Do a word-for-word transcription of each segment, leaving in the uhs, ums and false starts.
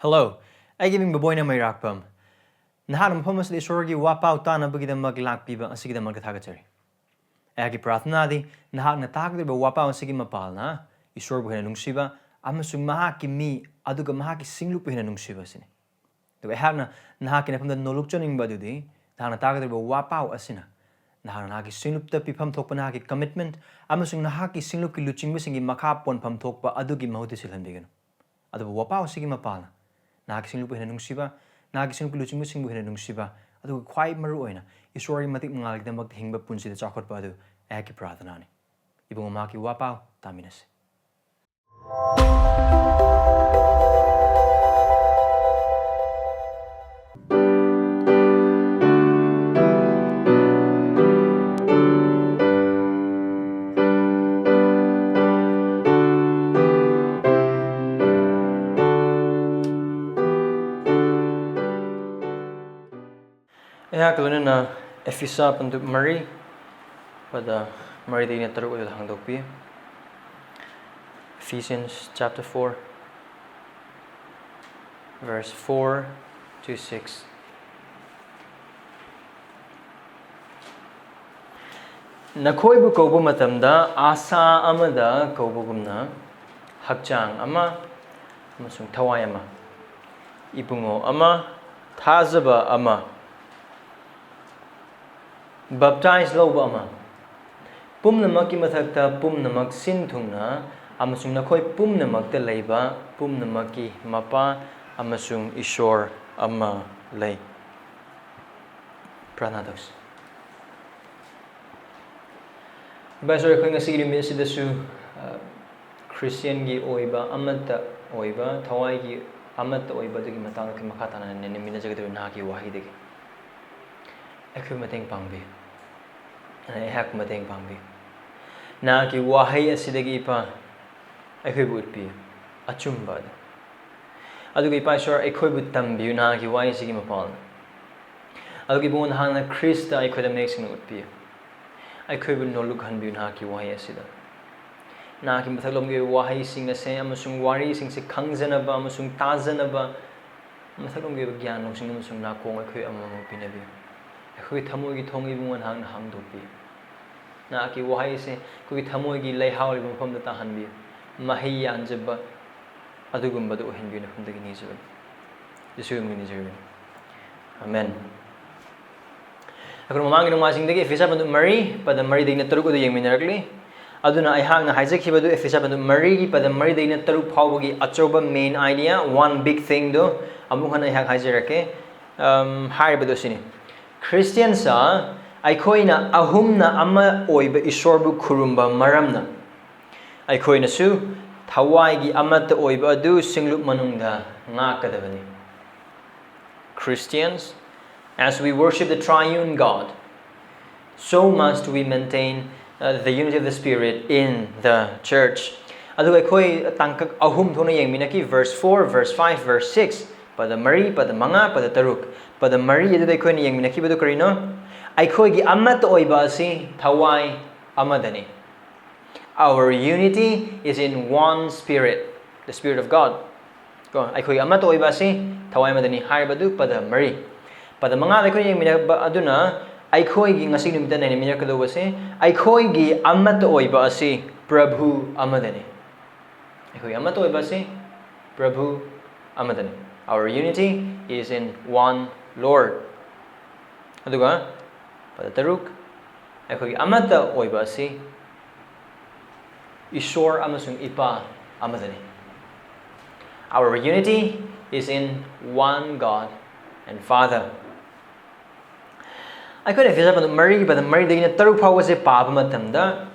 Hello, ꯑꯩꯒꯤ ꯃꯤꯡ ꯕꯕꯣꯏꯅ ꯃꯩꯔꯥꯛꯄꯝ꯫ ꯅꯍꯥꯛꯅ ꯃꯐꯝ ꯑꯁꯤꯗ ꯏꯁꯣꯔꯒꯤ ꯋꯥꯄꯥꯎ ꯇꯥꯅꯕꯒꯤꯗꯃꯛ ꯂꯥꯛꯄꯤꯕ ꯑꯁꯤꯒꯤꯗꯃꯛꯇ ꯊꯥꯒꯠꯆꯔꯤ꯫ ꯑꯩꯍꯥꯛꯀꯤ ꯄ꯭ꯔꯥꯔꯊꯅꯥꯗꯤ ꯅꯍꯥꯛꯅ ꯇꯥꯒꯗꯧꯔꯤꯕ ꯋꯥꯄꯥꯎ ꯑꯁꯤꯒꯤ ꯃꯄꯥꯜꯅ ꯏꯁꯣꯔꯕꯨ ꯍꯦꯟꯅ ꯅꯨꯡꯁꯤꯕ ꯑꯃꯁꯨꯡ ꯃꯍꯥꯛꯀꯤ ꯃꯤ ꯑꯗꯨꯒ ꯃꯍꯥꯛꯀꯤ ꯁꯤꯡꯂꯨꯞꯄꯨ ꯍꯦꯟꯅ ꯅꯨꯡꯁꯤꯕ ꯑꯁꯤꯅꯤ꯫ ꯑꯗꯨꯒ ꯑꯩꯍꯥꯛꯅ ꯅꯍꯥꯛꯀꯤ ꯅꯐꯝꯗ ꯅꯣꯂꯨꯛꯆꯅꯤꯡꯕ ꯑꯗꯨꯗꯤ ꯅꯍꯥꯛꯅ ꯇꯥꯒꯗꯧꯔꯤꯕ ꯋꯥꯄꯥꯎ ꯑꯁꯤꯅ ꯅꯍꯥꯛꯅ ꯅꯍꯥꯛꯀꯤ ꯁꯤꯡꯂꯨꯞꯇ ꯄꯤꯐꯝ ꯊꯣꯛꯄ ꯅꯍꯥꯛꯀꯤ commitment ꯑꯃꯁꯨꯡ ꯅꯍꯥꯛꯀꯤ ꯁꯤꯡꯂꯨꯞꯀꯤ ꯂꯨꯆꯤꯡꯕꯁꯤꯡꯒꯤ ꯃꯈꯥ ꯄꯣꯟꯐꯝ ꯊꯣꯛꯄ ꯑꯗꯨꯒꯤ ꯃꯍꯨꯠꯇ ꯁꯤꯜꯍꯟꯕꯤꯒꯅꯨ꯫ ꯑꯗꯨꯕꯨ ꯋꯥꯄꯥꯎ ꯑꯁꯤꯒꯤ ꯃꯄꯥꯜꯅ ꯅꯍꯥꯛꯀꯤ ꯁꯤꯡꯂꯨꯞꯄꯨ ꯍꯦꯟꯅ ꯅꯨꯡꯁꯤꯕ, ꯅꯍꯥꯛꯀꯤ ꯁꯤꯡꯂꯨꯞꯀꯤ ꯂꯨꯆꯤꯡꯕꯁꯤꯡꯕꯨ ꯍꯦꯟꯅ ꯅꯨꯡꯁꯤꯕ, ꯑꯗꯨꯒ ꯈ꯭ꯋꯥꯏ ꯃꯔꯨ ꯑꯣꯏꯅ ꯏꯁꯣꯔꯒꯤ ꯃꯇꯤꯛ ꯃꯉꯥꯜꯒꯤꯗꯃꯛꯇ ꯍꯤꯡꯕ ꯄꯨꯟꯁꯤꯗ ꯆꯥꯎꯈꯠꯄ ꯑꯗꯨ ꯑꯩꯍꯥꯛꯀꯤ ꯄ꯭ꯔꯥꯔꯊꯅꯥꯅꯤ꯫ ꯏꯕꯨꯡꯉꯣ, ꯃꯍꯥꯛꯀꯤ ꯋꯥꯄꯥꯎ ꯇꯥꯃꯤꯟꯅꯁꯤ꯫ ꯑꯩꯍꯥꯛꯀ ꯂꯣꯏꯅꯅ ꯑꯦꯐꯤꯁꯥ ꯄꯟꯗꯨꯞ ꯃꯔꯤ, ꯄꯗ ꯃꯔꯤꯗꯒꯤꯅ ꯇꯔꯨꯛ ꯑꯗꯨꯗ ꯍꯥꯡꯗꯣꯛꯄꯤ꯫ Ephesians chapter four, verse four to six. ꯅꯈꯣꯏꯕꯨ ꯀꯧꯕ ꯃꯇꯝꯗ ꯑꯥꯁꯥ ꯑꯃꯗ ꯀꯧꯕꯒꯨꯝꯅ ꯍꯛꯆꯥꯡ ꯑꯃ ꯑꯃꯁꯨꯡ ꯊꯋꯥꯏ ꯑꯃ, ꯏꯕꯨꯡꯉꯣ ꯑꯃ, ꯊꯥꯖꯕ ꯑꯃ, ꯕꯞꯇꯥꯏꯖ ꯂꯧꯕ ꯑꯃ, ꯄꯨꯝꯅꯃꯛꯀꯤ ꯃꯊꯛꯇ ꯄꯨꯝꯅꯃꯛ ꯁꯤꯟ ꯊꯨꯡꯅ ꯑꯃꯁꯨꯡ ꯅꯈꯣꯏ ꯄꯨꯝꯅꯃꯛꯇ ꯂꯩꯕ ꯄꯨꯝꯅꯃꯛꯀꯤ ꯃꯄꯥ ꯑꯃꯁꯨꯡ ꯏꯁꯣꯔ ꯑꯃ ꯂꯩ꯫ ꯄ꯭ꯔꯥꯔꯊꯅꯥ ꯇꯧꯁꯤ꯫ ꯏꯄꯥ ꯏꯁꯣꯔ, ꯑꯩꯈꯣꯏ ꯉꯁꯤꯒꯤ ꯅꯨꯃꯤꯠ ꯑꯁꯤꯗꯁꯨ, ꯑ, ꯈ꯭ꯔꯤꯁꯇꯤꯌꯥꯟꯒꯤ ꯑꯣꯏꯕ, ꯑꯃꯠꯇ ꯑꯣꯏꯕ, ꯊꯋꯥꯏꯒꯤ ꯑꯃꯠꯇ ꯑꯣꯏꯕ ꯑꯗꯨꯒꯤ ꯃꯇꯥꯡꯗ ꯑꯩꯈꯣꯏ ꯃꯈꯥ ꯇꯥꯅ ꯅꯩꯅꯃꯤꯟꯅꯖꯒꯗꯧꯔꯤ ꯅꯍꯥꯛꯀꯤ ꯋꯥꯍꯩꯗꯒꯤ꯫ ꯑꯩꯈꯣꯏ ꯃꯇꯦꯡ ꯄꯥꯡꯕꯤꯌꯨ꯫ ꯑꯩꯍꯥꯛꯄꯨ ꯃꯇꯦꯡ ꯄꯥꯡꯕꯤꯌꯨ꯫ ꯅꯍꯥꯛꯀꯤ ꯋꯥꯍꯩ ꯑꯁꯤꯗꯒꯤ, ꯏꯄꯥ, ꯑꯩꯈꯣꯏꯕꯨ ꯎꯠꯄꯤꯌꯨ ꯑꯆꯨꯝꯕ ꯑꯗꯨ꯫ ꯑꯗꯨꯒ, ꯏꯄꯥ ꯏꯁꯣꯔ, ꯑꯩꯈꯣꯏꯕꯨ ꯇꯝꯕꯤꯌꯨ ꯅꯍꯥꯛꯀꯤ ꯋꯥꯍꯩꯁꯤꯒꯤ ꯃꯄꯥꯜꯗ꯫ ꯑꯗꯨꯒ, ꯏꯕꯨꯡꯉꯣ, ꯅꯍꯥꯛꯅ ꯈ꯭ꯔꯤꯁꯇ ꯑꯩꯈꯣꯏꯗ ꯃꯌꯦꯛ ꯁꯦꯡꯅ ꯎꯠꯄꯤꯌꯨ꯫ ꯑꯩꯈꯣꯏꯕꯨ ꯅꯣꯜꯂꯨꯛꯍꯟꯕꯤꯌꯨ ꯅꯍꯥꯛꯀꯤ ꯋꯥꯍꯩ ꯑꯁꯤꯗ꯫ ꯅꯍꯥꯛꯀꯤ ꯃꯊꯛꯂꯣꯝꯒꯤ ꯋꯥꯍꯩꯁꯤꯡ ꯑꯁꯦ ꯑꯃꯁꯨꯡ ꯋꯥꯔꯤꯁꯤꯡꯁꯦ ꯈꯪꯖꯅꯕ ꯑꯃꯁꯨꯡ ꯇꯥꯖꯅꯕ ꯃꯊꯛꯂꯣꯝꯒꯤ ꯑꯣꯏꯕ ꯒ꯭ꯌꯥꯟ ꯂꯧꯁꯤꯡ ꯑꯃꯁꯨꯡ ꯅꯥꯀꯣꯡ ꯑꯩꯈꯣꯏ ꯑꯃꯃꯝ ꯄꯤꯅꯕꯤꯌꯨ꯫ ꯑꯩꯈꯣꯏꯒꯤ ꯊꯃꯣꯏꯒꯤ ꯊꯣꯡ ꯏꯕꯨꯡꯉꯣ ꯅꯍꯥꯛꯅ ꯍꯥꯡꯗꯣꯛꯄꯤꯌꯨ꯫ ꯅꯍꯥꯛꯀꯤ ꯋꯥꯍꯩꯁꯦ ꯑꯩꯈꯣꯏꯒꯤ ꯊꯃꯣꯏꯒꯤ ꯂꯩꯍꯥꯎ ꯂꯩꯕ ꯃꯐꯝꯗ ꯇꯥꯍꯟꯕꯤꯌꯨ꯫ ꯃꯍꯩ ꯌꯥꯟꯖꯕ ꯑꯗꯨꯒꯨꯝꯕꯗꯨ ꯑꯣꯏꯍꯟꯕꯤꯌꯨ ꯅꯐꯝꯗꯒꯤ ꯅꯤꯖꯕꯅꯤ꯫ ꯌꯦꯁꯨꯒꯤ ꯃꯤꯡꯗ ꯅꯤꯖꯔꯤꯕꯅꯤ꯫ ꯑꯃꯦꯟ꯫ ꯑꯩꯈꯣꯏ ꯃꯃꯥꯡꯒꯤ ꯅꯣꯡꯃꯥꯏꯖꯤꯡꯗꯒꯤ ꯑꯦꯐꯦꯁꯨ ꯄꯟꯗꯨꯞ ꯃꯔꯤ, ꯄꯗ ꯃꯔꯤꯗꯒꯤꯅ ꯇꯔꯨꯛ ꯑꯗꯨ ꯌꯦꯡꯃꯤꯟꯅꯔꯛꯂꯤ꯫ ꯑꯗꯨꯅ ꯑꯩꯍꯥꯛꯅ ꯍꯥꯏꯖꯈꯤꯕꯗꯨ ꯑꯦꯐꯦꯁꯨ ꯄꯟꯗꯨꯞ ꯃꯔꯤꯒꯤ ꯄꯗ ꯃꯔꯤꯗꯒꯤꯅ ꯇꯔꯨꯛ ꯐꯥꯎꯕꯒꯤ ꯑꯆꯧꯕ main idea, one big thing ꯗꯨ ꯑꯃꯨꯛ ꯍꯟꯅ ꯑꯩꯍꯥꯛ ꯍꯥꯏꯖꯔꯛꯀꯦ꯫ ꯑꯝ, ꯍꯥꯏꯔꯤꯕꯗꯨ ꯑꯁꯤꯅꯤ, ꯈ꯭ꯔꯤꯁꯇꯤꯌꯥꯟꯁ ꯑꯩꯈꯣꯏꯅ ꯑꯍꯨꯝꯅ ꯑꯃ ꯑꯣꯏꯕ ꯏꯁꯣꯔꯕꯨ ꯈꯨꯔꯨꯝꯕ ꯃꯔꯝꯅ ꯑꯩꯈꯣꯏꯅꯁꯨ ꯊꯋꯥꯏꯒꯤ ꯑꯃꯠꯇ ꯑꯣꯏꯕ ꯑꯗꯨ ꯁꯤꯡꯂꯨꯞ ꯃꯅꯨꯡꯗ ꯉꯥꯛꯀꯗꯕꯅꯤ꯫ Christians, as we worship the triune God, so must we maintain, uh, the unity of the Spirit in the church. ꯑꯗꯨꯒ ꯑꯩꯈꯣꯏ ꯇꯥꯡꯀꯛ ꯑꯍꯨꯝ ꯊꯣꯛꯅ ꯌꯦꯡꯃꯤꯟꯅꯈꯤ, verse four, verse five, verse six, ꯄꯗ ꯃꯔꯤ, ꯄꯗ ꯃꯉꯥ, ꯄꯗ ꯇꯔꯨꯛ꯫ ꯄꯗ ꯃꯔꯤ ꯑꯗꯨꯗ ꯑꯩꯈꯣꯏꯅ ꯌꯦꯡꯃꯤꯟꯅꯈꯤꯕꯗꯨ ꯀꯔꯤꯅꯣ? ꯑꯩꯈꯣꯏꯒꯤ ꯑꯃꯠꯇ ꯑꯣꯏꯕ ꯑꯁꯤ ꯊꯋꯥꯏ ꯑꯃꯗꯅꯤ꯫ Our unity is in one Spirit, the Spirit of God. ꯀꯣ, ꯑꯩꯈꯣꯏꯒꯤ ꯑꯃꯠꯇ ꯑꯣꯏꯕ ꯑꯁꯤ ꯊꯋꯥꯏ ꯑꯃꯗꯅꯤ ꯍꯥꯏꯔꯤꯕꯗꯨ ꯄꯗ ꯃꯔꯤ꯫ ꯄꯗ ꯃꯉꯥꯗ ꯑꯩꯈꯣꯏꯅ ꯌꯦꯡꯃꯤꯟꯅꯕ ꯑꯗꯨꯅ ꯑꯩꯈꯣꯏꯒꯤ ꯉꯁꯤ ꯅꯨꯃꯤꯠꯇ ꯅꯩꯅꯃꯤꯟꯅꯔꯛꯀꯗꯧꯕꯁꯤ ꯑꯩꯈꯣꯏꯒꯤ ꯑꯃꯠꯇ ꯑꯣꯏꯕ ꯑꯁꯤ ꯄ꯭ꯔꯚꯨ ꯑꯃꯗꯅꯤ꯫ ꯑꯩꯈꯣꯏꯒꯤ ꯑꯃꯠꯇ ꯑꯣꯏꯕ ꯑꯁꯤ ꯄ꯭ꯔꯚꯨ ꯑꯃꯗꯅꯤ꯫ Our unity is in one Lord. ꯑꯗꯨꯒ ꯄꯗ ꯇꯔꯨꯛ, ꯑꯩꯈꯣꯏꯒꯤ ꯑꯃꯠꯇ ꯑꯣꯏꯕ ꯑꯁꯤ ꯏꯁꯣꯔ ꯑꯃꯁꯨꯡ ꯏꯄꯥ ꯑꯃꯗꯅꯤ꯫ Our unity is in one God and Father. ꯑꯩꯈꯣꯏꯅ ꯑꯦꯐꯦꯁꯨ ꯄꯟꯗꯨꯞ ꯃꯔꯤꯒꯤ ꯄꯗ ꯃꯔꯤꯗꯒꯤꯅ ꯇꯔꯨꯛ ꯐꯥꯎꯕꯁꯦ ꯄꯥꯕ ꯃꯇꯝꯗ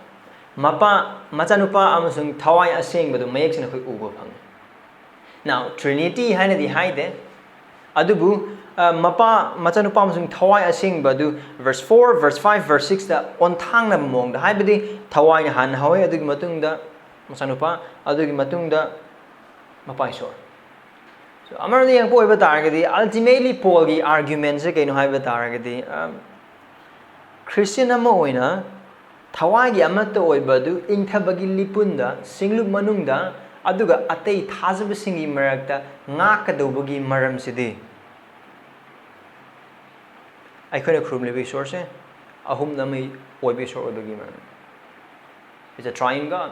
ꯃꯄꯥ, ꯃꯆꯥꯅꯨꯄꯥ ꯑꯃꯁꯨꯡ ꯊꯋꯥꯏ ꯑꯁꯦꯡꯕꯗꯨ ꯃꯌꯦꯛ ꯁꯦꯡꯅ ꯑꯩꯈꯣꯏ ꯎꯕ ꯐꯪꯉꯤ꯫ Now, Trinity ꯍꯥꯏꯅꯗꯤ ꯍꯥꯏꯗꯦ, ꯑꯗꯨꯕꯨ, ꯑ, ꯃꯄꯥ, ꯃꯆꯥꯅꯨꯄꯥ ꯑꯃꯁꯨꯡ ꯊꯋꯥꯏ ꯑꯁꯦꯡꯕ ꯑꯗꯨ verse four, verse five, verse six ꯇ ꯑꯣꯟꯊꯥꯡꯅꯕ ꯃꯑꯣꯡꯗ, ꯍꯥꯏꯕꯗꯤ ꯊꯋꯥꯏꯅ ꯍꯥꯟꯅ ꯍꯧꯋꯦ, ꯑꯗꯨꯒꯤ ꯃꯇꯨꯡꯗ ꯃꯆꯥꯅꯨꯄꯥ, ꯑꯗꯨꯒꯤ ꯃꯇꯨꯡꯗ ꯃꯄꯥ ꯏꯁꯣꯔ꯫ So, ꯑꯃꯔꯣꯝꯗ ꯌꯦꯡꯉꯛꯄ ꯑꯣꯏꯕ ꯇꯥꯔꯒꯗꯤ, ultimately ꯄꯣꯜꯒꯤ argument ꯁꯦ ꯀꯩꯅꯣ ꯍꯥꯏꯕ ꯇꯥꯔꯒꯗꯤ, ꯑ, ꯈ꯭ꯔꯤꯁꯇꯤꯌꯟ ꯑꯃ ꯑꯣꯏꯅ ꯊꯋꯥꯏꯒꯤ ꯑꯃꯠꯇ ꯑꯣꯏꯕ ꯑꯗꯨ ꯏꯪꯊꯕꯒꯤ ꯂꯤꯄꯨꯟꯗ, ꯁꯤꯡꯂꯨꯞ ꯃꯅꯨꯡꯗ, ꯑꯗꯨꯒ ꯑꯇꯩ ꯊꯥꯖꯕꯁꯤꯡꯒꯤ ꯃꯔꯛꯇ ꯉꯥꯛꯀꯗꯧꯕꯒꯤ ꯃꯔꯝꯁꯤꯗꯤ ꯑꯩꯈꯣꯏꯅ ꯈꯨꯔꯨꯝꯂꯤꯕ ꯏꯁꯣꯔꯁꯦ ꯑꯍꯨꯝꯗ ꯑꯃ ꯑꯣꯏꯕ ꯏꯁꯣꯔ ꯑꯣꯏꯕꯒꯤ ꯃꯔꯝ꯫ It's a triune God.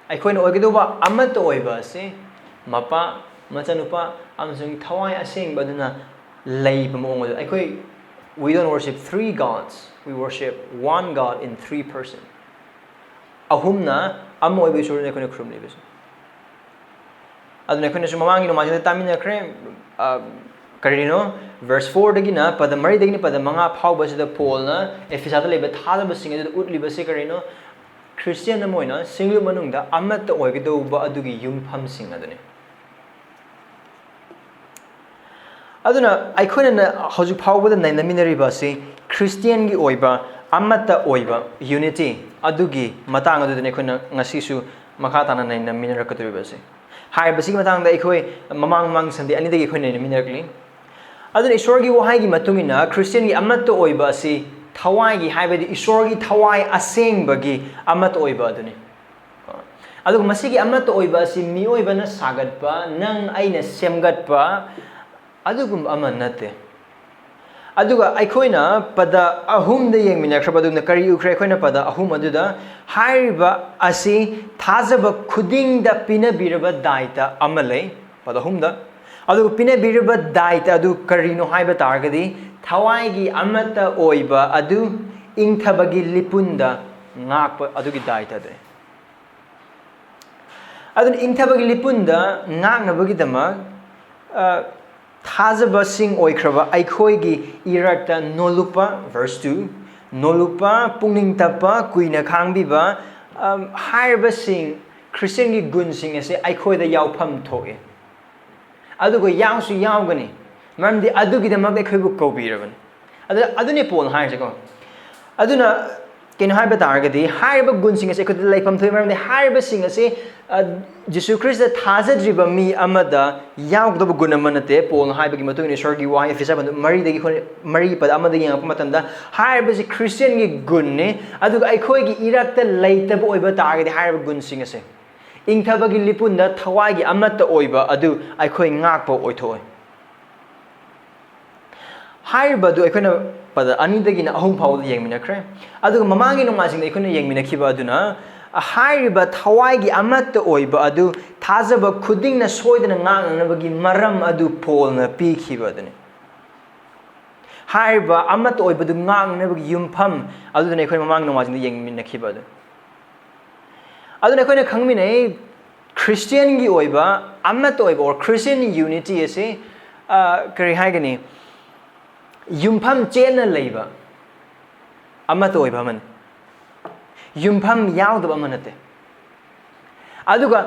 ꯑꯩꯈꯣꯏꯅ ꯑꯣꯏꯒꯗꯧꯕ ꯑꯃꯠꯇ ꯑꯣꯏꯕ ꯑꯁꯤ ꯃꯄꯥ, ꯃꯆꯥꯅꯨꯄꯥ ꯑꯃꯁꯨꯡ ꯊꯋꯥꯏ ꯑꯁꯦꯡꯕ ꯑꯗꯨꯅ ꯂꯩꯕ ꯃꯑꯣꯡ ꯑꯗꯨ ꯑꯩꯈꯣꯏ, we don't worship three gods, we worship one God in three person. ꯑꯍꯨꯝꯅ ꯑꯃ ꯑꯣꯏꯕ ꯏꯁꯣꯔꯅꯤ ꯑꯩꯈꯣꯏꯅ ꯈꯨꯔꯨꯝꯂꯤꯕꯁꯦ꯫ ꯑꯗꯨꯅ ꯑꯩꯈꯣꯏꯅꯁꯨ ꯃꯃꯥꯡꯒꯤ ꯅꯣꯡꯃꯥꯏꯖꯤꯡꯗ ꯇꯥꯃꯤꯟꯅꯈ꯭ꯔꯦ꯫ ꯑ, ꯀꯔꯤꯅꯣ? ꯚꯔꯁ ꯐꯣꯔꯗꯒꯤꯅ ꯄꯗ ꯃꯔꯤꯗꯒꯤꯅ ꯄꯗ ꯃꯉꯥ ꯐꯥꯎꯕꯁꯤꯗ ꯄꯣꯜꯅ ꯑꯦꯐꯤꯁꯥꯗ ꯂꯩꯕ ꯊꯥꯖꯕꯁꯤꯡ ꯑꯗꯨꯗ ꯎꯠꯂꯤꯕꯁꯤ ꯀꯔꯤꯅꯣ? ꯈ꯭ꯔꯤꯁꯇꯤꯌꯥꯟ ꯑꯃ ꯑꯣꯏꯅ ꯁꯤꯡꯂꯨꯞ ꯃꯅꯨꯡꯗ ꯑꯃꯠꯇ ꯑꯣꯏꯒꯗꯧꯕ ꯑꯗꯨꯒꯤ ꯌꯨꯝꯐꯝꯁꯤꯡ ꯑꯗꯨꯅꯤ꯫ ꯑꯗꯨꯅ ꯑꯩꯈꯣꯏꯅ ꯅ-, ꯍꯧꯖꯤꯛ ꯐꯥꯎꯕꯗ ꯅꯩꯅꯃꯤꯟꯅꯔꯤꯕ ꯑꯁꯤ ꯈ꯭ꯔꯤꯁꯇꯤꯌꯥꯟꯒꯤ ꯑꯣꯏꯕ ꯑꯃꯠꯇ ꯑꯣꯏꯕ ꯌꯨꯅꯤꯇꯤ ꯑꯗꯨꯒꯤ ꯃꯇꯥꯡ ꯑꯗꯨꯗꯅꯤ ꯑꯩꯈꯣꯏꯅ ꯉꯁꯤꯁꯨ ꯃꯈꯥ ꯇꯥꯅ ꯅꯩꯅꯃꯤꯟꯅꯔꯛꯀꯗꯧꯔꯤꯕ ꯑꯁꯤ꯫ ꯍꯥꯏꯔꯤꯕꯁꯤꯒꯤ ꯃꯇꯥꯡꯗ ꯑꯩꯈꯣꯏ ꯃꯃꯥꯡ ꯃꯃꯥꯡ ꯁꯟꯗꯦ ꯑꯅꯤꯗꯒꯤ ꯑꯩꯈꯣꯏ ꯅꯩꯅꯃꯤꯟꯅꯔꯛꯂꯤ꯫ ꯑꯗꯨꯅ ꯏꯁꯣꯔꯒꯤ ꯋꯥꯍꯩꯒꯤ ꯃꯇꯨꯡ ꯏꯟꯅ ꯈ꯭ꯔꯤꯁꯇꯤꯌꯥꯟꯒꯤ ꯑꯃꯠꯇ ꯑꯣꯏꯕ ꯑꯁꯤ ꯊꯋꯥꯏꯒꯤ, ꯍꯥꯏꯕꯗꯤ ꯏꯁꯣꯔꯒꯤ ꯊꯋꯥꯏ ꯑꯁꯦꯡꯕꯒꯤ ꯑꯃꯠꯇ ꯑꯣꯏꯕ ꯑꯗꯨꯅꯤ꯫ ꯑꯗꯨꯒ ꯃꯁꯤꯒꯤ ꯑꯃꯠꯇ ꯑꯣꯏꯕ ꯑꯁꯤ ꯃꯤꯑꯣꯏꯕꯅ ꯁꯥꯒꯠꯄ, ꯅꯪ ꯑꯩꯅ ꯁꯦꯝꯒꯠꯄ ꯑꯗꯨꯒꯨꯝꯕ ꯑꯃ ꯅꯠꯇꯦ꯫ ꯑꯗꯨꯒ ꯑꯩꯈꯣꯏꯅ ꯄꯗ ꯑꯍꯨꯝꯗ ꯌꯦꯡꯃꯤꯟꯅꯈ꯭ꯔꯕ ꯑꯗꯨꯅ ꯀꯔꯤ ꯎꯈ꯭ꯔꯦ? ꯑꯩꯈꯣꯏꯅ ꯄꯗ ꯑꯍꯨꯝ ꯑꯗꯨꯗ ꯍꯥꯏꯔꯤꯕ ꯑꯁꯤ ꯊꯥꯖꯕ ꯈꯨꯗꯤꯡꯗ ꯄꯤꯅꯕꯤꯔꯕ ꯗꯥꯏꯇ ꯑꯃ ꯂꯩ, ꯄꯗ ꯑꯍꯨꯝꯗ꯫ ꯑꯗꯨꯒ ꯄꯤꯅꯕꯤꯔꯤꯕ ꯗꯥꯏꯇ ꯑꯗꯨ ꯀꯔꯤꯅꯣ ꯍꯥꯏꯕ ꯇꯥꯔꯒꯗꯤ, ꯊꯋꯥꯏꯒꯤ ꯑꯃꯠꯇ ꯑꯣꯏꯕ ꯑꯗꯨ ꯏꯪꯊꯕꯒꯤ ꯂꯤꯄꯨꯟꯗ ꯉꯥꯛꯄ ꯑꯗꯨꯒꯤ ꯗꯥꯏꯇ ꯑꯗꯨꯅꯤ꯫ ꯑꯗꯨꯅ ꯏꯪꯊꯕꯒꯤ ꯂꯤꯄꯨꯟꯗ ꯉꯥꯛꯅꯕꯒꯤꯗꯃꯛ, ꯑ, ꯊꯥꯖꯕꯁꯤꯡ ꯑꯣꯏꯈ꯭ꯔꯕ ꯑꯩꯈꯣꯏꯒꯤ ꯏꯔꯛꯇ ꯅꯣꯂꯨꯛꯄ, ꯚꯔꯁ ꯇꯨ, ꯅꯣꯂꯨꯛꯄ, ꯄꯨꯛꯅꯤꯡ ꯇꯞꯄ, ꯀꯨꯏꯅ ꯈꯥꯡꯕꯤꯕ, ꯑꯝ, ꯍꯥꯏꯔꯤꯕꯁꯤꯡ, ꯈ꯭ꯔꯤꯁꯇꯤꯌꯥꯟꯒꯤ ꯒꯨꯟꯁꯤꯡ ꯑꯁꯤ ꯑꯩꯈꯣꯏꯗ ꯌꯥꯎꯐꯝ ꯊꯣꯛꯏ꯫ ꯑꯗꯨꯒ ꯌꯥꯎꯁꯨ ꯌꯥꯎꯒꯅꯤ, ꯃꯔꯝꯗꯤ ꯑꯗꯨꯒꯤꯗꯃꯛꯇ ꯑꯩꯈꯣꯏꯕꯨ ꯀꯧꯕꯤꯔꯕꯅꯤ꯫ ꯑꯗꯨ, ꯑꯗꯨꯅꯤ ꯄꯣꯜꯅ ꯍꯥꯏꯔꯤꯁꯦꯀꯣ꯫ ꯑꯗꯨꯅ ꯀꯩꯅꯣ ꯍꯥꯏꯕ ꯇꯥꯔꯒꯗꯤ, ꯍꯥꯏꯔꯤꯕ ꯒꯨꯟꯁꯤꯡ ꯑꯁꯤ ꯑꯩꯈꯣꯏꯗ ꯂꯩꯐꯝ ꯊꯣꯛꯏ꯫ ꯃꯔꯝꯗꯤ ꯍꯥꯏꯔꯤꯕꯁꯤꯡ ꯑꯁꯤ, ꯑ, ꯖꯤꯁꯨ ꯈ꯭ꯔꯤꯁꯇ ꯊꯥꯖꯗ꯭ꯔꯤꯕ ꯃꯤ ꯑꯃꯗ ꯌꯥꯎꯒꯗꯕ ꯒꯨꯟ ꯑꯃ ꯅꯠꯇꯦ꯫ ꯄꯣꯜꯅ ꯍꯥꯏꯕꯒꯤ ꯃꯇꯨꯡ ꯏꯟꯅ, ꯏꯁꯣꯔꯒꯤ ꯋꯥꯍꯩ, ꯏꯐꯦꯁꯨ ꯃꯔꯤꯗꯒꯤ ꯑꯩꯈꯣꯏ, ꯃꯔꯤ ꯄꯗ ꯑꯃꯗꯒꯤ ꯌꯦꯡꯉꯛꯄ ꯃꯇꯝꯗ, ꯍꯥꯏꯔꯤꯕꯁꯤ ꯈ꯭ꯔꯤꯁꯇꯤꯌꯥꯟꯒꯤ ꯒꯨꯟꯅꯤ꯫ ꯑꯗꯨꯒ ꯑꯩꯈꯣꯏꯒꯤ ꯏꯔꯛꯇ ꯂꯩꯇꯕ ꯑꯣꯏꯕ ꯇꯥꯔꯒꯗꯤ, ꯍꯥꯏꯔꯤꯕ ꯒꯨꯟꯁꯤꯡ ꯑꯁꯦ ꯏꯪꯊꯕꯒꯤ ꯂꯤꯄꯨꯟꯗ ꯊꯋꯥꯏꯒꯤ ꯑꯃꯠꯇ ꯑꯣꯏꯕ ꯑꯗꯨ ꯑꯩꯈꯣꯏ ꯉꯥꯛꯄ ꯑꯣꯏꯊꯣꯛꯑꯣꯏ꯫ ꯍꯥꯏꯔꯤꯕ ꯑꯗꯨ ꯑꯩꯈꯣꯏꯅ ꯄꯗ ꯑꯅꯤꯗꯒꯤꯅ ꯑꯍꯨꯝ ꯐꯥꯎꯕꯗ ꯌꯦꯡꯃꯤꯟꯅꯈ꯭ꯔꯦ꯫ ꯑꯗꯨꯒ ꯃꯃꯥꯡꯒꯤ ꯅꯣꯡꯃꯥꯏꯖꯤꯡꯗ ꯑꯩꯈꯣꯏꯅ ꯌꯦꯡꯃꯤꯟꯅꯈꯤꯕ ꯑꯗꯨꯅ, ꯍꯥꯏꯔꯤꯕ ꯊꯋꯥꯏꯒꯤ ꯑꯃꯠꯇ ꯑꯣꯏꯕ ꯑꯗꯨ ꯊꯥꯖꯕ ꯈꯨꯗꯤꯡꯅ ꯁꯣꯏꯗꯅ ꯉꯥꯛꯅꯅꯕꯒꯤ ꯃꯔꯝ ꯑꯗꯨ ꯄꯣꯜꯅ ꯄꯤꯈꯤꯕ ꯑꯗꯨꯅꯤ꯫ ꯍꯥꯏꯔꯤꯕ ꯑꯃꯠꯇ ꯑꯣꯏꯕꯗꯨ ꯉꯥꯛꯅꯅꯕꯒꯤ ꯌꯨꯝꯐꯝ ꯑꯗꯨꯗꯅ ꯑꯩꯈꯣꯏ ꯃꯃꯥꯡ ꯅꯣꯡꯃꯥꯏꯖꯤꯡꯗ ꯌꯦꯡꯃꯤꯟꯅꯈꯤꯕ ꯑꯗꯨ꯫ ꯑꯗꯨꯅ ꯑꯩꯈꯣꯏꯅ ꯈꯪꯃꯤꯟꯅꯩ, ꯈ꯭ꯔꯤꯁꯇꯤꯌꯥꯟꯒꯤ ꯑꯣꯏꯕ ꯑꯃꯠꯇ ꯑꯣꯏꯕ, or Christian unity ꯑꯁꯤ, ꯑ, ꯀꯔꯤ ꯍꯥꯏꯒꯅꯤ, ꯌꯨꯝꯐꯝ ꯆꯦꯠꯅ ꯂꯩꯕ ꯑꯃꯠꯇ ꯑꯣꯏꯕ ꯑꯃꯅꯤ꯫ ꯌꯨꯝꯐꯝ ꯌꯥꯎꯗꯕ ꯑꯃ ꯅꯠꯇꯦ꯫ ꯑꯗꯨꯒ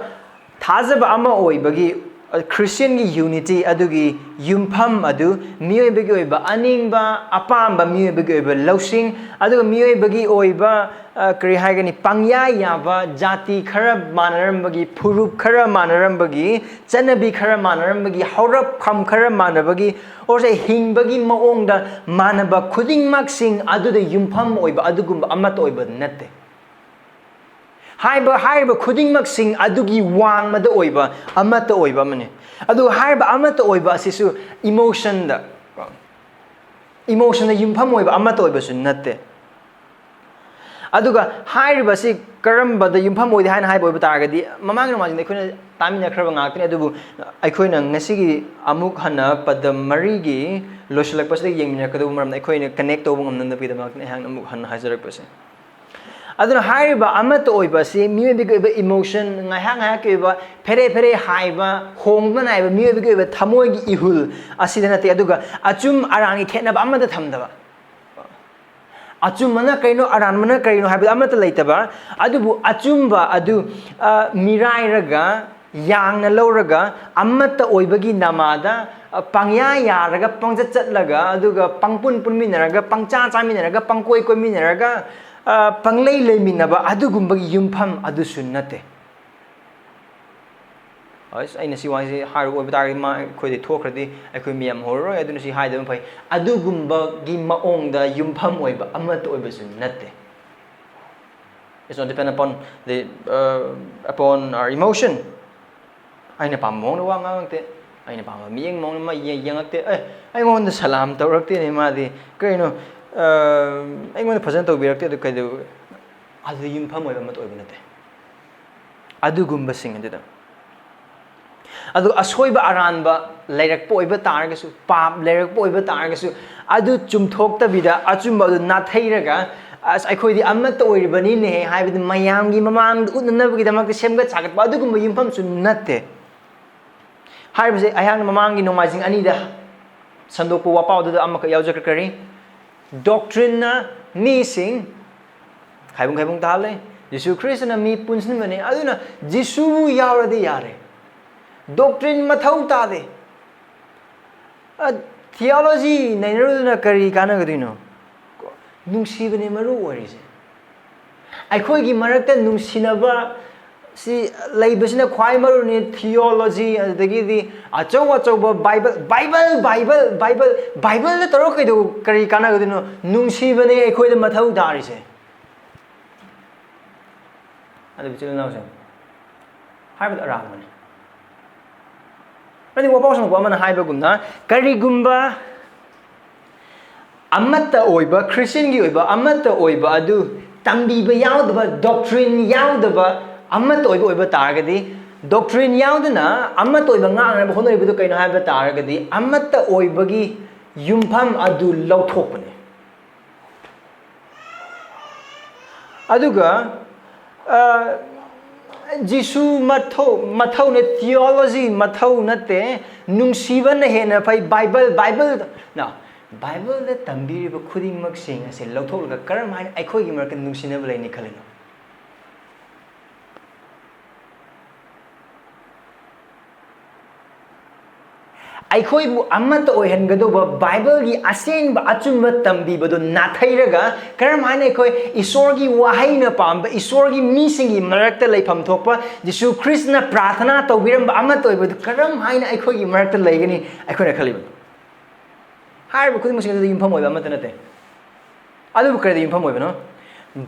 ꯊꯥꯖꯕ ꯑꯃ ꯑꯣꯏꯕꯒꯤ, ꯑ, ꯈ꯭ꯔꯤꯁꯇꯤꯌꯥꯟꯒꯤ unity ꯑꯗꯨꯒꯤ ꯌꯨꯝꯐꯝ ꯑꯗꯨ ꯃꯤꯑꯣꯏꯕꯒꯤ ꯑꯣꯏꯕ ꯑꯅꯤꯡꯕ, ꯑꯄꯥꯝꯕ, ꯃꯤꯑꯣꯏꯕꯒꯤ ꯑꯣꯏꯕ ꯂꯧꯁꯤꯡ, ꯑꯗꯨꯒ ꯃꯤꯑꯣꯏꯕꯒꯤ ꯑꯣꯏꯕ, ꯑ, ꯀꯔꯤ ꯍꯥꯏꯒꯅꯤ, ꯄꯪꯌꯥ ꯌꯥꯕ, ꯖꯥꯇꯤ ꯈꯔ ꯃꯥꯟꯅꯔꯝꯕꯒꯤ, ꯐꯨꯔꯨꯞ ꯈꯔ ꯃꯥꯟꯅꯔꯝꯕꯒꯤ, ꯆꯠꯅꯕꯤ ꯈꯔ ꯃꯥꯟꯅꯔꯝꯕꯒꯤ, ꯍꯧꯔꯛꯐꯝ ꯈꯔ ꯃꯥꯟꯅꯕꯒꯤ, or say ꯍꯤꯡꯕꯒꯤ ꯃꯑꯣꯡꯗ ꯃꯥꯟꯅꯕ ꯈꯨꯗꯤꯡꯃꯛꯁꯤꯡ ꯑꯗꯨꯗ ꯌꯨꯝꯐꯝ ꯑꯣꯏꯕ ꯑꯗꯨꯒꯨꯝꯕ ꯑꯃꯠꯇ ꯑꯣꯏꯕ ꯅꯠꯇꯦ꯫ ꯍꯥꯏꯕ, ꯍꯥꯏꯔꯤꯕ ꯈꯨꯗꯤꯡꯃꯛꯁꯤꯡ ꯑꯗꯨꯒꯤ ꯋꯥꯡꯃꯗ ꯑꯣꯏꯕ ꯑꯃꯠꯇ ꯑꯣꯏꯕ ꯑꯃꯅꯤ꯫ ꯑꯗꯨ ꯍꯥꯏꯔꯤꯕ ꯑꯃꯠꯇ ꯑꯣꯏꯕ ꯑꯁꯤꯁꯨ emotionꯗ, emotionꯗ ꯌꯨꯝꯐꯝ ꯑꯣꯏꯕ ꯑꯃꯠꯇ ꯑꯣꯏꯕꯁꯨ ꯅꯠꯇꯦ꯫ ꯑꯗꯨꯒ ꯍꯥꯏꯔꯤꯕꯁꯤ ꯀꯔꯝꯕꯗ ꯌꯨꯝꯐꯝ ꯑꯣꯏꯗꯦ ꯍꯥꯏꯅ ꯍꯥꯏꯕ ꯑꯣꯏꯕ ꯇꯥꯔꯒꯗꯤ, ꯃꯃꯥꯡꯒꯤ ꯅꯣꯡꯃꯥꯏꯖꯤꯡꯗ ꯑꯩꯈꯣꯏꯅ ꯇꯥꯃꯤꯟꯅꯈ꯭ꯔꯕ ꯉꯥꯛꯇꯅꯤ, ꯑꯗꯨꯕꯨ ꯑꯩꯈꯣꯏꯅ ꯉꯁꯤꯒꯤ ꯑꯃꯨꯛ ꯍꯟꯅ ꯄꯗ ꯃꯔꯤꯒꯤ ꯂꯣꯏꯁꯤꯜꯂꯛꯄꯁꯤꯗ ꯌꯦꯡꯃꯤꯟꯅꯔꯛꯀꯗꯧꯕ ꯃꯔꯝꯅ, ꯑꯩꯈꯣꯏꯅ connect ꯇꯧꯕ ꯉꯝꯅꯅꯕꯒꯤꯗꯃꯛꯇꯅꯤ ꯑꯩꯍꯥꯛꯅ ꯑꯃꯨꯛ ꯍꯟꯅ ꯍꯥꯏꯖꯔꯛꯄꯁꯦ꯫ ꯑꯗꯨꯅ ꯍꯥꯏꯔꯤꯕ ꯑꯃꯠꯇ ꯑꯣꯏꯕ ꯑꯁꯤ ꯃꯤꯑꯣꯏꯕꯒꯤ ꯑꯣꯏꯕ emotion, ꯉꯥꯏꯍꯥꯛ ꯉꯥꯏꯍꯥꯛꯀꯤ ꯑꯣꯏꯕ ꯐꯦꯔꯦ ꯐꯦꯔꯦ ꯍꯥꯏꯕ, ꯍꯣꯡꯕ ꯅꯥꯏꯕ ꯃꯤꯑꯣꯏꯕꯒꯤ ꯑꯣꯏꯕ ꯊꯃꯣꯏꯒꯤ ꯏꯍꯨꯜ ꯑꯁꯤꯗ ꯅꯠꯇꯦ꯫ ꯑꯗꯨꯒ ꯑꯆꯨꯝ ꯑꯔꯥꯟꯒꯤ ꯈꯦꯠꯅꯕ ꯑꯃꯠꯇ ꯊꯝꯗꯕ, ꯑꯆꯨꯝꯕꯅ ꯀꯔꯤꯅꯣ, ꯑꯔꯥꯟꯕꯅ ꯀꯔꯤꯅꯣ ꯍꯥꯏꯕꯗꯨ ꯑꯃꯠꯇ ꯂꯩꯇꯕ, ꯑꯗꯨꯕꯨ ꯑꯆꯨꯝꯕ ꯑꯗꯨ, ꯑ, ꯃꯤꯔꯥꯏꯔꯒ, ꯌꯥꯡꯅ ꯂꯧꯔꯒ, ꯑꯃꯠꯇ ꯑꯣꯏꯕꯒꯤ ꯅꯃꯥꯗ, ꯑ, ꯄꯪꯌꯥ ꯌꯥꯔꯒ, ꯄꯪꯆꯠ ꯆꯠꯂꯒ, ꯑꯗꯨꯒ ꯄꯪꯄꯨꯟ ꯄꯨꯟꯃꯤꯟꯅꯔꯒ, ꯄꯪꯆꯥ ꯆꯥꯃꯤꯟꯅꯔꯒ, ꯄꯪꯀꯣꯏ ꯀꯣꯏꯃꯤꯟꯅꯔꯒ, ꯑ, ꯄꯪꯂꯩ ꯂꯩꯃꯤꯟꯅꯕ ꯑꯗꯨꯒꯨꯝꯕꯒꯤ ꯌꯨꯝꯐꯝ ꯑꯗꯨꯁꯨ ꯅꯠꯇꯦ꯫ ꯑꯁ, ꯑꯩꯅ ꯁꯤ ꯋꯥꯍꯩꯁꯤ ꯍꯥꯏꯔꯨꯕ ꯑꯣꯏꯕ ꯇꯥꯔꯒꯗꯤ ꯃꯥ ꯑꯩꯈꯣꯏꯗꯤ ꯊꯣꯛꯈ꯭ꯔꯗꯤ ꯑꯩꯈꯣꯏ ꯃꯤꯌꯥꯝ ꯍꯧꯔꯔꯣꯏ, ꯑꯗꯨꯅ ꯁꯤ ꯍꯥꯏꯗꯕꯅ ꯐꯩ꯫ ꯑꯗꯨꯒꯨꯝꯕꯒꯤ ꯃꯑꯣꯡꯗ ꯌꯨꯝꯐꯝ ꯑꯣꯏꯕ ꯑꯃꯠꯇ ꯑꯣꯏꯕꯁꯨ ꯅꯠꯇꯦ꯫ It's not depend upon the, uh, upon our emotion. ꯑꯩꯅ ꯄꯥꯝꯕ ꯃꯑꯣꯡꯗ ꯋꯥ ꯉꯥꯡꯉꯛꯇꯦ, ꯑꯩꯅ ꯄꯥꯝꯕ ꯃꯤꯠꯌꯦꯡ ꯃꯑꯣꯡꯗ ꯃꯥ ꯌꯦꯡ-, ꯌꯦꯡꯉꯛꯇꯦ꯫ ꯑꯦ, ꯑꯩꯉꯣꯟꯗ ꯁꯂꯥꯝ ꯇꯧꯔꯛꯇꯦꯅꯦ ꯃꯥꯗꯤ, ꯀꯩꯅꯣ, ꯑ, ꯑꯩꯉꯣꯟꯗ ꯐꯖꯅ ꯇꯧꯕꯤꯔꯛꯇꯦ, ꯑꯗꯨ ꯀꯩꯗꯧ-, ꯑꯗꯨ ꯌꯨꯝꯐꯝ ꯑꯣꯏꯕ ꯑꯃꯠꯇ ꯑꯣꯏꯕ ꯅꯠꯇꯦ꯫ ꯑꯗꯨꯒꯨꯝꯕꯁꯤꯡ ꯑꯗꯨꯗ꯫ ꯑꯗꯨ ꯑꯁꯣꯏꯕ ꯑꯔꯥꯟꯕ ꯂꯩꯔꯛꯄ ꯑꯣꯏꯕ ꯇꯥꯔꯒꯁꯨ, ꯄꯥꯞ ꯂꯩꯔꯛꯄ ꯑꯣꯏꯕ ꯇꯥꯔꯒꯁꯨ, ꯑꯗꯨ ꯆꯨꯝꯊꯣꯛꯇꯕꯤꯗ ꯑꯆꯨꯝꯕ ꯑꯗꯨ ꯅꯥꯊꯩꯔꯒ, "ꯑꯁ, ꯑꯩꯈꯣꯏꯗꯤ ꯑꯃꯠꯇ ꯑꯣꯏꯔꯤꯕꯅꯤꯅꯦꯍꯦ" ꯍꯥꯏꯕꯗꯨ ꯃꯌꯥꯝꯒꯤ ꯃꯃꯥꯡꯗ ꯎꯠꯅꯅꯕꯒꯤꯗꯃꯛꯇ ꯁꯦꯝꯒꯠ ꯁꯥꯒꯠꯄ ꯑꯗꯨꯒꯨꯝꯕ ꯌꯨꯝꯐꯝꯁꯨ ꯅꯠꯇꯦ꯫ ꯍꯥꯏꯔꯤꯕꯁꯦ ꯑꯩꯍꯥꯛꯅ ꯃꯃꯥꯡꯒꯤ ꯅꯣꯡꯃꯥꯏꯖꯤꯡ ꯑꯅꯤꯗ ꯁꯟꯗꯣꯛꯄ ꯋꯥꯄꯥꯎꯗꯨꯗ ꯑꯃꯈꯛ ꯌꯥꯎꯖꯈ꯭ꯔꯦ꯫ ꯀꯔꯤ? Doctrine ꯅ ꯃꯤꯁꯤꯡ, ꯈꯥꯏꯕꯨꯡ ꯈꯥꯏꯕꯨꯡ ꯇꯥꯍꯜꯂꯦ꯫ ꯖꯤꯁꯨ ꯈ꯭ꯔꯤꯁꯇꯅ ꯃꯤ ꯄꯨꯟꯁꯤꯟꯕꯅꯤ꯫ ꯑꯗꯨꯅ ꯖꯤꯁꯨꯕꯨ ꯌꯥꯎꯔꯗꯤ ꯌꯥꯔꯦ꯫ Doctrine ꯃꯊꯧ ꯇꯥꯗꯦ꯫ ꯑ, theology ꯅꯩꯅꯔꯨꯗꯨꯅ ꯀꯔꯤ ꯀꯥꯟꯅꯒꯗꯣꯏꯅꯣ? ꯅꯨꯡꯁꯤꯕꯅꯦ ꯃꯔꯨ ꯑꯣꯏꯔꯤꯁꯦ꯫ ꯑꯩꯈꯣꯏꯒꯤ ꯃꯔꯛꯇ ꯅꯨꯡꯁꯤꯅꯕ ꯁꯤ ꯂꯩꯕꯁꯤꯅ ꯈ꯭ꯋꯥꯏ ꯃꯔꯨꯅꯤ꯫ Theology, ꯑꯗꯨꯗꯒꯤꯗꯤ ꯑꯆꯧ ꯑꯆꯧꯕ Bible, Bible, Bible, Bible, Bible ꯗ ꯇꯧꯔꯒ ꯀꯩꯗꯧ-, ꯀꯔꯤ ꯀꯥꯟꯅꯒꯗꯣꯏꯅꯣ? ꯅꯨꯡꯁꯤꯕꯅꯦ ꯑꯩꯈꯣꯏꯗ ꯃꯊꯧ ꯇꯥꯔꯤꯁꯦ꯫ ꯑꯗꯨꯕꯨ ꯏꯆꯤꯜ ꯏꯅꯥꯎꯁꯤꯡ, ꯍꯥꯏꯕꯗ ꯑꯔꯥꯟꯕꯅꯤ꯫ ꯑꯗꯨ ꯋꯥꯄꯥꯎ ꯁꯟꯗꯣꯛꯄ ꯑꯃꯅ ꯍꯥꯏꯕꯒꯨꯝꯅ, ꯀꯔꯤꯒꯨꯝꯕ ꯑꯃꯠꯇ ꯑꯣꯏꯕ, ꯈ꯭ꯔꯤꯁꯇꯤꯌꯟꯒꯤ ꯑꯣꯏꯕ ꯑꯃꯠꯇ ꯑꯣꯏꯕ ꯑꯗꯨ ꯇꯝꯕꯤꯕ ꯌꯥꯎꯗꯕ, doctrine ꯌꯥꯎꯗꯕ ꯑꯃꯠꯇ ꯑꯣꯏꯕ ꯑꯣꯏꯕ ꯇꯥꯔꯒꯗꯤ, doctrine ꯌꯥꯎꯗꯅ ꯑꯃꯠꯇ ꯑꯣꯏꯕ ꯉꯥꯛꯅꯅꯕ ꯍꯣꯠꯅꯔꯤꯕꯗꯨ ꯀꯩꯅꯣ ꯍꯥꯏꯕ ꯇꯥꯔꯒꯗꯤ, ꯑꯃꯠꯇ ꯑꯣꯏꯕꯒꯤ ꯌꯨꯝꯐꯝ ꯑꯗꯨ ꯂꯧꯊꯣꯛꯄꯅꯤ꯫ ꯑꯗꯨꯒ, ꯑ, ꯖꯤꯁꯨ ꯃꯊꯧ, ꯃꯊꯧꯅꯦ, theology ꯃꯊꯧ ꯅꯠꯇꯦ, ꯅꯨꯡꯁꯤꯕꯅ ꯍꯦꯟꯅ ꯐꯩ, Bible, Bible, ꯅ, Bible ꯗ ꯇꯝꯕꯤꯔꯤꯕ ꯈꯨꯗꯤꯡꯃꯛꯁꯤꯡ ꯑꯁꯦ ꯂꯧꯊꯣꯛꯂꯒ ꯀꯔꯝ ꯍꯥꯏꯅ ꯑꯩꯈꯣꯏꯒꯤ ꯃꯔꯛꯇ ꯅꯨꯡꯁꯤꯅꯕ ꯂꯩꯅꯤ ꯈꯜꯂꯤꯅꯣ? ꯑꯩꯈꯣꯏꯕꯨ ꯑꯃꯠꯇ ꯑꯣꯏꯍꯟꯒꯗꯧꯕ ꯕꯥꯏꯕꯜꯒꯤ ꯑꯁꯦꯡꯕ ꯑꯆꯨꯝꯕ ꯇꯝꯕꯤꯕꯗꯨ ꯅꯥꯊꯩꯔꯒ, ꯀꯔꯝ ꯍꯥꯏꯅ ꯑꯩꯈꯣꯏ ꯏꯁꯣꯔꯒꯤ ꯋꯥꯍꯩꯅ ꯄꯥꯝꯕ ꯏꯁꯣꯔꯒꯤ ꯃꯤꯁꯤꯡꯒꯤ ꯃꯔꯛꯇ ꯂꯩꯐꯝ ꯊꯣꯛꯄ ꯖꯤꯁꯨ ꯈ꯭ꯔꯤꯁꯅ ꯄ꯭ꯔꯥꯊꯅꯥ ꯇꯧꯕꯤꯔꯝꯕ ꯑꯃꯠꯇ ꯑꯣꯏꯕꯗꯨ ꯀꯔꯝ ꯍꯥꯏꯅ ꯑꯩꯈꯣꯏꯒꯤ ꯃꯔꯛꯇ ꯂꯩꯒꯅꯤ? ꯑꯩꯈꯣꯏꯅ ꯈꯜꯂꯤꯕ ꯍꯥꯏꯔꯤꯕ ꯈꯨꯗꯤꯡꯃꯛꯁꯤꯡ ꯑꯗꯨꯗ ꯌꯨꯝꯐꯝ ꯑꯣꯏꯕ ꯑꯃꯠꯇ ꯅꯠꯇꯦ꯫ ꯑꯗꯨꯕꯨ ꯀꯔꯤꯗ ꯌꯨꯝꯐꯝ ꯑꯣꯏꯕꯅꯣ?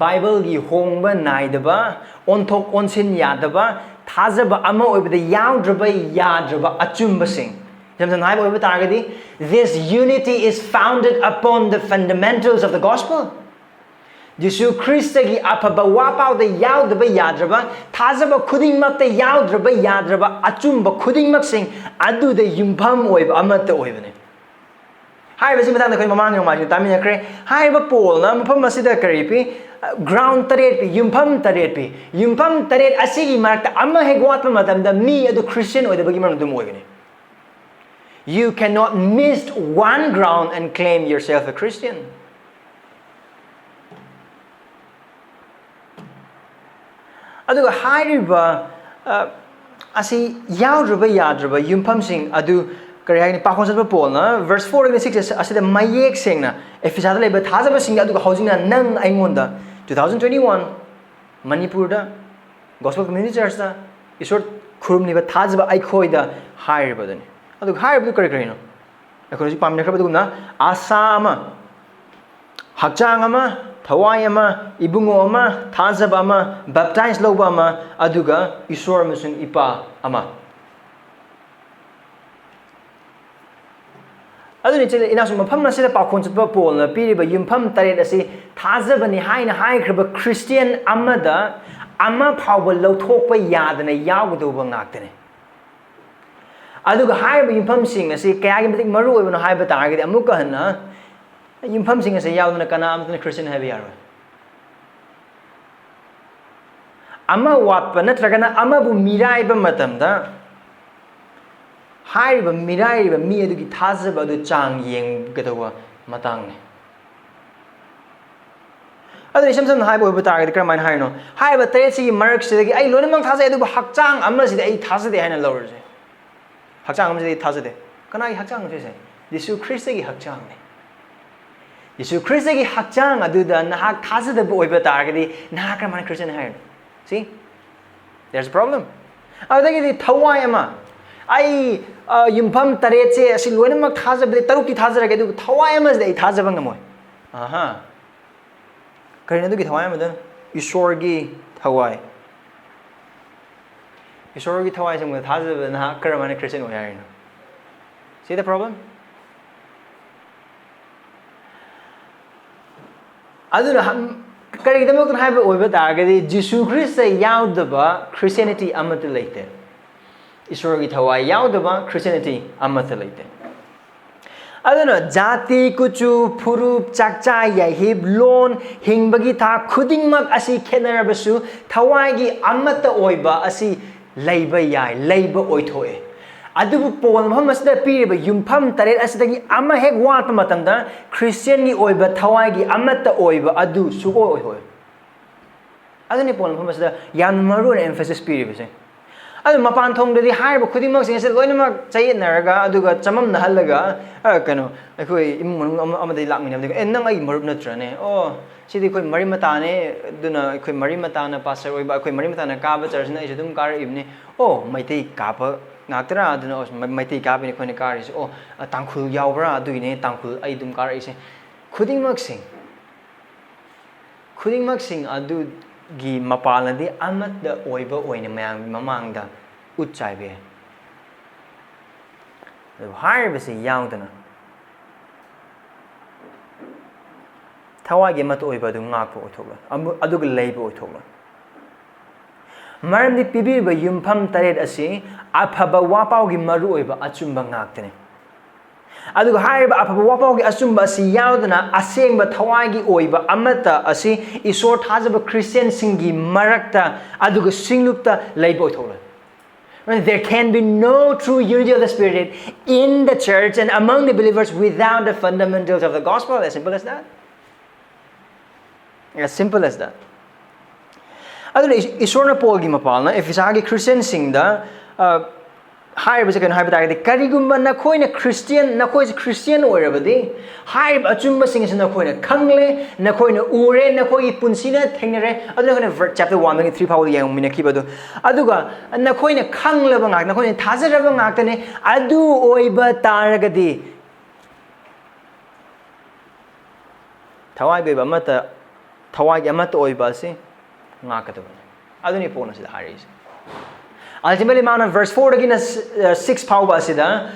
ꯕꯥꯏꯕꯜꯒꯤ ꯍꯣꯡꯕ ꯅꯥꯏꯗꯕ, ꯑꯣꯟꯊꯣꯛ ꯑꯣꯟꯁꯤꯟ ꯌꯥꯗꯕ, ꯊꯥꯖꯕ ꯑꯃ ꯑꯣꯏꯕꯗ ꯌꯥꯎꯗ꯭ꯔꯕ ꯌꯥꯗ꯭ꯔꯕ ꯑꯆꯨꯝꯕꯁꯤꯡ꯫ ꯏꯁꯝ ꯁꯝꯅ ꯍꯥꯏꯕ ꯑꯣꯏꯕ ꯇꯥꯔꯒꯗꯤ, this unity is founded upon the fundamentals of the gospel. ꯖꯤꯁꯨ ꯈ꯭ꯔꯤꯁꯇꯒꯤ ꯑꯐꯕ ꯋꯥ ꯄꯥꯎꯗ ꯌꯥꯎꯗꯕ ꯌꯥꯗ꯭ꯔꯕ, ꯊꯥꯖꯕ ꯈꯨꯗꯤꯡꯃꯛꯇ ꯌꯥꯎꯗ꯭ꯔꯕ ꯌꯥꯗ꯭ꯔꯕ ꯑꯆꯨꯝꯕ ꯈꯨꯗꯤꯡꯃꯛꯁꯤꯡ ꯑꯗꯨꯗ ꯌꯨꯝꯐꯝ ꯑꯣꯏꯕ ꯑꯃꯠꯇ ꯑꯣꯏꯕꯅꯤ꯫ ꯍꯥꯏꯔꯤꯕꯁꯤ ꯃꯇꯥꯡꯗ ꯑꯩꯈꯣꯏ ꯃꯃꯥꯡꯒꯤ ꯅꯣꯡꯃꯥꯏꯖꯤꯡ ꯇꯥꯃꯤꯟꯅꯈ꯭ꯔꯦ꯫ ꯍꯥꯏꯔꯤꯕ ꯄꯣꯜꯅ ꯃꯐꯝ ꯑꯁꯤꯗ ꯀꯔꯤ ꯄꯤ? ꯒ꯭ꯔꯥꯎꯟ ꯇꯔꯦꯠ ꯄꯤ, ꯌꯨꯝꯐꯝ ꯇꯔꯦꯠ ꯄꯤ꯫ ꯌꯨꯝꯐꯝ ꯇꯔꯦꯠ ꯑꯁꯤꯒꯤ ꯃꯔꯛꯇ ꯑꯃ ꯍꯦꯛ ꯋꯥꯠꯄ ꯃꯇꯝꯗ ꯃꯤ ꯑꯗꯨ ꯈ꯭ꯔꯤꯁꯇꯤꯌꯟ ꯑꯣꯏꯗꯕꯒꯤ ꯃꯔꯝ ꯑꯗꯨꯝ ꯑꯣꯏꯒꯅꯤ꯫ You cannot miss one ground and claim yourself a Christian. ꯑꯗꯨꯒ ꯍꯥꯏꯔꯤꯕ ꯑ, ꯑꯁꯤ ꯌꯥꯎꯗ꯭ꯔꯕ ꯌꯥꯗ꯭ꯔꯕ ꯌꯨꯝꯐꯝꯁꯤꯡ ꯑꯗꯨ ꯀꯔꯤ ꯍꯥꯏꯒꯅꯤ? ꯄꯥꯎꯈꯣꯡ ꯆꯠꯄ ꯄꯣꯜꯅ verse four ꯑꯃꯗꯤ six ꯑꯁꯤꯗ ꯃꯌꯦꯛ ꯁꯦꯡꯅ ꯑꯦꯐꯤꯁꯥꯗ ꯂꯩꯕ ꯊꯥꯖꯕꯁꯤꯡꯗ, ꯑꯗꯨꯒ ꯍꯧꯖꯤꯛꯅ ꯅꯪ ꯑꯩꯉꯣꯟꯗ, two thousand twenty one ꯃꯅꯤꯄꯨꯔꯗ Gospel Community Churchꯇ ꯏꯁꯣꯔ ꯈꯨꯔꯨꯝꯂꯤꯕ ꯊꯥꯖꯕ ꯑꯩꯈꯣꯏꯗ ꯍꯥꯏꯔꯤꯕꯗꯨꯅꯤ꯫ ꯑꯗꯨꯒ ꯍꯥꯏꯔꯤꯕꯗꯨ ꯀꯔꯤ ꯀꯔꯤꯅꯣ? ꯑꯩꯈꯣꯏ ꯍꯧꯖꯤꯛ ꯄꯥꯃꯤꯟꯅꯈ꯭ꯔꯕ ꯑꯗꯨꯒꯨꯝꯅ, ꯑꯁꯥ ꯑꯃ, ꯍꯛꯆꯥꯡ ꯑꯃ, ꯊꯋꯥꯏ ꯑꯃ, ꯏꯕꯨꯡꯉꯣ ꯑꯃ, ꯊꯥꯖꯕ ꯑꯃ, ꯕꯦꯞꯇꯥꯏꯖ ꯂꯧꯕ ꯑꯃ, ꯑꯗꯨꯒ ꯏꯁꯣꯔ ꯑꯃꯁꯨꯡ ꯏꯄꯥ ꯑꯃ꯫ ꯑꯗꯨꯅ ꯏꯆꯤꯜ ꯏꯅꯥꯎꯁꯤꯡ, ꯃꯐꯝ ꯑꯁꯤꯗ ꯄꯥꯎꯈꯣꯡ ꯆꯠꯄ ꯄꯣꯜꯅ ꯄꯤꯔꯤꯕ ꯌꯨꯝꯐꯝ ꯇꯔꯦꯠ ꯑꯁꯤ ꯊꯥꯖꯕꯅꯤ ꯍꯥꯏꯅ ꯍꯥꯏꯈ꯭ꯔꯕ ꯈ꯭ꯔꯤꯁꯇꯤꯌꯟ ꯑꯃꯗ ꯑꯃ ꯐꯥꯎꯕ ꯂꯧꯊꯣꯛꯄ ꯌꯥꯗꯅ ꯌꯥꯎꯒꯗꯧꯕ ꯉꯥꯛꯇꯅꯤ꯫ ꯑꯗꯨꯒ ꯍꯥꯏꯔꯤꯕ ꯌꯨꯝꯐꯝꯁꯤꯡ ꯑꯁꯤ ꯀꯌꯥꯒꯤ ꯃꯇꯤꯛ ꯃꯔꯨ ꯑꯣꯏꯕꯅꯣ ꯍꯥꯏꯕ ꯇꯥꯔꯒꯗꯤ, ꯑꯃꯨꯛꯀ ꯍꯟꯅ ꯌꯨꯝꯐꯝꯁꯤꯡ ꯑꯁꯤ ꯌꯥꯎꯗꯅ ꯀꯅꯥ ꯑꯃꯠꯇꯅ ꯈ꯭ꯔꯤꯁꯇꯤꯌꯟ ꯍꯥꯏꯕ ꯌꯥꯔꯣꯏ꯫ ꯑꯃ ꯋꯥꯠꯄ ꯅꯠꯇ꯭ꯔꯒꯅ ꯑꯃꯕꯨ ꯃꯤꯔꯥꯏꯕ ꯃꯇꯝꯗ, ꯍꯥꯏꯔꯤꯕ ꯃꯤꯔꯥꯏꯔꯤꯕ ꯃꯤ ꯑꯗꯨꯒꯤ ꯊꯥꯖꯕ ꯑꯗꯨ ꯆꯥꯡ ꯌꯦꯡꯒꯗꯧꯕ ꯃꯇꯥꯡꯅꯤ꯫ ꯑꯗꯨꯅ ꯏꯁꯝ ꯁꯝꯅ ꯍꯥꯏꯕ ꯑꯣꯏꯕ ꯇꯥꯔꯒꯗꯤ ꯀꯔꯝꯍꯥꯏꯅ ꯍꯥꯏꯔꯤꯅꯣ? ꯍꯥꯏꯔꯤꯕ ꯇꯔꯦꯠꯁꯤꯒꯤ ꯃꯔꯛꯁꯤꯗꯒꯤ ꯑꯩ ꯂꯣꯏꯅꯃꯛ ꯊꯥꯖꯩ, ꯑꯗꯨꯕꯨ ꯍꯛꯆꯥꯡ ꯑꯃꯁꯤꯗꯤ ꯑꯩ ꯊꯥꯖꯗꯦ ꯍꯥꯏꯅ ꯂꯧꯔꯁꯦ꯫ ꯍꯛꯆꯥꯡ ꯑꯃꯁꯤꯗꯤ ꯑꯩ ꯊꯥꯖꯗꯦ꯫ ꯀꯅꯥꯒꯤ ꯍꯛꯆꯥꯡꯅꯣ ꯁꯤꯁꯦ? ꯌꯤꯁꯨ ꯈ꯭ꯔꯤꯁꯇꯒꯤ ꯍꯛꯆꯥꯡꯅꯦ꯫ ꯌꯤꯁꯨ ꯈ꯭ꯔꯤꯁꯇꯒꯤ ꯍꯛꯆꯥꯡ ꯑꯗꯨꯗ ꯅꯍꯥꯛ ꯊꯥꯖꯗꯕ ꯑꯣꯏꯕ ꯇꯥꯔꯒꯗꯤ, ꯅꯍꯥꯛ ꯀꯔꯝꯍꯥꯏꯅ ꯈ꯭ꯔꯤꯁꯇꯤꯌꯥꯟ ꯍꯥꯏꯔꯤꯅꯣ? See? There's a problem. ꯑꯗꯨꯗꯒꯤꯗꯤ ꯊꯋꯥꯏ ꯑꯃ, ꯑꯩ, ꯑ, ꯌꯨꯝꯐꯝ ꯇꯔꯦꯠꯁꯦ ꯑꯁꯤ ꯂꯣꯏꯅꯃꯛ ꯊꯥꯖꯕꯗꯤ, ꯇꯔꯨꯛꯇꯤ ꯊꯥꯖꯔꯒꯦ, ꯑꯗꯨꯕꯨ ꯊꯋꯥꯏ ꯑꯃꯁꯤꯗꯤ ꯑꯩ ꯊꯥꯖꯕ ꯉꯝꯃꯣꯏ꯫ ꯑꯍꯥ꯫ ꯀꯔꯤꯅꯣ ꯑꯗꯨꯒꯤ ꯊꯋꯥꯏ ꯑꯃꯗꯣ? ꯏꯁꯣꯔꯒꯤ ꯊꯋꯥꯏ꯫ ꯏꯁꯣꯔꯒꯤ ꯊꯋꯥꯏꯁꯤꯃ ꯊꯥꯖꯕꯗ ꯅꯍꯥꯛ ꯀꯔꯝꯍꯥꯏꯅ ꯈ꯭ꯔꯤꯁꯇꯤꯌꯥꯟ ꯑꯣꯏ ꯍꯥꯏꯔꯤꯅꯣ? See the problem? ꯑꯗꯨꯅ ꯍꯝ-, ꯀꯔꯤꯒꯤꯗꯃꯛꯇꯅꯣ ꯍꯥꯏꯕ ꯑꯣꯏꯕ ꯇꯥꯔꯒꯗꯤ, ꯖꯤꯁꯨ ꯈ꯭ꯔꯤꯁꯇ ꯌꯥꯎꯗꯕ ꯈ꯭ꯔꯤꯁꯇꯤꯌꯥꯅꯤꯇꯤ ꯑꯃꯠꯇ ꯂꯩꯇꯦ꯫ ꯏꯁꯣꯔꯒꯤ ꯊꯋꯥꯏ ꯌꯥꯎꯗꯕ ꯈ꯭ꯔꯤꯁꯇꯤꯌꯥꯅꯤꯇꯤ ꯑꯃꯠꯇ ꯂꯩꯇꯦ꯫ ꯑꯗꯨꯅ ꯖꯥꯇꯤ, ꯀꯨꯆꯨ, ꯐꯨꯔꯨꯞ, ꯆꯥꯛꯆꯥ, ꯌꯥꯍꯤꯞ, ꯂꯣꯟ, ꯍꯤꯡꯕꯒꯤ ꯊꯥꯛ ꯈꯨꯗꯤꯡꯃꯛ ꯑꯁꯤ ꯈꯦꯠꯅꯔꯕꯁꯨ, ꯊꯋꯥꯏꯒꯤ ꯑꯃꯠꯇ ꯑꯣꯏꯕ ꯑꯁꯤ ꯂꯩꯕ ꯌꯥꯏ, ꯂꯩꯕ ꯑꯣꯏꯊꯣꯛꯑꯦ꯫ ꯑꯗꯨꯕꯨ ꯄꯣꯜ ꯃꯐꯝ ꯑꯁꯤꯗ ꯄꯤꯔꯤꯕ ꯌꯨꯝꯐꯝ ꯇꯔꯦꯠ ꯑꯁꯤꯗꯒꯤ ꯑꯃ ꯍꯦꯛ ꯋꯥꯠꯄ ꯃꯇꯝꯗ, ꯈ꯭ꯔꯤꯁꯇꯤꯌꯥꯟꯒꯤ ꯑꯣꯏꯕ ꯊꯋꯥꯏꯒꯤ ꯑꯃꯠꯇ ꯑꯣꯏꯕ ꯑꯗꯨ ꯁꯨꯛꯑꯣꯏ ꯑꯣꯏꯊꯣꯛꯑꯣꯏ꯫ ꯑꯗꯨꯅꯤ ꯄꯣꯜ ꯃꯐꯝ ꯑꯁꯤꯗ ꯌꯥꯝꯅ ꯃꯔꯨ ꯑꯣꯏꯅ emphasis ꯄꯤꯔꯤꯕꯁꯦ꯫ ꯑꯗꯨ ꯃꯄꯥꯟ ꯊꯣꯡꯗꯗꯤ ꯍꯥꯏꯔꯤꯕ ꯈꯨꯗꯤꯡꯃꯛꯁꯤꯡ ꯑꯁꯦ ꯂꯣꯏꯅꯃꯛ ꯆꯌꯦꯠꯅꯔꯒ, ꯑꯗꯨꯒ ꯆꯃꯝꯅꯍꯜꯂꯒ, ꯑ, ꯀꯩꯅꯣ, ꯑꯩꯈꯣꯏ ꯏꯃꯨꯡ ꯃꯅꯨꯡ ꯑꯃ, ꯑꯃꯗꯒꯤ ꯂꯥꯛꯃꯤꯟꯅꯕꯗꯒꯤ, "ꯑꯦ, ꯅꯪ ꯑꯩꯒꯤ ꯃꯔꯨꯞ ꯅꯠꯇ꯭ꯔꯅꯦ? ꯑꯣ, ꯁꯤꯗꯤ ꯑꯩꯈꯣꯏ ꯃꯔꯤ ꯃꯇꯥꯅꯦ, ꯑꯗꯨꯅ ꯑꯩꯈꯣꯏ ꯃꯔꯤ ꯃꯇꯥꯅ ꯄꯥꯁꯇꯔ ꯑꯣꯏꯕ, ꯑꯩꯈꯣꯏ ꯃꯔꯤ ꯃꯇꯥꯅ ꯀꯥꯕ ꯆꯔꯆꯅ ꯑꯩꯁꯨ ꯑꯗꯨꯝ ꯀꯥꯔꯛꯏꯕꯅꯤ꯫ ꯑꯣ, ꯃꯩꯇꯩ ꯀꯥꯕ ꯉꯥꯛꯇꯔꯥ? ꯑꯗꯨꯅ, ꯑꯣ, ꯃ-, ꯃꯩꯇꯩ ꯀꯥꯕꯅꯤ ꯑꯩꯈꯣꯏꯅ ꯀꯥꯔꯤꯁꯦ꯫ ꯑꯣ, ꯑ, ꯇꯥꯡꯈꯨꯜ ꯌꯥꯎꯕ꯭ꯔꯥ? ꯑꯗꯨꯒꯤꯅꯦ ꯇꯥꯡꯈꯨꯜ ꯑꯩ ꯑꯗꯨꯝ ꯀꯥꯔꯛꯏꯁꯦ"꯫ ꯈꯨꯗꯤꯡꯃꯛꯁꯤꯡ, ꯈꯨꯗꯤꯡꯃꯛꯁꯤꯡ ꯑꯗꯨꯒꯤ ꯃꯄꯥꯜꯅꯗꯤ ꯑꯃꯠꯇ ꯑꯣꯏꯕ ꯑꯣꯏꯅ ꯃꯌꯥꯝꯒꯤ ꯃꯃꯥꯡꯗ ꯎꯠ ꯆꯥꯏꯕ ꯌꯥꯏ꯫ ꯑꯗꯨꯕꯨ ꯍꯥꯏꯔꯤꯕꯁꯤ ꯌꯥꯎꯗꯅ ꯊꯋꯥꯏꯒꯤ ꯑꯃꯠꯇ ꯑꯣꯏꯕ ꯑꯗꯨ ꯉꯥꯛꯄ ꯑꯣꯏꯊꯣꯛꯂꯣꯏ, ꯑꯃ-, ꯑꯗꯨꯒ ꯂꯩꯕ ꯑꯣꯏꯊꯣꯛꯂꯣꯏ꯫ ꯃꯔꯝꯗꯤ ꯄꯤꯕꯤꯔꯤꯕ ꯌꯨꯝꯐꯝ ꯇꯔꯦꯠ ꯑꯁꯤ ꯑꯐꯕ ꯋꯥꯄꯥꯎꯒꯤ ꯃꯔꯨꯑꯣꯏꯕ ꯑꯆꯨꯝꯕ ꯉꯥꯛꯇꯅꯤ꯫ ꯑꯗꯨꯒ ꯍꯥꯏꯔꯤꯕ ꯑꯐꯕ ꯋꯥꯄꯥꯎꯒꯤ ꯑꯆꯨꯝꯕ ꯑꯁꯤ ꯌꯥꯎꯗꯅ ꯑꯁꯦꯡꯕ ꯊꯋꯥꯏꯒꯤ ꯑꯣꯏꯕ ꯑꯃꯠꯇ ꯑꯁꯤ ꯏꯁꯣꯔ ꯊꯥꯖꯕ ꯈ꯭ꯔꯤꯁꯇꯤꯌꯥꯟꯁꯤꯡꯒꯤ ꯃꯔꯛꯇ ꯑꯗꯨꯒ ꯁꯤꯡꯂꯨꯞꯇ ꯂꯩꯕ ꯑꯣꯏꯊꯣꯛꯂꯣꯏ꯫ There can be no true unity of the Spirit in the church and among the believers without the fundamentals of the gospel. As simple as that. As simple as that. ꯑꯗꯨꯅ ꯏꯁ-, ꯏꯁꯣꯔꯅ ꯄꯣꯜꯒꯤ ꯃꯄꯥꯜꯅ ꯑꯦꯐꯤꯁꯥꯒꯤ ꯈ꯭ꯔꯤꯁꯇꯤꯌꯥꯟꯁꯤꯡꯗ, ꯑ, ꯍꯥꯏꯔꯤꯕꯁꯦ ꯀꯩꯅꯣ ꯍꯥꯏꯕ ꯇꯥꯔꯒꯗꯤ, ꯀꯔꯤꯒꯨꯝꯕ ꯅꯈꯣꯏꯅ ꯈ꯭ꯔꯤꯁꯇꯤꯌꯟ, ꯅꯈꯣꯏꯁꯦ ꯈ꯭ꯔꯤꯁꯇꯤꯌꯟ ꯑꯣꯏꯔꯕꯗꯤ, ꯍꯥꯏꯔꯤꯕ ꯑꯆꯨꯝꯕꯁꯤꯡ ꯑꯁꯤ ꯅꯈꯣꯏꯅ ꯈꯪꯂꯦ, ꯅꯈꯣꯏꯅ ꯎꯔꯦ, ꯅꯈꯣꯏꯒꯤ ꯄꯨꯟꯁꯤꯅ ꯊꯦꯡꯅꯔꯦ꯫ ꯑꯗꯨꯅ ꯑꯩꯈꯣꯏꯅ ꯆꯦꯞꯇꯔ ꯋꯥꯟꯗꯒꯤ ꯊ꯭ꯔꯤ ꯐꯥꯎꯕꯗ ꯌꯦꯡꯃꯤꯟꯅꯈꯤꯕꯗꯣ꯫ ꯑꯗꯨꯒ ꯅꯈꯣꯏꯅ ꯈꯪꯂꯕ ꯉꯥꯛ, ꯅꯈꯣꯏꯅ ꯊꯥꯖꯔꯕ ꯉꯥꯛꯇꯅꯦ꯫ ꯑꯗꯨ ꯑꯣꯏꯕ ꯇꯥꯔꯒꯗꯤ, ꯊꯋꯥꯏꯒꯤ ꯑꯣꯏꯕ ꯑꯃꯠꯇ, ꯊꯋꯥꯏꯒꯤ ꯑꯃꯠꯇ ꯑꯣꯏꯕ ꯑꯁꯤ ꯉꯥꯛꯀꯗꯕꯅꯤ꯫ ꯑꯗꯨꯅꯤ ꯄꯣꯠꯅ ꯁꯤꯗ ꯍꯥꯏꯔꯛꯏꯁꯦ꯫ Ultimately, ꯃꯥꯅ ꯚꯔꯁ ꯐꯣꯔꯗꯒꯤꯅ ꯁꯤꯛꯁ ꯐꯥꯎꯕ ꯑꯁꯤꯗ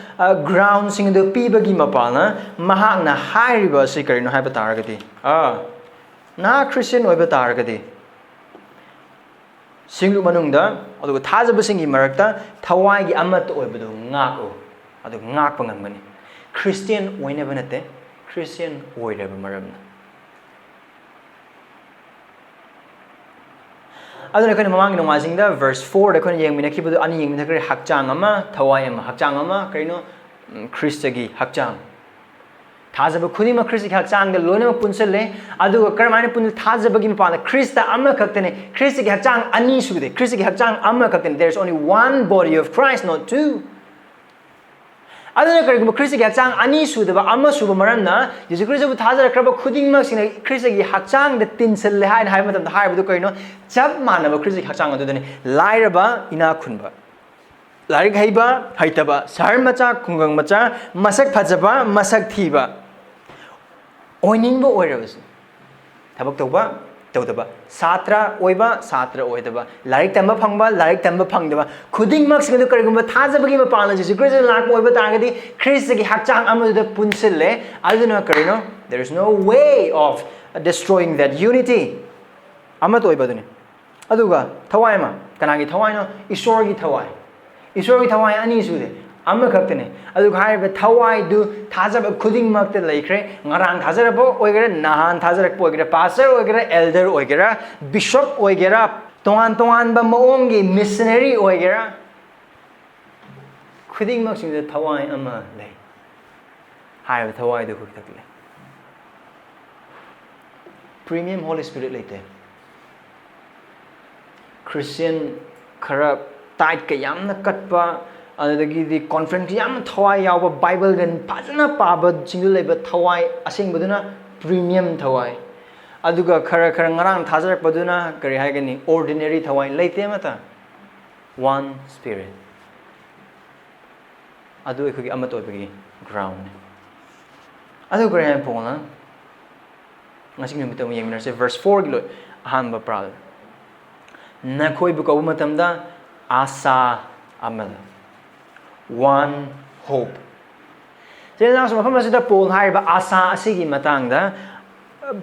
ꯒ꯭ꯔꯥꯎꯟꯁꯤꯡ ꯑꯗꯨ ꯄꯤꯕꯒꯤ ꯃꯄꯥꯅ ꯃꯍꯥꯛꯅ ꯍꯥꯏꯔꯤꯕ ꯑꯁꯤ ꯀꯔꯤꯅꯣ ꯍꯥꯏꯕ ꯇꯥꯔꯒꯗꯤ, ꯑ, ꯅꯍꯥꯛ ꯈ꯭ꯔꯤꯁꯇꯤꯌꯟ ꯑꯣꯏꯕ ꯇꯥꯔꯒꯗꯤ, ꯁꯤꯡꯂꯨꯞ ꯃꯅꯨꯡꯗ, ꯑꯗꯨꯒ ꯊꯥꯖꯕꯁꯤꯡꯒꯤ ꯃꯔꯛꯇ ꯊꯋꯥꯏꯒꯤ ꯑꯃꯠꯇ ꯑꯣꯏꯕꯗꯨ ꯉꯥꯛꯎ, ꯑꯗꯨ ꯉꯥꯛꯄ ꯉꯝꯒꯅꯤ꯫ ꯈ꯭ꯔꯤꯁꯇꯤꯌꯟ ꯑꯣꯏꯅꯕ ꯅꯠꯇꯦ, ꯈ꯭ꯔꯤꯁꯇꯤꯌꯟ ꯑꯣꯏꯔꯕ ꯃꯔꯝꯅ꯫ ꯑꯗꯨꯅ ꯑꯩꯈꯣꯏꯅ ꯃꯃꯥꯡꯒꯤ ꯅꯣꯡꯃꯥꯏꯖꯤꯡꯗ ꯚꯔꯁ ꯐꯣꯔꯗ ꯑꯩꯈꯣꯏꯅ ꯌꯦꯡꯃꯤꯟꯅꯈꯤꯕꯗꯨ, ꯑꯅꯤ ꯌꯦꯡꯃꯤꯟꯅꯈ꯭ꯔꯦ, ꯍꯛꯆꯥꯡ ꯑꯃ, ꯊꯋꯥꯏ ꯑꯃ꯫ ꯍꯛꯆꯥꯡ ꯑꯃ ꯀꯔꯤꯅꯣ? ꯎꯝ, ꯈ꯭ꯔꯤꯁꯇꯒꯤ ꯍꯛꯆꯥꯡ꯫ ꯊꯥꯖꯕ ꯈꯨꯗꯤꯡꯃꯛ ꯈ꯭ꯔꯤꯁꯇꯒꯤ ꯍꯛꯆꯥꯡꯗ ꯂꯣꯏꯅꯃꯛ ꯄꯨꯟꯁꯤꯜꯂꯦ꯫ ꯑꯗꯨꯒ ꯀꯔꯝꯍꯥꯏꯅ ꯄꯨꯟ-, ꯊꯥꯖꯕꯒꯤ ꯃꯄꯥꯟꯗ ꯈ꯭ꯔꯤꯁꯇ ꯑꯃꯈꯛꯇꯅꯦ, ꯈ꯭ꯔꯤꯁꯇꯒꯤ ꯍꯛꯆꯥꯡ ꯑꯅꯤ ꯁꯨꯗꯦ, ꯈ꯭ꯔꯤꯁꯇꯒꯤ ꯍꯛꯆꯥꯡ ꯑꯃꯈꯛꯇꯅꯦ꯫ There is only one body of Christ, not two. ꯑꯗꯨꯅ ꯀꯔꯤꯒꯨꯝꯕ ꯈ꯭ꯔꯤꯁꯇꯒꯤ ꯍꯛꯆꯥꯡ ꯑꯅꯤ ꯁꯨꯗꯕ ꯑꯃ ꯁꯨꯕ ꯃꯔꯝꯅ, ꯌꯦꯁꯨ ꯈ꯭ꯔꯤꯁꯇꯕꯨ ꯊꯥꯖꯔꯛꯈ꯭ꯔꯕ ꯈꯨꯗꯤꯡꯃꯛꯁꯤꯅ ꯈ꯭ꯔꯤꯁꯇꯒꯤ ꯍꯛꯆꯥꯡꯗ ꯇꯤꯟꯁꯤꯜꯂꯦ ꯍꯥꯏꯅ ꯍꯥꯏꯕ ꯃꯇꯝꯗ ꯍꯥꯏꯔꯤꯕꯗꯨ ꯀꯔꯤꯅꯣ? ꯆꯞ ꯃꯥꯟꯅꯕ ꯈ꯭ꯔꯤꯁꯇꯒꯤ ꯍꯛꯆꯥꯡ ꯑꯗꯨꯗꯅꯤ꯫ ꯂꯥꯏꯔꯕ, ꯏꯅꯥꯛ ꯈꯨꯟꯕ, ꯂꯥꯏꯔꯤꯛ ꯍꯩꯕ, ꯍꯩꯇꯕ, ꯁꯍꯔ ꯃꯆꯥ, ꯈꯨꯡꯒꯪ ꯃꯆꯥ, ꯃꯁꯛ ꯐꯖꯕ, ꯃꯁꯛ ꯊꯤꯕ, ꯑꯣꯏꯅꯤꯡꯕ ꯑꯣꯏꯔꯕꯁꯨ, ꯊꯕꯛ ꯇꯧꯕ, ꯇꯧꯗꯕ, ꯁꯥꯇ꯭ꯔ ꯑꯣꯏꯕ, ꯁꯥꯇ꯭ꯔ ꯑꯣꯏꯗꯕ, ꯂꯥꯏꯔꯤꯛ ꯇꯝꯕ ꯐꯪꯕ, ꯂꯥꯏꯔꯤꯛ ꯇꯝꯕ ꯐꯪꯗꯕ, ꯈꯨꯗꯤꯡꯃꯛꯁꯤꯡ ꯑꯗꯨ ꯀꯔꯤꯒꯨꯝꯕ ꯊꯥꯖꯕꯒꯤ ꯃꯄꯥꯟꯅ ꯖꯤꯁꯨ ꯈ꯭ꯔꯤꯁꯇ ꯂꯥꯛꯄ ꯑꯣꯏꯕ ꯇꯥꯔꯒꯗꯤ, ꯈ꯭ꯔꯤꯁꯇꯒꯤ ꯍꯛꯆꯥꯡ ꯑꯃꯗꯨꯗ ꯄꯨꯟꯁꯤꯜꯂꯦ꯫ ꯑꯗꯨꯅ ꯀꯔꯤꯅꯣ? There is no way of destroying that unity. ꯑꯃꯠꯇ ꯑꯣꯏꯕ ꯑꯗꯨꯅꯤ꯫ ꯑꯗꯨꯒ ꯊꯋꯥꯏ ꯑꯃ, ꯀꯅꯥꯒꯤ ꯊꯋꯥꯏꯅꯣ? ꯏꯁꯣꯔꯒꯤ ꯊꯋꯥꯏ꯫ ꯏꯁꯣꯔꯒꯤ ꯊꯋꯥꯏ ꯑꯅꯤ ꯁꯨꯗꯦ, ꯑꯃꯈꯛꯇꯅꯦ꯫ ꯑꯗꯨꯒ ꯍꯥꯏꯔꯤꯕ ꯊꯋꯥꯏꯗꯨ ꯊꯥꯖꯕ ꯈꯨꯗꯤꯡꯃꯛꯇ ꯂꯩꯈ꯭ꯔꯦ꯫ ꯉꯔꯥꯡ ꯊꯥꯖꯔꯛꯄ ꯑꯣꯏꯒꯦꯔꯥ, ꯅꯍꯥꯟ ꯊꯥꯖꯔꯛꯄ ꯑꯣꯏꯒꯦꯔꯥ, ꯄꯥꯁꯇꯔ ꯑꯣꯏꯒꯦꯔꯥ, ꯑꯦꯜꯗꯔ ꯑꯣꯏꯒꯦꯔꯥ, ꯕꯤꯁꯣꯞ ꯑꯣꯏꯒꯦꯔꯥ, ꯇꯣꯉꯥꯟ ꯇꯣꯉꯥꯟꯕ ꯃꯑꯣꯡꯒꯤ ꯃꯤꯁꯅꯔꯤ ꯑꯣꯏꯒꯦꯔꯥ, ꯈꯨꯗꯤꯡꯃꯛꯁꯤꯡꯗ ꯊꯋꯥꯏ ꯑꯃ ꯂꯩ꯫ ꯍꯥꯏꯔꯤꯕ ꯊꯋꯥꯏꯗꯨ ꯈꯛꯇ ꯂꯩ꯫ Premium Holy Spirit ꯂꯩꯇꯦ꯫ ꯈ꯭ꯔꯤꯁꯇꯤꯌꯟ ꯈꯔ ꯇꯥꯏꯠꯀ ꯌꯥꯝꯅ ꯀꯠꯄ, ꯑꯗꯨꯗꯒꯤꯗꯤ conference ꯌꯥꯝ ꯊꯋꯥꯏ ꯌꯥꯎꯕ, Bible ꯒ ꯐꯖꯅ ꯄꯥꯕꯁꯤꯡꯗꯨ ꯂꯩꯕ ꯊꯋꯥꯏ ꯑꯁꯦꯡꯕꯗꯨꯅ premium ꯊꯋꯥꯏ꯫ ꯑꯗꯨꯒ ꯈꯔ ꯈꯔ ꯉꯔꯥꯡ ꯊꯥꯖꯔꯛꯄꯗꯨꯅ ꯀꯔꯤ ꯍꯥꯏꯒꯅꯤ? Ordinary ꯊꯋꯥꯏ꯫ ꯂꯩꯇꯦ ꯑꯃꯠꯇ꯫ One Spirit꯫ ꯑꯗꯨ ꯑꯩꯈꯣꯏꯒꯤ ꯑꯃꯠꯇ ꯑꯣꯏꯕꯒꯤ ground ꯅꯤ꯫ ꯑꯗꯨ ꯀꯔꯤ ꯍꯥꯏꯅ ꯄꯣꯜꯅ ꯉꯁꯤ ꯅꯨꯃꯤꯠꯇ ꯑꯃꯨꯛ ꯌꯦꯡꯃꯤꯟꯅꯔꯁꯦ꯫ Verse four ꯒꯤ ꯂꯣꯏ ꯑꯍꯥꯟꯕ ꯄꯔꯥꯗ, "ꯅꯈꯣꯏꯕꯨ ꯀꯧꯕ ꯃꯇꯝꯗ ꯑꯥꯁꯥ ꯑꯃꯗ", one hope꯫ ꯏꯆꯤꯜ ꯏꯅꯥꯎꯁꯨ, ꯃꯐꯝ ꯑꯁꯤꯗ ꯄꯣꯜ ꯍꯥꯏꯔꯤꯕ ꯑꯥꯁꯥ ꯑꯁꯤꯒꯤ ꯃꯇꯥꯡꯗ, ꯑ,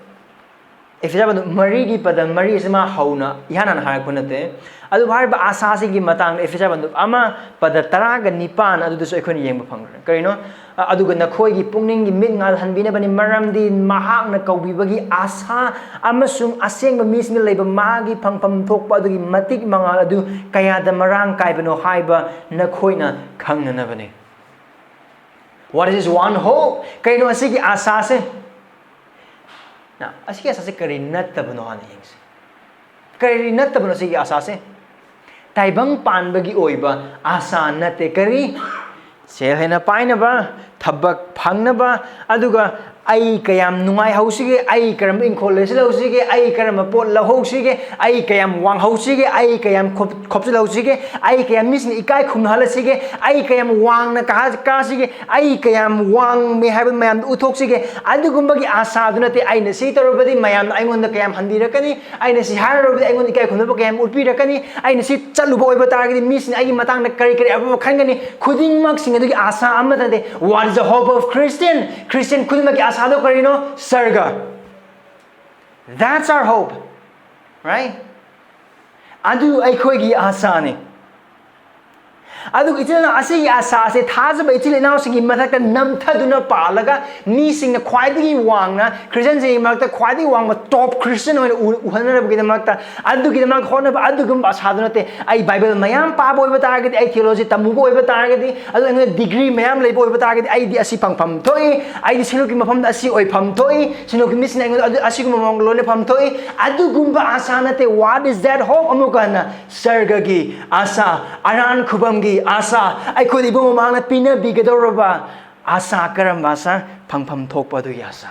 ꯏꯐꯦꯁꯤꯌꯥ ꯄꯟꯗꯨꯞ ꯃꯔꯤꯒꯤ ꯄꯗ ꯃꯔꯤ ꯑꯁꯤ ꯃꯥ ꯍꯧꯅ ꯏꯍꯥꯟ ꯍꯥꯟꯅ ꯍꯥꯏꯔꯛꯄ ꯅꯠꯇꯦ꯫ ꯑꯗꯨꯕꯨ ꯍꯥꯏꯔꯤꯕ ꯑꯥꯁꯥ ꯑꯁꯤꯒꯤ ꯃꯇꯥꯡꯗ ꯏꯐꯦꯁꯤꯌꯥ ꯄꯟꯗꯨꯞ ꯑꯃ ꯄꯗ ꯇꯔꯥꯒ ꯅꯤꯄꯥꯟ ꯑꯗꯨꯗꯁꯨ ꯑꯩꯈꯣꯏꯅ ꯌꯦꯡꯕ ꯐꯪꯈ꯭ꯔꯦ꯫ ꯀꯔꯤꯅꯣ? "ꯑ-, ꯑꯗꯨꯒ ꯅꯈꯣꯏꯒꯤ ꯄꯨꯛꯅꯤꯡꯒꯤ ꯃꯤꯠ ꯉꯥꯜꯍꯟꯕꯤꯅꯕꯅꯤ, ꯃꯔꯝꯗꯤ ꯃꯍꯥꯛꯅ ꯀꯧꯕꯤꯕꯒꯤ ꯑꯥꯁꯥ ꯑꯃꯁꯨꯡ ꯑꯁꯦꯡꯕ ꯃꯤꯁꯤꯡꯗ ꯂꯩꯕ ꯃꯥꯒꯤ ꯐꯪꯐꯝ ꯊꯣꯛꯄ ꯑꯗꯨꯒꯤ ꯃꯇꯤꯛ ꯃꯉꯥꯜ ꯑꯗꯨ ꯀꯌꯥꯗ ꯃꯔꯥꯡ ꯀꯥꯏꯕꯅꯣ ꯍꯥꯏꯕ ꯅꯈꯣꯏꯅ ꯈꯪꯅꯅꯕꯅꯤ"꯫ What is this one hope? ꯀꯩꯅꯣ ꯑꯁꯤꯒꯤ ꯑꯥꯁꯥꯁꯦ? ꯅ, ꯑꯁꯤꯒꯤ ꯑꯥꯁꯥꯁꯦ ꯀꯔꯤ ꯅꯠꯇꯕꯅꯣ ꯍꯥꯟꯅ ꯌꯦꯡꯁꯤ꯫ ꯀꯔꯤ ꯅꯠꯇꯕꯅꯣ ꯑꯁꯤꯒꯤ ꯑꯥꯁꯥꯁꯦ? ꯇꯥꯏꯕꯪ ꯄꯥꯟꯕꯒꯤ ꯑꯣꯏꯕ ꯑꯥꯁꯥ ꯅꯠꯇꯦ꯫ ꯀꯔꯤ? ꯁꯦꯜ ꯍꯦꯟꯅ ꯄꯥꯏꯅꯕ, ꯊꯕꯛ ꯐꯪꯅꯕ, ꯑꯗꯨꯒ ꯑꯩ ꯀꯌꯥꯝ ꯅꯨꯡꯉꯥꯏꯍꯧꯁꯤꯒꯦ, ꯑꯩ ꯀꯔꯝꯕ ꯏꯪꯈꯣꯜ ꯂꯩꯁꯤꯜꯍꯧꯁꯤꯒꯦ, ꯑꯩ ꯀꯔꯝꯕ ꯄꯣꯠ ꯂꯧꯍꯧꯁꯤꯒꯦ, ꯑꯩ ꯀꯌꯥꯝ ꯋꯥꯡꯍꯧꯁꯤꯒꯦ, ꯑꯩ ꯀꯌꯥꯝ ꯈꯣꯞ-, ꯈꯣꯞꯆꯤꯜꯍꯧꯁꯤꯒꯦ, ꯑꯩ ꯀꯌꯥꯝ ꯃꯤꯁꯤꯡꯅ ꯏꯀꯥꯏ ꯈꯨꯝꯅꯍꯜꯂꯁꯤꯒꯦ, ꯑꯩ ꯀꯌꯥꯝ ꯋꯥꯡꯅ ꯀꯥ-, ꯀꯥꯁꯤꯒꯦ, ꯑꯩ ꯀꯌꯥꯝ ꯋꯥꯡꯃꯦ ꯍꯥꯏꯕ ꯃꯌꯥꯝꯗꯨ ꯎꯠꯊꯣꯛꯁꯤꯒꯦ꯫ ꯑꯗꯨꯒꯨꯝꯕꯒꯤ ꯑꯥꯁꯥꯗꯨ ꯅꯠꯇꯦ꯫ ꯑꯩꯅ ꯁꯤ ꯇꯧꯔꯕꯗꯤ ꯃꯌꯥꯝꯅ ꯑꯩꯉꯣꯟꯗ ꯀꯌꯥꯝ ꯍꯟꯕꯤꯔꯛꯀꯅꯤ, ꯑꯩꯅ ꯁꯤ ꯍꯥꯏꯔꯨꯔꯕꯗꯤ ꯑꯩꯉꯣꯟꯗ ꯏꯀꯥꯏ ꯈꯨꯝꯅꯕ ꯀꯌꯥꯝ ꯎꯠꯄꯤꯔꯛꯀꯅꯤ, ꯑꯩꯅ ꯁꯤ ꯆꯠꯂꯨꯕ ꯑꯣꯏꯕ ꯇꯥꯔꯒꯗꯤ ꯃꯤꯁꯤꯡꯅ ꯑꯩꯒꯤ ꯃꯇꯥꯡꯗ ꯀꯔꯤ ꯀꯔꯤ ꯑꯐꯕ ꯈꯟꯒꯅꯤ, ꯈꯨꯗꯤꯡꯃꯛꯁꯤꯡ ꯑꯗꯨꯒꯤ ꯑꯥꯁꯥ ꯑꯃꯠꯇ ꯅꯠꯇꯦ꯫ What is the hope of Christian? Christian ꯈꯨꯗꯤꯡꯃꯛꯀꯤ ꯑꯥꯁꯥꯗꯣ ꯀꯔꯤꯅꯣ? ꯁꯔꯒ꯫ That's our hope, right? ꯑꯗꯨ ꯑꯩꯈꯣꯏꯒꯤ ꯑꯥꯁꯥꯅꯤ꯫ ꯑꯗꯨꯒ ꯏꯆꯤꯜ ꯏꯅꯥꯎ, ꯑꯁꯤꯒꯤ ꯑꯥꯁꯥ ꯑꯁꯦ ꯊꯥꯖꯕ ꯏꯆꯤꯜ ꯏꯅꯥꯎꯁꯤꯡꯒꯤ ꯃꯊꯛꯇ ꯅꯝꯊꯗꯨꯅ ꯄꯥꯜꯂꯒ, ꯃꯤꯁꯤꯡꯅ ꯈ꯭ꯋꯥꯏꯗꯒꯤ ꯋꯥꯡꯅ, ꯈ꯭ꯔꯤꯁꯇꯤꯌꯥꯟꯁꯤꯡꯒꯤ ꯃꯔꯛꯇ ꯈ꯭ꯋꯥꯏꯗꯒꯤ ꯋꯥꯡꯕ top Christian ꯑꯣꯏꯅ ꯎ-, ꯎꯍꯟꯅꯕꯒꯤꯗꯃꯛꯇ, ꯑꯗꯨꯒꯤꯗꯃꯛ ꯍꯣꯠꯅꯕ, ꯑꯗꯨꯒꯨꯝꯕ ꯑꯥꯁꯥꯗꯨ ꯅꯠꯇꯦ꯫ ꯑꯩ Bible ꯃꯌꯥꯝ ꯄꯥꯕ ꯑꯣꯏꯕ ꯇꯥꯔꯒꯗꯤ, ꯑꯩ theology ꯇꯝꯃꯨꯕ ꯑꯣꯏꯕ ꯇꯥꯔꯒꯗꯤ, ꯑꯗꯨ ꯑꯩꯉꯣꯟꯗ degree ꯃꯌꯥꯝ ꯂꯩꯕ ꯑꯣꯏꯕ ꯇꯥꯔꯒꯗꯤ, ꯑꯩꯗꯤ ꯑꯁꯤ ꯐꯪꯐꯝ ꯊꯣꯛꯏ, ꯑꯩꯗꯤ ꯁꯦꯟꯖꯣꯛꯀꯤ ꯃꯐꯝꯗ ꯑꯁꯤ ꯑꯣꯏꯐꯝ ꯊꯣꯛꯏ, ꯁꯦꯟꯖꯣꯛꯀꯤ ꯃꯤꯁꯤꯡꯅ ꯑꯩꯉꯣꯟꯗ ꯑꯗꯨ, ꯑꯁꯤꯒꯨꯝꯕ ꯃꯑꯣꯡꯗ ꯂꯣꯏꯅꯐꯝ ꯊꯣꯛꯏ꯫ ꯑꯗꯨꯒꯨꯝꯕ ꯑꯥꯁꯥ ꯅꯠꯇꯦ꯫ What is that hope? ꯑꯃꯨꯛꯀ ꯍꯟꯅ ꯁꯔꯒꯒꯤ ꯑꯥꯁꯥ, ꯑꯔꯥꯟ ꯈꯨꯕꯝꯒꯤ ꯑꯥꯁꯥ, ꯑꯩꯈꯣꯏꯗ ꯏꯕꯨꯡ ꯃꯃꯥꯡꯅ ꯄꯤꯅꯕꯤꯒꯗꯧꯔꯕ ꯑꯥꯁꯥ, ꯀꯔꯝꯕ ꯑꯥꯁꯥ? ꯐꯪꯐꯝ ꯊꯣꯛꯄ ꯑꯗꯨꯒꯤ ꯑꯥꯁꯥ꯫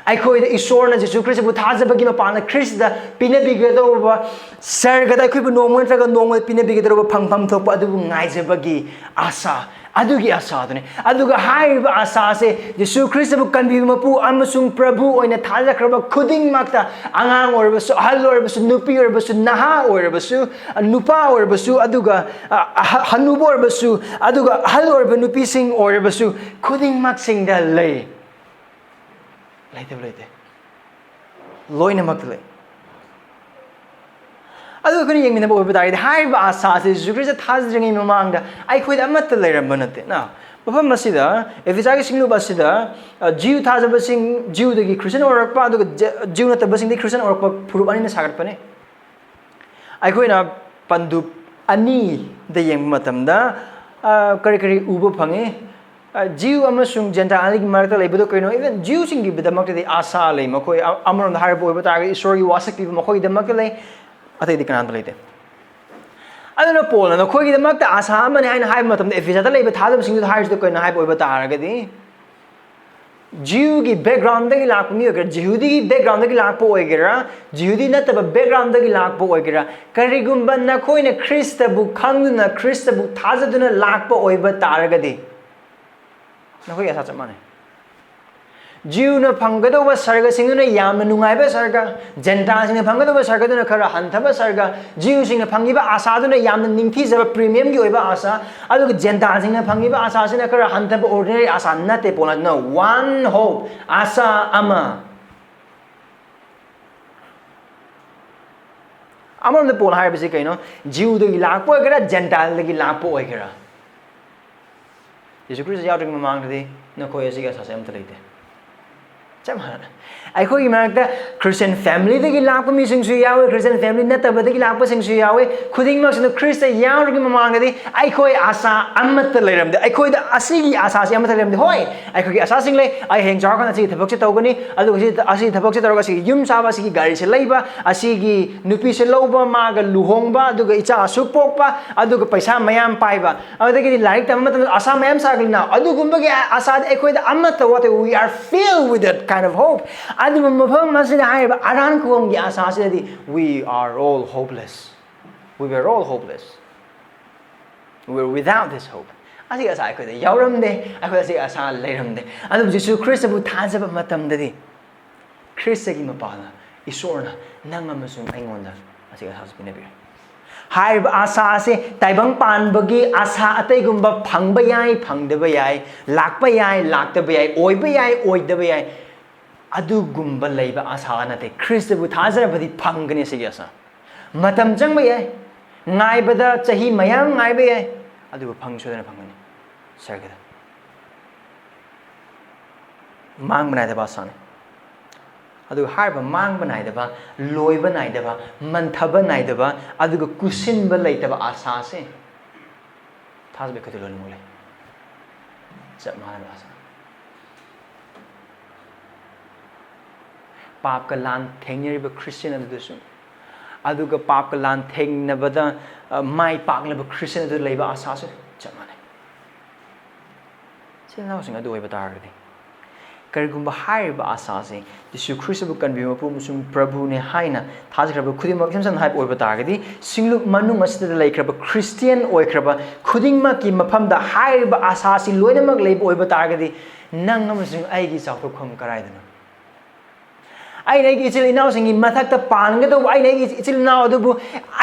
ꯑꯩꯈꯣꯏꯗ ꯏꯁꯣꯔꯅ ꯖꯤꯁꯨ ꯈ꯭ꯔꯤꯁꯇꯕꯨ ꯊꯥꯖꯕꯒꯤ ꯃꯄꯥꯟꯗ ꯈ꯭ꯔꯤꯁꯇꯗ ꯄꯤꯅꯕꯤꯒꯗꯧꯔꯕ, ꯁꯔꯒꯗ ꯑꯩꯈꯣꯏꯕꯨ ꯅꯣꯡꯃ ꯅꯠꯇ꯭ꯔꯒ ꯅꯣꯡꯃꯗ ꯄꯤꯅꯕꯤꯒꯗꯧꯔꯕ ꯐꯪꯐꯝ ꯊꯣꯛꯄ ꯑꯗꯨꯕꯨ ꯉꯥꯏꯖꯕꯒꯤ ꯑꯥꯁꯥ, ꯑꯗꯨꯒꯤ ꯑꯥꯁꯥꯗꯨꯅꯤ꯫ ꯑꯗꯨꯒ ꯍꯥꯏꯔꯤꯕ ꯑꯥꯁꯥꯁꯦ ꯖꯤꯁꯨ ꯈ꯭ꯔꯤꯁꯇꯕꯨ ꯀꯟꯕꯤꯕ ꯃꯄꯨ ꯑꯃꯁꯨꯡ ꯄ꯭ꯔꯚꯨ ꯑꯣꯏꯅ ꯊꯥꯖꯈ꯭ꯔꯕ ꯈꯨꯗꯤꯡꯃꯛꯇ, ꯑꯉꯥꯡ ꯑꯣꯏꯔꯕꯁꯨ, ꯑꯍꯜ ꯑꯣꯏꯔꯕꯁꯨ, ꯅꯨꯄꯤ ꯑꯣꯏꯔꯕꯁꯨ, ꯅꯍꯥ ꯑꯣꯏꯔꯕꯁꯨ, ꯅꯨꯄꯥ ꯑꯣꯏꯔꯕꯁꯨ, ꯑꯗꯨꯒ, ꯑ, ꯑꯍ-, ꯍꯅꯨꯕ ꯑꯣꯏꯔꯕꯁꯨ, ꯑꯗꯨꯒ ꯑꯍꯜ ꯑꯣꯏꯔꯕ ꯅꯨꯄꯤꯁꯤꯡ ꯑꯣꯏꯔꯕꯁꯨ, ꯈꯨꯗꯤꯡꯃꯛꯁꯤꯡꯗ ꯂꯩ꯫ ꯂꯩꯇꯕ ꯂꯩꯇꯦ꯫ ꯂꯣꯏꯅꯃꯛꯇ ꯂꯩ꯫ ꯑꯗꯨꯒ ꯑꯩꯈꯣꯏꯅ ꯌꯦꯡꯃꯤꯟꯅꯕ ꯑꯣꯏꯕ ꯇꯥꯔꯒꯗꯤ, ꯍꯥꯏꯔꯤꯕ ꯑꯥꯁꯥ ꯑꯁꯤ ꯖꯤꯁꯨ ꯈ꯭ꯔꯤꯁꯇ ꯊꯥꯖꯗ꯭ꯔꯤꯉꯩ ꯃꯃꯥꯡꯗ ꯑꯩꯈꯣꯏꯗ ꯑꯃꯠꯇ ꯂꯩꯔꯝꯕ ꯅꯠꯇꯦ꯫ ꯅ, ꯃꯐꯝ ꯑꯁꯤꯗ, ꯑꯦꯐꯤꯁꯥꯒꯤ ꯁꯤꯡꯂꯨꯞ ꯑꯁꯤꯗ, ꯑ, ꯖꯤꯎ ꯊꯥꯖꯕꯁꯤꯡ, ꯖꯤꯎꯗꯒꯤ ꯈ꯭ꯔꯤꯁꯇꯤꯌꯟ ꯑꯣꯏꯔꯛꯄ, ꯑꯗꯨꯒ ꯖ-, ꯖꯤꯎ ꯅꯠꯇꯕꯁꯤꯡꯗꯒꯤ ꯈ꯭ꯔꯤꯁꯇꯤꯌꯟ ꯑꯣꯏꯔꯛꯄ ꯐꯨꯔꯨꯞ ꯑꯅꯤꯅ ꯁꯥꯒꯠꯄꯅꯤ꯫ ꯑꯩꯈꯣꯏꯅ ꯄꯟꯗꯨꯞ ꯑꯅꯤꯗ ꯌꯦꯡꯕ ꯃꯇꯝꯗ, ꯑ, ꯀꯔꯤ ꯀꯔꯤ ꯎꯕ ꯐꯪꯉꯤ? ꯑ, ꯖꯤꯎ ꯑꯃꯁꯨꯡ ꯖꯦꯟꯇꯥꯏꯜꯒꯤ ꯃꯔꯛꯇ ꯂꯩꯕꯗꯣ ꯀꯩꯅꯣ? Even ꯖꯤꯎꯁꯤꯡꯒꯤꯗꯃꯛꯇꯗꯤ ꯑꯥꯁꯥ ꯂꯩ꯫ ꯃꯈꯣꯏ, ꯑ-, ꯑꯃꯔꯣꯝꯗ ꯍꯥꯏꯔꯕ ꯑꯣꯏꯕ ꯇꯥꯔꯒꯗꯤ, ꯏꯁꯣꯔꯒꯤ ꯋꯥꯁꯛ ꯄꯤꯕ ꯃꯈꯣꯏꯒꯤꯗꯃꯛꯇ ꯂꯩ, ꯑꯇꯩꯗꯤ ꯀꯅꯥꯝꯇ ꯂꯩꯇꯦ꯫ ꯑꯗꯨꯅ ꯄꯣꯜꯅ ꯅꯈꯣꯏꯒꯤꯗꯃꯛꯇ ꯑꯥꯁꯥ ꯑꯃꯅꯤ ꯍꯥꯏꯅ ꯍꯥꯏꯕ ꯃꯇꯝꯗ, ꯑꯦꯐꯤꯁꯥꯗ ꯂꯩꯕ ꯊꯥꯖꯕꯁꯤꯡꯗꯨꯗ ꯍꯥꯏꯔꯤꯁꯤꯗ ꯀꯩꯅꯣ ꯍꯥꯏꯕ ꯑꯣꯏꯕ ꯇꯥꯔꯒꯗꯤ, ꯖꯤꯎꯒꯤ ꯕꯦꯛꯒ꯭ꯔꯥꯎꯟꯗꯒꯤ ꯂꯥꯛꯄ ꯃꯤ ꯑꯣꯏꯒꯦꯔꯥ, ꯖꯤꯍꯨꯗꯤꯒꯤ ꯕꯦꯛꯒ꯭ꯔꯥꯎꯟꯗꯒꯤ ꯂꯥꯛꯄ ꯑꯣꯏꯒꯦꯔꯥ, ꯖꯤꯍꯨꯗꯤ ꯅꯠꯇꯕ ꯕꯦꯛꯒ꯭ꯔꯥꯎꯟꯗꯒꯤ ꯂꯥꯛꯄ ꯑꯣꯏꯒꯦꯔꯥ, ꯀꯔꯤꯒꯨꯝꯕ ꯅꯈꯣꯏꯅ ꯈ꯭ꯔꯤꯁꯇꯕꯨ ꯈꯪꯗꯨꯅ ꯈ꯭ꯔꯤꯁꯇꯕꯨ ꯊꯥꯖꯗꯨꯅ ꯂꯥꯛꯄ ꯑꯣꯏꯕ ꯇꯥꯔꯒꯗꯤ, ꯅꯈꯣꯏꯒꯤ ꯑꯥꯁꯥ ꯆꯞ ꯃꯥꯟꯅꯩ꯫ ꯖꯤꯎꯅ ꯐꯪꯒꯗꯧꯕ ꯁꯔꯒꯁꯤꯡꯗꯨꯅ ꯌꯥꯝꯅ ꯅꯨꯡꯉꯥꯏꯕ ꯁꯔꯒ, ꯖꯦꯟꯇꯥꯏꯜꯁꯤꯡꯅ ꯐꯪꯒꯗꯧꯕ ꯁꯔꯒꯗꯨꯅ ꯈꯔ ꯍꯟꯊꯕ ꯁꯔꯒ, ꯖꯤꯎꯁꯤꯡꯅ ꯐꯪꯉꯤꯕ ꯑꯥꯁꯥꯗꯨꯅ ꯌꯥꯝꯅ ꯅꯤꯡꯊꯤꯖꯕ ꯄ꯭ꯔꯤꯃꯤꯌꯝꯒꯤ ꯑꯣꯏꯕ ꯑꯥꯁꯥ, ꯑꯗꯨꯒ ꯖꯦꯟꯇꯥꯏꯜꯁꯤꯡꯅ ꯐꯪꯉꯤꯕ ꯑꯥꯁꯥꯁꯤꯅ ꯈꯔ ꯍꯟꯊꯕ ꯑꯣꯔꯗꯤꯅꯔꯤ ꯑꯥꯁꯥ ꯅꯠꯇꯦ꯫ ꯄꯣꯜꯅ ꯑꯗꯨꯅ one hope, ꯑꯥꯁꯥ ꯑꯃ꯫ ꯑꯃꯔꯣꯝꯗ ꯄꯣꯜ ꯍꯥꯏꯔꯤꯕꯁꯤ ꯀꯩꯅꯣ? ꯖꯤꯎꯗꯒꯤ ꯂꯥꯛꯄ ꯑꯣꯏꯒꯦꯔꯥ, ꯖꯦꯟꯇꯥꯏꯜꯗꯒꯤ ꯂꯥꯛꯄ ꯑꯣꯏꯒꯦꯔꯥ, ꯖꯤꯁꯨ ꯈ꯭ꯔꯤꯁꯇ ꯌꯥꯎꯗ꯭ꯔꯤꯉꯩ ꯃꯃꯥꯡꯗꯗꯤ ꯅꯈꯣꯏ ꯑꯁꯤꯒꯤ ꯑꯥꯁꯥꯁꯦ ꯑꯝꯇ ꯂꯩꯇꯦ꯫ ꯆꯞ ꯃꯥꯟꯅꯅ ꯑꯩꯈꯣꯏꯒꯤ ꯃꯔꯛꯇ Christian family ꯗꯒꯤ ꯂꯥꯛꯄ ꯃꯤꯁꯤꯡꯁꯨ ꯌꯥꯎꯋꯤ, Christian family ꯅꯠꯇꯕꯗꯒꯤ ꯂꯥꯛꯄꯁꯤꯡꯁꯨ ꯌꯥꯎꯋꯤ꯫ ꯈꯨꯗꯤꯡꯃꯛꯁꯤꯅ ꯈ꯭ꯔꯤꯁꯇ ꯌꯥꯎꯔꯤꯉꯩ ꯃꯃꯥꯡꯗꯗꯤ ꯑꯩꯈꯣꯏ ꯑꯁꯥ ꯑꯃꯠꯇ ꯂꯩꯔꯝꯗꯦ꯫ ꯑꯩꯈꯣꯏꯗ ꯑꯁꯤꯒꯤ ꯑꯁꯥꯁꯤ ꯑꯃꯠꯇ ꯂꯩꯔꯝꯗꯦ꯫ ꯍꯣꯏ, ꯑꯩꯈꯣꯏꯒꯤ ꯑꯁꯥꯁꯤꯡ ꯂꯩ꯫ ꯑꯩ ꯍꯌꯦꯡ ꯆꯥꯎꯔꯀꯥꯟꯗ ꯑꯁꯤꯒꯤ ꯊꯕꯛꯁꯦ ꯇꯧꯒꯅꯤ, ꯑꯗꯨꯒ ꯑꯁꯤ, ꯑꯁꯤꯒꯤ ꯊꯕꯛꯁꯦ ꯇꯧꯔꯒ ꯑꯁꯤꯒꯤ ꯌꯨꯝ ꯁꯥꯕ, ꯑꯁꯤꯒꯤ ꯒꯥꯔꯤꯁꯦ ꯂꯩꯕ, ꯑꯁꯤꯒꯤ ꯅꯨꯄꯤꯁꯦ ꯂꯧꯕ, ꯃꯥꯒ ꯂꯨꯍꯣꯡꯕ, ꯑꯗꯨꯒ ꯏꯆꯥ ꯑꯁꯨꯛ ꯄꯣꯛꯄ, ꯑꯗꯨꯒ ꯄꯩꯁꯥ ꯃꯌꯥꯝ ꯄꯥꯏꯕ꯫ ꯑꯗꯨꯗꯒꯤꯗꯤ ꯂꯥꯏꯔꯤꯛ ꯇꯝꯕ ꯃꯇꯝꯗ ꯑꯁꯥ ꯃꯌꯥꯝ ꯁꯥꯒꯠꯂꯤꯅ, ꯑꯗꯨꯒꯨꯝꯕꯒꯤ ꯑꯁꯥꯗꯤ ꯑꯩꯈꯣꯏꯗ ꯑꯃꯠꯇ ꯋꯥꯠꯇꯦ꯫ We are filled with that kind of hope. ꯑꯗꯨꯕꯨ ꯃꯐꯝ ꯑꯁꯤꯗ ꯍꯥꯏꯔꯤꯕ ꯑꯔꯥꯟ ꯈꯨꯕꯝꯒꯤ ꯑꯁꯥꯁꯤꯗꯗꯤ, we are all hopeless. We were all hopeless. We were without this hope. ꯑꯁꯤꯒꯤ ꯑꯁꯥ ꯑꯩꯈꯣꯏꯗ ꯌꯥꯎꯔꯝꯗꯦ, ꯑꯩꯈꯣꯏꯗ ꯑꯁꯤꯒꯤ ꯑꯁꯥ ꯂꯩꯔꯝꯗꯦ꯫ ꯑꯗꯨꯕꯨ ꯖꯤꯁꯨ ꯈ꯭ꯔꯤꯁꯇꯕꯨ ꯊꯥꯖꯕ ꯃꯇꯝꯗꯗꯤ, ꯈ꯭ꯔꯤꯁꯇꯒꯤ ꯃꯄꯥꯜꯅ ꯏꯁꯣꯔꯅ ꯅꯪ ꯑꯃꯁꯨꯡ ꯑꯩꯉꯣꯟꯗ ꯑꯁꯤꯒꯤ ꯑꯁꯥꯁꯤ ꯄꯤꯅꯕꯤꯔꯦ꯫ ꯍꯥꯏꯔꯤꯕ ꯑꯁꯥ ꯑꯁꯤ ꯇꯥꯏꯕꯪ ꯄꯥꯟꯕꯒꯤ ꯑꯁꯥ ꯑꯇꯩꯒꯨꯝꯕ ꯐꯪꯕ ꯌꯥꯏ, ꯐꯪꯗꯕ ꯌꯥꯏ, ꯂꯥꯛꯄ ꯌꯥꯏ, ꯂꯥꯛꯇꯕ ꯌꯥꯏ, ꯑꯣꯏꯕ ꯌꯥꯏ, ꯑꯣꯏꯗꯕ ꯌꯥꯏ, ꯑꯗꯨꯒꯨꯝꯕ ꯂꯩꯕ ꯑꯁꯥ ꯅꯠꯇꯦ꯫ ꯈ꯭ꯔꯤꯁꯇꯕꯨ ꯊꯥꯖꯔꯕꯗꯤ ꯐꯪꯒꯅꯤ ꯑꯁꯤꯒꯤ ꯑꯁꯥ꯫ ꯃꯇꯝ ꯆꯪꯕ ꯌꯥꯏ, ꯉꯥꯏꯕꯗ ꯆꯍꯤ ꯃꯌꯥꯝ ꯉꯥꯏꯕ ꯌꯥꯏ, ꯑꯗꯨꯕꯨ ꯐꯪ ꯁꯣꯏꯗꯅ ꯐꯪꯒꯅꯤ ꯁꯔꯒꯗ꯫ ꯃꯥꯡꯕ ꯅꯥꯏꯗꯕ ꯑꯁꯥꯅꯤ꯫ ꯑꯗꯨꯒ ꯍꯥꯏꯔꯤꯕ ꯃꯥꯡꯕ ꯅꯥꯏꯗꯕ, ꯂꯣꯏꯕ ꯅꯥꯏꯗꯕ, ꯃꯟꯊꯕ ꯅꯥꯏꯗꯕ, ꯑꯗꯨꯒ ꯀꯨꯁꯤꯟꯕ ꯂꯩꯇꯕ ꯑꯁꯥꯁꯦ ꯊꯥꯖꯕ ꯑꯩꯈꯣꯏꯗ ꯂꯣꯏꯅꯃꯛ ꯂꯩ꯫ ꯆꯞ ꯃꯥꯟꯅꯕ ꯑꯁꯥ꯫ ꯄꯥꯞꯀ ꯂꯥꯟ ꯊꯦꯡꯅꯔꯤꯕ ꯈ꯭ꯔꯤꯁꯇꯤꯌꯥꯟ ꯑꯗꯨꯗꯁꯨ, ꯑꯗꯨꯒ ꯄꯥꯞꯀ ꯂꯥꯟ ꯊꯦꯡꯅꯕꯗ, ꯑ, ꯃꯥꯏ ꯄꯥꯛꯂꯕ ꯈ꯭ꯔꯤꯁꯇꯤꯌꯥꯟ ꯑꯗꯨꯗ ꯂꯩꯕ ꯑꯁꯥꯁꯨ ꯆꯞ ꯃꯥꯟꯅꯩ꯫ ꯏꯆꯤꯜ ꯏꯅꯥꯎꯁꯤꯡ ꯑꯗꯨ ꯑꯣꯏꯕ ꯇꯥꯔꯒꯗꯤ, ꯀꯔꯤꯒꯨꯝꯕ ꯍꯥꯏꯔꯤꯕ ꯑꯁꯥꯁꯤ ꯖꯤꯁꯨ ꯈ꯭ꯔꯤꯁꯇꯕꯨ ꯀꯟꯕꯤꯕ ꯃꯄꯨ ꯑꯃꯁꯨꯡ ꯄ꯭ꯔꯚꯨꯅꯦ ꯍꯥꯏꯅ ꯊꯥꯖꯈ꯭ꯔꯕ ꯈꯨꯗꯤꯡꯃꯛ, ꯏꯁꯝ ꯁꯝꯅ ꯍꯥꯏꯕ ꯑꯣꯏꯕ ꯇꯥꯔꯒꯗꯤ, ꯁꯤꯡꯂꯨꯞ ꯃꯅꯨꯡ ꯑꯁꯤꯗ ꯂꯩꯈ꯭ꯔꯕ ꯈ꯭ꯔꯤꯁꯇꯤꯌꯥꯟ ꯑꯣꯏꯈ꯭ꯔꯕ ꯈꯨꯗꯤꯡꯃꯛꯀꯤ ꯃꯐꯝꯗ ꯍꯥꯏꯔꯤꯕ ꯑꯁꯥꯁꯤ ꯂꯣꯏꯅꯃꯛ ꯂꯩꯕ ꯑꯣꯏꯕ ꯇꯥꯔꯒꯗꯤ, ꯅꯪ ꯑꯃꯁꯨꯡ ꯑꯩꯒꯤ ꯆꯥꯎꯊꯣꯛꯐꯝ ꯀꯗꯥꯏꯗꯅꯣ? ꯑꯩꯅ ꯑꯩꯒꯤ ꯏꯆꯤꯜ ꯏꯅꯥꯎꯁꯤꯡꯒꯤ ꯃꯊꯛꯇ ꯄꯥꯟꯒꯗꯧꯕ, ꯑꯩꯅ ꯑꯩꯒꯤ ꯏꯆꯤꯜ ꯏꯅꯥꯎ ꯑꯗꯨꯕꯨ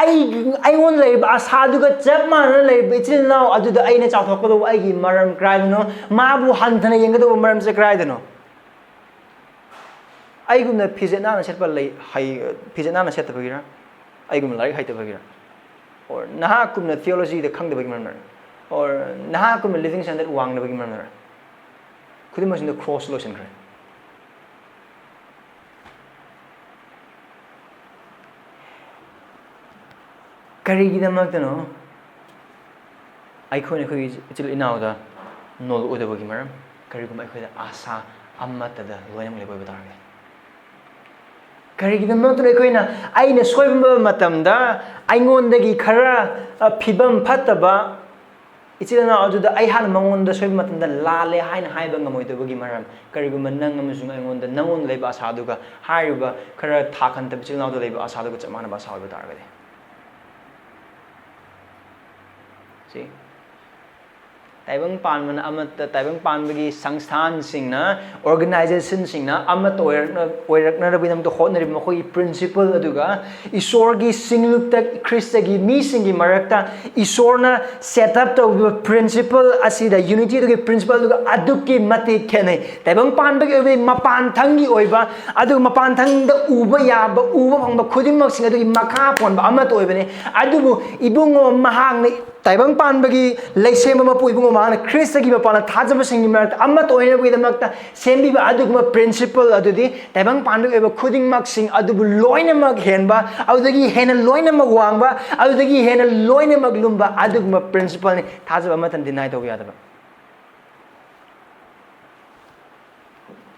ꯑꯩ, ꯑꯩꯉꯣꯟꯗ ꯂꯩꯔꯤꯕ ꯑꯁꯥꯗꯨꯒ ꯆꯞ ꯃꯥꯟꯅꯅ ꯂꯩꯔꯤꯕ ꯏꯆꯤꯜ ꯏꯅꯥꯎ ꯑꯗꯨꯗ ꯑꯩꯅ ꯆꯥꯎꯊꯣꯛꯀꯗꯧꯕ ꯑꯩꯒꯤ ꯃꯔꯝ ꯀꯗꯥꯏꯗꯅꯣ? ꯃꯥꯕꯨ ꯍꯟꯊꯅ ꯌꯦꯡꯒꯗꯧꯕ ꯃꯔꯝꯁꯦ ꯀꯗꯥꯏꯗꯅꯣ? ꯑꯩꯒꯨꯝꯅ ꯐꯤꯖꯦꯠ ꯅꯥꯟꯅ ꯁꯦꯠꯄ ꯂꯩ, ꯍꯩ, ꯐꯤꯖꯦꯠ ꯅꯥꯟꯅ ꯁꯦꯠꯇꯕꯒꯤꯔ? ꯑꯩꯒꯨꯝꯅ ꯂꯥꯏꯔꯤꯛ ꯍꯩꯇꯕꯒꯤꯔ? Or ꯅꯍꯥꯛꯀꯨꯝꯅ theology ꯗ ꯈꯪꯗꯕꯒꯤ ꯃꯔꯝꯅꯔ? Or ꯅꯍꯥꯛꯀꯨꯝꯅ living standard ꯋꯥꯡꯗꯕꯒꯤ ꯃꯔꯝꯅꯔ? ꯈꯨꯗꯤꯡꯃꯛꯁꯤꯡꯗ cross ꯂꯣꯏꯁꯤꯟꯈ꯭ꯔꯦ꯫ ꯀꯔꯤꯒꯤꯗꯃꯛꯇꯅꯣ ꯑꯩꯈꯣꯏꯅ ꯑꯩꯈꯣꯏꯒꯤ ꯏꯆꯤꯜ ꯏꯅꯥꯎꯗ ꯅꯣꯜꯂꯨꯗꯕꯒꯤ ꯃꯔꯝ? ꯀꯔꯤꯒꯨꯝꯕ ꯑꯩꯈꯣꯏꯗ ꯑꯥꯁꯥ ꯑꯃꯠꯇꯗ ꯂꯣꯏꯅꯃꯛ ꯂꯩꯕ ꯑꯣꯏꯕ ꯇꯥꯔꯒꯗꯤ, ꯀꯔꯤꯒꯤꯗꯃꯛꯇꯅꯣ ꯑꯩꯈꯣꯏꯅ, ꯑꯩꯅ ꯁꯣꯏꯕ ꯃꯇꯝꯗ ꯑꯩꯉꯣꯟꯗꯒꯤ ꯈꯔ, ꯑ, ꯐꯤꯕꯝ ꯐꯠꯇꯕ ꯏꯆꯤꯜ ꯏꯅꯥꯎ ꯑꯗꯨꯗ ꯑꯩꯍꯥꯛꯅ ꯃꯉꯣꯟꯗ ꯁꯣꯏꯕ ꯃꯇꯝꯗ ꯂꯥꯜꯂꯦ ꯍꯥꯏꯅ ꯍꯥꯏꯕ ꯉꯝꯃꯣꯏꯗꯕꯒꯤ ꯃꯔꯝ? ꯀꯔꯤꯒꯨꯝꯕ ꯅꯪ ꯑꯃꯁꯨꯡ ꯑꯩꯉꯣꯟꯗ, ꯅꯪꯉꯣꯟꯗ ꯂꯩꯕ ꯑꯁꯥꯗꯨꯒ ꯍꯥꯏꯔꯤꯕ ꯈꯔ ꯊꯥ ꯈꯟꯊꯕ ꯏꯆꯤꯜ ꯏꯅꯥꯎꯗ ꯂꯩꯕ ꯑꯁꯥꯗꯨꯒ ꯆꯞ ꯃꯥꯟꯅꯕ ꯑꯁꯥ ꯑꯣꯏꯕ ꯇꯥꯔꯒꯗꯤ? ꯁꯤ ꯇꯥꯏꯕꯪ ꯄꯥꯟꯕꯅ ꯑꯃꯠꯇ, ꯇꯥꯏꯕꯪ ꯄꯥꯟꯕꯒꯤ ꯁꯪꯁꯊꯥꯟꯁꯤꯡꯅ, organizationꯁꯤꯡꯅ ꯑꯃꯠꯇ ꯑꯣꯏꯔꯛꯅ-, ꯑꯣꯏꯔꯛꯅꯕꯒꯤꯗꯃꯛꯇ ꯍꯣꯠꯅꯔꯤꯕ ꯃꯈꯣꯏꯒꯤ principle ꯑꯗꯨꯒ ꯏꯁꯣꯔꯒꯤ ꯁꯤꯡꯂꯨꯞꯇ ꯈ꯭ꯔꯤꯁꯇꯒꯤ ꯃꯤꯁꯤꯡꯒꯤ ꯃꯔꯛꯇ ꯏꯁꯣꯔꯅ set up ꯇꯧꯕꯤꯕ principle ꯑꯁꯤꯗ, unity ꯑꯗꯨꯒꯤ principle ꯑꯗꯨꯒ ꯑꯗꯨꯛꯀꯤ ꯃꯇꯤꯛ ꯈꯦꯠꯅꯩ꯫ ꯇꯥꯏꯕꯪ ꯄꯥꯟꯕꯒꯤ ꯑꯣꯏꯕ ꯃꯄꯥꯟꯊꯪꯒꯤ ꯑꯣꯏꯕ, ꯑꯗꯨꯒ ꯃꯄꯥꯟꯊꯪꯗ ꯎꯕ ꯌꯥꯕ, ꯎꯕ ꯐꯪꯕ ꯈꯨꯗꯤꯡꯃꯛꯁꯤꯡ ꯑꯗꯨꯒꯤ ꯃꯈꯥ ꯄꯣꯟꯕ ꯑꯃꯠꯇ ꯑꯣꯏꯕꯅꯤ꯫ ꯑꯗꯨꯕꯨ ꯏꯕꯨꯡꯉꯣ ꯃꯍꯥꯛꯅ, ꯇꯥꯏꯕꯪ ꯄꯥꯟꯕꯒꯤ ꯂꯩꯁꯦꯝꯕ ꯃꯄꯨ ꯏꯕꯨꯡꯉꯣ ꯃꯍꯥꯛꯅ ꯈ꯭ꯔꯤꯁꯇꯒꯤ ꯃꯄꯥꯟꯗ ꯊꯥꯖꯕꯁꯤꯡꯒꯤ ꯃꯔꯛꯇ ꯑꯃꯠꯇ ꯑꯣꯏꯅꯕꯒꯤꯗꯃꯛꯇ ꯁꯦꯝꯕꯤꯕ ꯑꯗꯨꯒꯨꯝꯕ principle ꯑꯗꯨꯗꯤ ꯇꯥꯏꯕꯪ ꯄꯥꯟꯕꯒꯤ ꯑꯣꯏꯕ ꯈꯨꯗꯤꯡꯃꯛꯁꯤꯡ ꯑꯗꯨꯕꯨ ꯂꯣꯏꯅꯃꯛ ꯍꯦꯟꯕ, ꯑꯗꯨꯗꯒꯤ ꯍꯦꯟꯅ ꯂꯣꯏꯅꯃꯛ ꯋꯥꯡꯕ, ꯑꯗꯨꯗꯒꯤ ꯍꯦꯟꯅ ꯂꯣꯏꯅꯃꯛ ꯂꯨꯝꯕ ꯑꯗꯨꯒꯨꯝꯕ principleꯅꯤ꯫ ꯊꯥꯖꯕ ꯑꯃꯠꯇꯅ deny ꯇꯧꯕ ꯌꯥꯗꯕ꯫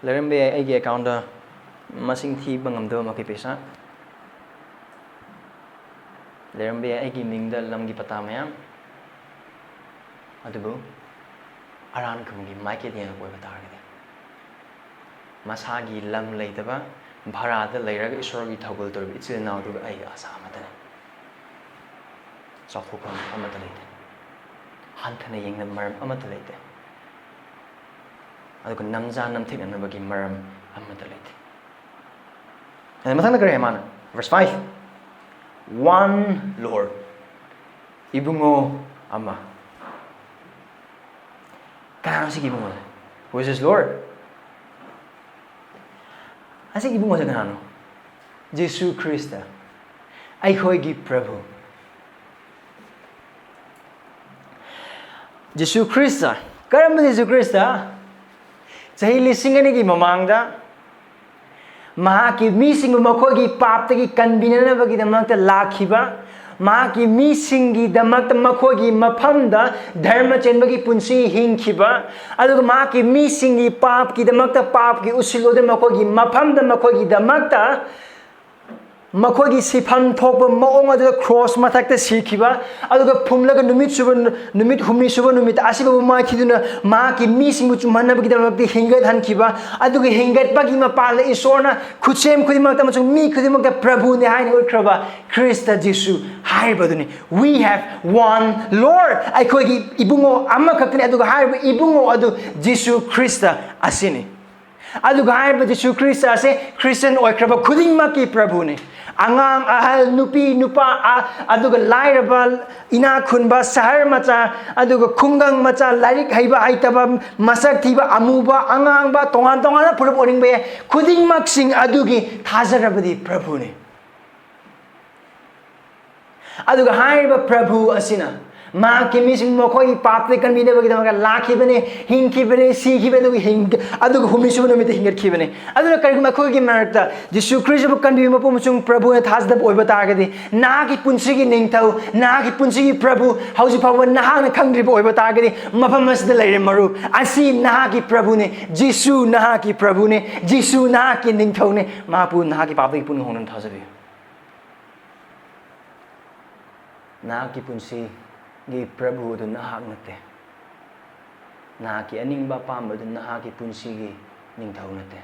ꯂꯩꯔꯝꯕ ꯌꯥꯏ ꯑꯩꯒꯤ accountꯗ ꯃꯁꯤꯡ ꯊꯤꯕ ꯉꯝꯗꯕ ꯃꯈꯩ ꯄꯩꯁꯥ꯫ ꯂꯩꯔꯝꯕ ꯌꯥꯏ ꯑꯩꯒꯤ ꯃꯤꯡꯗ ꯂꯝꯒꯤ ꯄꯇꯥ ꯃꯌꯥꯝ꯫ ꯑꯗꯨꯕꯨ ꯑꯔꯥꯟ ꯈꯨꯝꯒꯤ ꯃꯥꯏꯀꯩꯗ ꯌꯦꯡꯉꯛꯄ ꯑꯣꯏꯕ ꯇꯥꯔꯒꯗꯤ, ꯃꯁꯥꯒꯤ ꯂꯝ ꯂꯩꯇꯕ, ꯚꯔꯥꯗ ꯂꯩꯔꯒ ꯏꯁꯣꯔꯒꯤ ꯊꯧꯒꯜ ꯇꯧꯔꯤꯕ ꯏꯆꯤꯜ ꯏꯅꯥꯎꯗꯨꯒ ꯑꯩꯒ ꯑꯁꯥ ꯑꯃꯠꯇꯅꯤ꯫ ꯆꯥꯎꯊꯣꯛꯐꯝ ꯑꯃꯠꯇ ꯂꯩꯇꯦ꯫ ꯍꯟꯊꯅ ꯌꯦꯡꯅꯕ ꯃꯔꯝ ꯑꯃꯠꯇ ꯂꯩꯇꯦ꯫ ꯑꯗꯨꯒ ꯅꯝꯖꯥ ꯅꯝꯊꯤꯛꯅꯅꯕꯒꯤ ꯃꯔꯝ ꯑꯃꯠꯇ ꯂꯩꯇꯦ꯫ ꯑꯗ ꯃꯊꯪꯗ ꯀꯔꯤ ꯍꯥꯏ ꯃꯥꯅ? Verse five, "One Lord", ꯏꯕꯨꯡꯉꯣ ꯑꯃ꯫ ꯀꯅꯥꯅꯣ ꯁꯤꯒꯤ ꯏꯕꯨꯡꯉꯣꯁꯦ? Who is this Lord? ꯑꯁꯤꯒꯤ ꯏꯕꯨꯡꯉꯣꯁꯦ ꯀꯅꯥꯅꯣ? ꯖꯤꯁꯨ ꯈ꯭ꯔꯤꯁꯇ, ꯑꯩꯈꯣꯏꯒꯤ ꯄ꯭ꯔꯚꯨ꯫ Jesus Christ. ꯀꯔꯝꯕ ꯖꯤꯁꯨ ꯈ꯭ꯔꯤꯁꯇ? ꯆꯍꯤ ꯂꯤꯁꯤꯡ ꯑꯅꯤꯒꯤ ꯃꯃꯥꯡꯗ ꯃꯍꯥꯛꯀꯤ ꯃꯤꯁꯤꯡꯕꯨ ꯃꯈꯣꯏꯒꯤ ꯄꯥꯞꯇꯒꯤ ꯀꯟꯕꯤꯅꯅꯕꯒꯤꯗꯃꯛꯇ ꯂꯥꯛꯈꯤꯕ, ꯃꯍꯥꯛꯀꯤ ꯃꯤꯁꯤꯡꯒꯤꯗꯃꯛꯇ ꯃꯈꯣꯏꯒꯤ ꯃꯐꯝꯗ ꯙꯔꯃ ꯆꯦꯟꯕꯒꯤ ꯄꯨꯟꯁꯤ ꯍꯤꯡꯈꯤꯕ, ꯑꯗꯨꯒ ꯃꯍꯥꯛꯀꯤ ꯃꯤꯁꯤꯡꯒꯤ ꯄꯥꯞꯀꯤꯗꯃꯛꯇ ꯄꯥꯞꯀꯤ ꯎꯁꯤꯜꯂꯣꯗ ꯃꯈꯣꯏꯒꯤ ꯃꯐꯝꯗ ꯃꯈꯣꯏꯒꯤꯗꯃꯛꯇ ꯃꯈꯣꯏꯒꯤ ꯁꯤꯐꯝ ꯊꯣꯛꯄ ꯃꯑꯣꯡ ꯑꯗꯨꯗ ꯀ꯭ꯔꯣꯁ ꯃꯊꯛꯇ ꯁꯤꯈꯤꯕ, ꯑꯗꯨꯒ ꯐꯨꯝꯂꯒ ꯅꯨꯃꯤꯠ ꯁꯨꯕ, ꯅꯨꯃꯤꯠ ꯍꯨꯝꯅꯤ ꯁꯨꯕ ꯅꯨꯃꯤꯠꯇ ꯑꯁꯤꯕꯕꯨ ꯃꯥꯏꯊꯤꯗꯨꯅ ꯃꯍꯥꯛꯀꯤ ꯃꯤꯁꯤꯡꯕꯨ ꯆꯨꯝꯍꯟꯅꯕꯒꯤꯗꯃꯛꯇ ꯍꯤꯡꯒꯠꯍꯟꯈꯤꯕ, ꯑꯗꯨꯒ ꯍꯤꯡꯒꯠꯄꯒꯤ ꯃꯄꯥꯟꯗ ꯏꯁꯣꯔꯅ ꯈꯨꯠꯁꯦꯝ ꯈꯨꯗꯤꯡꯃꯛꯇ ꯑꯃꯁꯨꯡ ꯃꯤ ꯈꯨꯗꯤꯡꯃꯛꯇ ꯄ꯭ꯔꯚꯨꯅꯤ ꯍꯥꯏꯅ ꯎꯠꯈ꯭ꯔꯕ ꯈ꯭ꯔꯤꯁꯇ ꯖꯤꯁꯨ ꯍꯥꯏꯔꯤꯕꯗꯨꯅꯤ꯫ We have one Lord. ꯑꯩꯈꯣꯏꯒꯤ ꯏꯕꯨꯡꯉꯣ ꯑꯃꯈꯛꯇꯅꯤ, ꯑꯗꯨꯒ ꯍꯥꯏꯔꯤꯕ ꯏꯕꯨꯡꯉꯣ ꯑꯗꯨ ꯖꯤꯁꯨ ꯈ꯭ꯔꯤꯁꯇ ꯑꯁꯤꯅꯤ꯫ ꯑꯗꯨꯒ ꯍꯥꯏꯔꯤꯕ ꯖꯤꯁꯨ ꯈ꯭ꯔꯤꯁꯇ ꯑꯁꯦ ꯈ꯭ꯔꯤꯁꯇꯤꯌꯟ ꯑꯣꯏꯈ꯭ꯔꯕ ꯈꯨꯗꯤꯡꯃꯛꯀꯤ ꯄ꯭ꯔꯚꯨꯅꯤ꯫ ꯑꯉꯥꯡ, ꯑꯍꯜ, ꯅꯨꯄꯤ, ꯅꯨꯄꯥ, ꯑ-, ꯑꯗꯨꯒ ꯂꯥꯏꯔꯕ, ꯏꯅꯥꯛ ꯈꯨꯟꯕ, ꯁꯍꯔ ꯃꯆꯥ, ꯑꯗꯨꯒ ꯈꯨꯡꯒꯪ ꯃꯆꯥ, ꯂꯥꯏꯔꯤꯛ ꯍꯩꯕ ꯍꯩꯇꯕ, ꯃꯁꯛ ꯊꯤꯕ, ꯑꯃꯨꯕ, ꯑꯉꯥꯡꯕ, ꯇꯣꯉꯥꯟ ꯇꯣꯉꯥꯟꯕ ꯐꯨꯔꯨꯞ ꯑꯣꯏꯅꯤꯡꯕ ꯌꯥꯏ, ꯈꯨꯗꯤꯡꯃꯛꯁꯤꯡ ꯑꯗꯨꯒꯤ ꯊꯥꯖꯔꯕꯗꯤ ꯄ꯭ꯔꯚꯨꯅꯤ꯫ ꯑꯗꯨꯒ ꯍꯥꯏꯔꯤꯕ ꯄ꯭ꯔꯚꯨ ꯑꯁꯤꯅ ꯃꯍꯥꯛꯀꯤ ꯃꯤꯁꯤꯡ ꯃꯈꯣꯏꯒꯤ ꯄꯥꯞꯇꯒꯤ ꯀꯟꯕꯤꯅꯕꯒꯤꯗꯃꯛꯇ ꯂꯥꯛꯈꯤꯕꯅꯤ, ꯍꯤꯡꯈꯤꯕꯅꯤ, ꯁꯤꯈꯤꯕꯅꯤ, ꯑꯗꯨꯒ ꯍꯤꯡ-, ꯑꯗꯨꯒ ꯍꯨꯝꯅꯤ ꯁꯨꯕ ꯅꯨꯃꯤꯠꯇ ꯍꯤꯡꯒꯠꯈꯤꯕꯅꯤ꯫ ꯑꯗꯨꯅ ꯀꯔꯤꯒꯨꯝꯕ ꯑꯩꯈꯣꯏꯒꯤ ꯃꯔꯛꯇ ꯖꯤꯁꯨ ꯈ꯭ꯔꯤꯁꯇꯕꯨ ꯀꯟꯕꯤꯕ ꯃꯄꯨ ꯑꯃꯁꯨꯡ ꯄ꯭ꯔꯚꯨ ꯑꯣꯏꯅ ꯊꯥꯖꯗꯕ ꯑꯣꯏꯕ ꯇꯥꯔꯒꯗꯤ, ꯅꯍꯥꯛꯀꯤ ꯄꯨꯟꯁꯤꯒꯤ ꯅꯤꯡꯊꯧ, ꯅꯍꯥꯛꯀꯤ ꯄꯨꯟꯁꯤꯒꯤ ꯄ꯭ꯔꯚꯨ ꯍꯧꯖꯤꯛ ꯐꯥꯎꯕ ꯅꯍꯥꯛꯅ ꯈꯪꯗ꯭ꯔꯤꯕ ꯑꯣꯏꯕ ꯇꯥꯔꯒꯗꯤ, ꯃꯐꯝ ꯑꯁꯤꯗ ꯂꯩꯔꯦ ꯃꯔꯨꯞ꯫ ꯑꯁꯤ ꯅꯍꯥꯛꯀꯤ ꯄ꯭ꯔꯚꯨꯅꯤ꯫ ꯖꯤꯁꯨ ꯅꯍꯥꯛꯀꯤ ꯄ꯭ꯔꯚꯨꯅꯤ꯫ ꯖꯤꯁꯨ ꯅꯍꯥꯛꯀꯤ ꯅꯤꯡꯊꯧꯅꯤ꯫ ꯃꯍꯥꯛꯄꯨ ꯅꯍꯥꯛꯀꯤ ꯄꯥꯞꯇꯒꯤ ꯄꯨꯛꯅꯤꯡ ꯍꯣꯡꯗꯨꯅ ꯊꯥꯖꯕꯤꯌꯨ꯫ ꯅꯍꯥꯛꯀꯤ ꯄꯨꯟꯁꯤꯒꯤ ꯄ꯭ꯔꯚꯨ ꯑꯗꯨ ꯅꯍꯥꯛ ꯅꯠꯇꯦ꯫ ꯅꯍꯥꯛꯀꯤ ꯑꯅꯤꯡꯕ ꯑꯄꯥꯝꯕ ꯑꯗꯨ ꯅꯍꯥꯛꯀꯤ ꯄꯨꯟꯁꯤꯒꯤ ꯅꯤꯡꯊꯧ ꯅꯠꯇꯦ꯫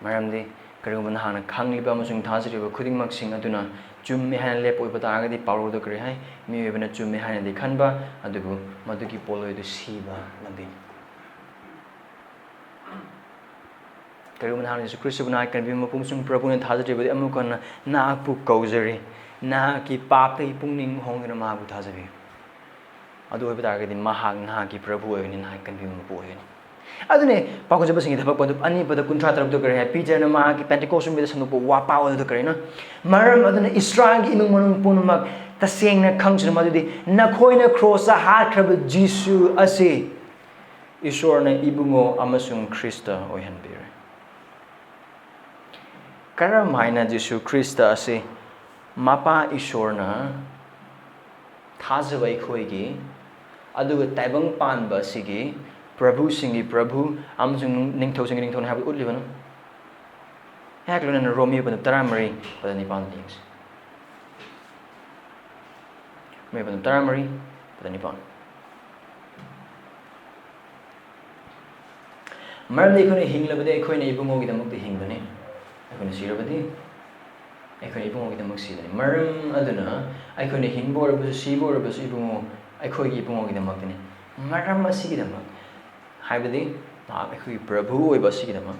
ꯃꯔꯝꯗꯤ ꯀꯔꯤꯒꯨꯝꯕ ꯅꯍꯥꯛꯅ ꯈꯪꯂꯤꯕ ꯑꯃꯁꯨꯡ ꯊꯥꯖꯔꯤꯕ ꯈꯨꯗꯤꯡꯃꯛꯁꯤꯡ ꯑꯗꯨꯅ ꯆꯨꯝꯃꯦ ꯍꯥꯏꯅ ꯂꯦꯞꯄ ꯑꯣꯏꯕ ꯇꯥꯔꯒꯗꯤ, ꯄꯥꯎꯔꯧꯗ ꯀꯔꯤ ꯍꯥꯏ? ꯃꯤꯑꯣꯏꯕꯅ ꯆꯨꯝꯃꯦ ꯍꯥꯏꯅꯗꯤ ꯈꯟꯕ, ꯑꯗꯨꯕꯨ ꯃꯗꯨꯒꯤ ꯄꯣꯠꯂꯣꯏ ꯑꯗꯨ ꯁꯤꯕ ꯂꯝꯕꯤꯅꯤ꯫ ꯀꯔꯤꯒꯨꯝꯕ ꯅꯍꯥꯛꯅ ꯖꯤꯁꯨ ꯈ꯭ꯔꯤꯁꯇꯕꯨ ꯅꯍꯥꯛꯀꯤ ꯀꯟꯕꯤꯕ ꯃꯄꯨ ꯑꯃꯁꯨꯡ ꯄ꯭ꯔꯚꯨꯅ ꯊꯥꯖꯗ꯭ꯔꯤꯕꯗꯤ, ꯑꯃꯨꯛ ꯍꯟꯅ ꯅꯍꯥꯛꯄꯨ ꯀꯧꯖꯔꯤ꯫ ꯅꯍꯥꯛꯀꯤ ꯄꯥꯞꯇꯒꯤ ꯄꯨꯛꯅꯤꯡ ꯍꯣꯡꯗꯨꯅ ꯃꯍꯥꯛꯄꯨ ꯊꯥꯖꯕꯤꯌꯨ꯫ ꯑꯗꯨ ꯑꯣꯏꯕ ꯇꯥꯔꯒꯗꯤ ꯃꯍꯥꯛ ꯅꯍꯥꯛꯀꯤ ꯄ꯭ꯔꯚꯨ ꯑꯣꯏꯒꯅꯤ, ꯅꯍꯥꯛꯀꯤ ꯀꯟꯕꯤꯕ ꯃꯄꯨ ꯑꯣꯏꯒꯅꯤ꯫ ꯑꯗꯨꯅꯦ ꯄꯥꯎꯈꯨꯝ ꯆꯠꯄꯁꯤꯡꯒꯤ ꯊꯕꯛ ꯄꯟꯗꯨꯞ ꯑꯅꯤꯄꯗ ꯀꯨꯟꯊ꯭ꯔꯥ ꯇꯔꯨꯛꯇ ꯀꯔꯤ ꯍꯥꯏ? ꯄꯤꯇꯔꯅ ꯃꯍꯥꯛꯀꯤ ꯄꯦꯟꯇꯤꯀꯣꯁ ꯅꯨꯃꯤꯠꯇ ꯁꯟꯗꯣꯛꯄ ꯋꯥꯄꯥꯎ ꯑꯗꯨꯗ ꯀꯔꯤꯅꯣ? ꯃꯔꯝ ꯑꯗꯨꯅ ꯏꯁꯔꯥꯌꯦꯜꯒꯤ ꯏꯃꯨꯡ ꯃꯅꯨꯡ ꯄꯨꯝꯅꯃꯛ ꯇꯁꯦꯡꯅ ꯈꯪꯁꯅꯨ ꯃꯗꯨꯗꯤ ꯅꯈꯣꯏꯅ ꯀ꯭ꯔꯣꯁꯇ ꯍꯥꯠꯈ꯭ꯔꯕ ꯖꯤꯁꯨ ꯑꯁꯤ ꯏꯁꯣꯔꯅ ꯏꯕꯨꯡꯉꯣ ꯑꯃꯁꯨꯡ ꯈ꯭ꯔꯤꯁꯇ ꯑꯣꯏꯍꯟꯕꯤꯔꯦ꯫ ꯀꯔꯝ ꯍꯥꯏꯅ ꯖꯤꯁꯨ ꯈ꯭ꯔꯤꯁꯇ ꯑꯁꯤ ꯃꯄꯥ ꯏꯁꯣꯔꯅ ꯊꯥꯖꯕ ꯑꯩꯈꯣꯏꯒꯤ, ꯑꯗꯨꯒ ꯇꯥꯏꯕꯪ ꯄꯥꯟꯕ ꯑꯁꯤꯒꯤ ꯄ꯭ꯔꯚꯨꯁꯤꯡꯒꯤ ꯄ꯭ꯔꯚꯨ ꯑꯃꯁꯨꯡ ꯅꯤꯡꯊꯧꯁꯤꯡꯒꯤ ꯅꯤꯡꯊꯧꯅꯤ ꯍꯥꯏꯕꯗꯨ ꯎꯠꯂꯤꯕꯅꯤ꯫ ꯑꯩꯍꯥꯛ ꯂꯣꯏꯅꯅ ꯔꯣꯃꯤꯌꯣ ꯄꯟꯗꯨꯞ ꯇꯔꯥꯃꯔꯤ ꯄꯗ ꯅꯤꯄꯥꯟꯗ ꯌꯦꯡꯁꯤ꯫ ꯔꯣꯃꯤꯌꯣ ꯄꯟꯗꯨꯞ ꯇꯔꯥꯃꯔꯤ ꯄꯗ ꯅꯤꯄꯥꯟ꯫ ꯃꯔꯝꯗꯤ ꯑꯩꯈꯣꯏꯅ ꯍꯤꯡꯂꯕꯗꯤ ꯑꯩꯈꯣꯏꯅ ꯏꯕꯨꯡꯉꯣꯒꯤꯗꯃꯛꯇ ꯍꯤꯡꯕꯅꯤ, ꯑꯩꯈꯣꯏꯅ ꯁꯤꯔꯕꯗꯤ ꯑꯩꯈꯣꯏꯅ ꯏꯕꯨꯡꯉꯣꯒꯤꯗꯃꯛ ꯁꯤꯕꯅꯤ꯫ ꯃꯔꯝ ꯑꯗꯨꯅ ꯑꯩꯈꯣꯏꯅ ꯍꯤꯡꯕ ꯑꯣꯏꯔꯕꯁꯨ ꯁꯤꯕ ꯑꯣꯏꯔꯕꯁꯨ ꯏꯕꯨꯡꯉꯣ, ꯑꯩꯈꯣꯏꯒꯤ ꯏꯕꯨꯡꯉꯣꯒꯤꯗꯃꯛꯇꯅꯤ꯫ ꯃꯔꯝ ꯑꯁꯤꯒꯤꯗꯃꯛ, ꯍꯥꯏꯕꯗꯤ ꯃꯍꯥꯛ ꯑꯩꯈꯣꯏꯒꯤ ꯄ꯭ꯔꯚꯨ ꯑꯣꯏꯕ ꯑꯁꯤꯒꯤꯗꯃꯛ,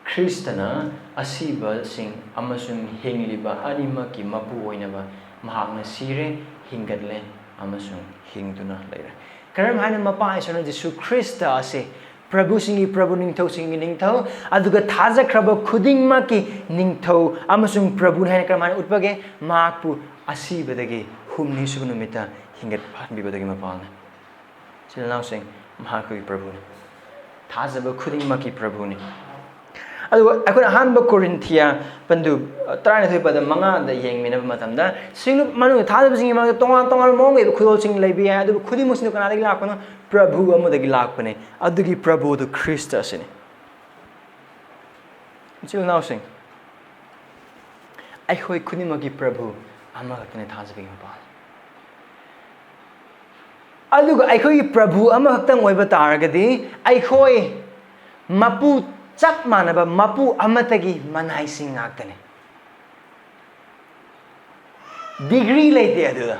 ꯈ꯭ꯔꯤꯁꯇꯅ ꯑꯁꯤꯕꯁꯤꯡ ꯑꯃꯁꯨꯡ ꯍꯤꯡꯂꯤꯕ ꯑꯅꯤꯃꯛꯀꯤ ꯃꯄꯨ ꯑꯣꯏꯅꯕ ꯃꯍꯥꯛꯅ ꯁꯤꯔꯦ, ꯍꯤꯡꯒꯠꯂꯦ ꯑꯃꯁꯨꯡ ꯍꯤꯡꯗꯨꯅ ꯂꯩꯔꯦ꯫ ꯀꯔꯝ ꯍꯥꯏꯅ ꯃꯄꯥ ꯏꯁꯣꯔꯅ ꯖꯤꯁꯨ ꯈ꯭ꯔꯤꯁꯇ ꯑꯁꯤ ꯄ꯭ꯔꯚꯨꯁꯤꯡꯒꯤ ꯄ꯭ꯔꯚꯨ, ꯅꯤꯡꯊꯧꯁꯤꯡꯒꯤ ꯅꯤꯡꯊꯧ, ꯑꯗꯨꯒ ꯊꯥꯖꯈ꯭ꯔꯕ ꯈꯨꯗꯤꯡꯃꯛꯀꯤ ꯅꯤꯡꯊꯧ ꯑꯃꯁꯨꯡ ꯄ꯭ꯔꯚꯨꯅꯤ ꯍꯥꯏꯅ ꯀꯔꯝ ꯍꯥꯏꯅ ꯎꯠꯄꯒꯦ? ꯃꯍꯥꯛꯄꯨ ꯑꯁꯤꯕꯗꯒꯤ ꯍꯨꯝꯅꯤꯁꯨꯕ ꯅꯨꯃꯤꯠꯇ ꯍꯤꯡꯒꯠꯍꯟꯕꯤꯕꯗꯒꯤ ꯃꯄꯥꯜꯅ꯫ ꯏꯆꯤꯜ ꯏꯅꯥꯎꯁꯤꯡ, ꯃꯍꯥꯛ ꯑꯩꯈꯣꯏꯒꯤ ꯄ꯭ꯔꯚꯨꯅꯤ꯫ ꯊꯥꯖꯕ ꯈꯨꯗꯤꯡꯃꯛꯀꯤ ꯄ꯭ꯔꯚꯨꯅꯤ꯫ ꯑꯗꯨꯒ ꯑꯩꯈꯣꯏꯅ ꯑꯍꯥꯟꯕ ꯀꯣꯔꯤꯟꯊꯤꯌꯥ ꯄꯟꯗꯨꯞ ꯇꯔꯥꯅꯤꯊꯣꯏ ꯄꯗ ꯃꯉꯥꯗ ꯌꯦꯡꯃꯤꯟꯅꯕ ꯃꯇꯝꯗ, ꯁꯤꯡꯂꯨꯞ ꯃꯅꯨꯡꯗ ꯊꯥꯖꯕꯁꯤꯡꯒꯤ ꯃꯔꯛꯇ ꯇꯣꯉꯥꯟ ꯇꯣꯉꯥꯟꯕ ꯃꯑꯣꯡꯒꯤ ꯈꯨꯗꯣꯜꯁꯤꯡ ꯂꯩꯕ ꯌꯥꯏ, ꯑꯗꯨꯕꯨ ꯈꯨꯗꯤꯡꯃꯛꯁꯤꯅ ꯀꯅꯥꯗꯒꯤ ꯂꯥꯛꯄꯅꯣ? ꯄ꯭ꯔꯚꯨ ꯑꯃꯗꯒꯤ ꯂꯥꯛꯄꯅꯤ꯫ ꯑꯗꯨꯒꯤ ꯄ꯭ꯔꯚꯨꯗꯨ ꯈ꯭ꯔꯤꯁꯇ ꯑꯁꯤꯅꯤ꯫ ꯏꯆꯤꯜ ꯏꯅꯥꯎꯁꯤꯡ, ꯑꯩꯈꯣꯏ ꯈꯨꯗꯤꯡꯃꯛꯀꯤ ꯄ꯭ꯔꯚꯨ ꯑꯃꯈꯛꯇꯅꯤ, ꯊꯥꯖꯕꯒꯤ ꯃꯄꯥꯜ꯫ ꯑꯗꯨꯒ ꯑꯩꯈꯣꯏꯒꯤ ꯄ꯭ꯔꯚꯨ ꯑꯃꯈꯛꯇꯪ ꯑꯣꯏꯕ ꯇꯥꯔꯒꯗꯤ, ꯑꯩꯈꯣꯏ ꯃꯄꯨ ꯆꯞ ꯃꯥꯟꯅꯕ ꯃꯄꯨ ꯑꯃꯠꯇꯒꯤ ꯃꯅꯥꯏꯁꯤꯡ ꯉꯥꯛꯇꯅꯤ꯫ ꯗꯤꯒ꯭ꯔꯤ ꯂꯩꯇꯦ ꯑꯗꯨꯗ꯫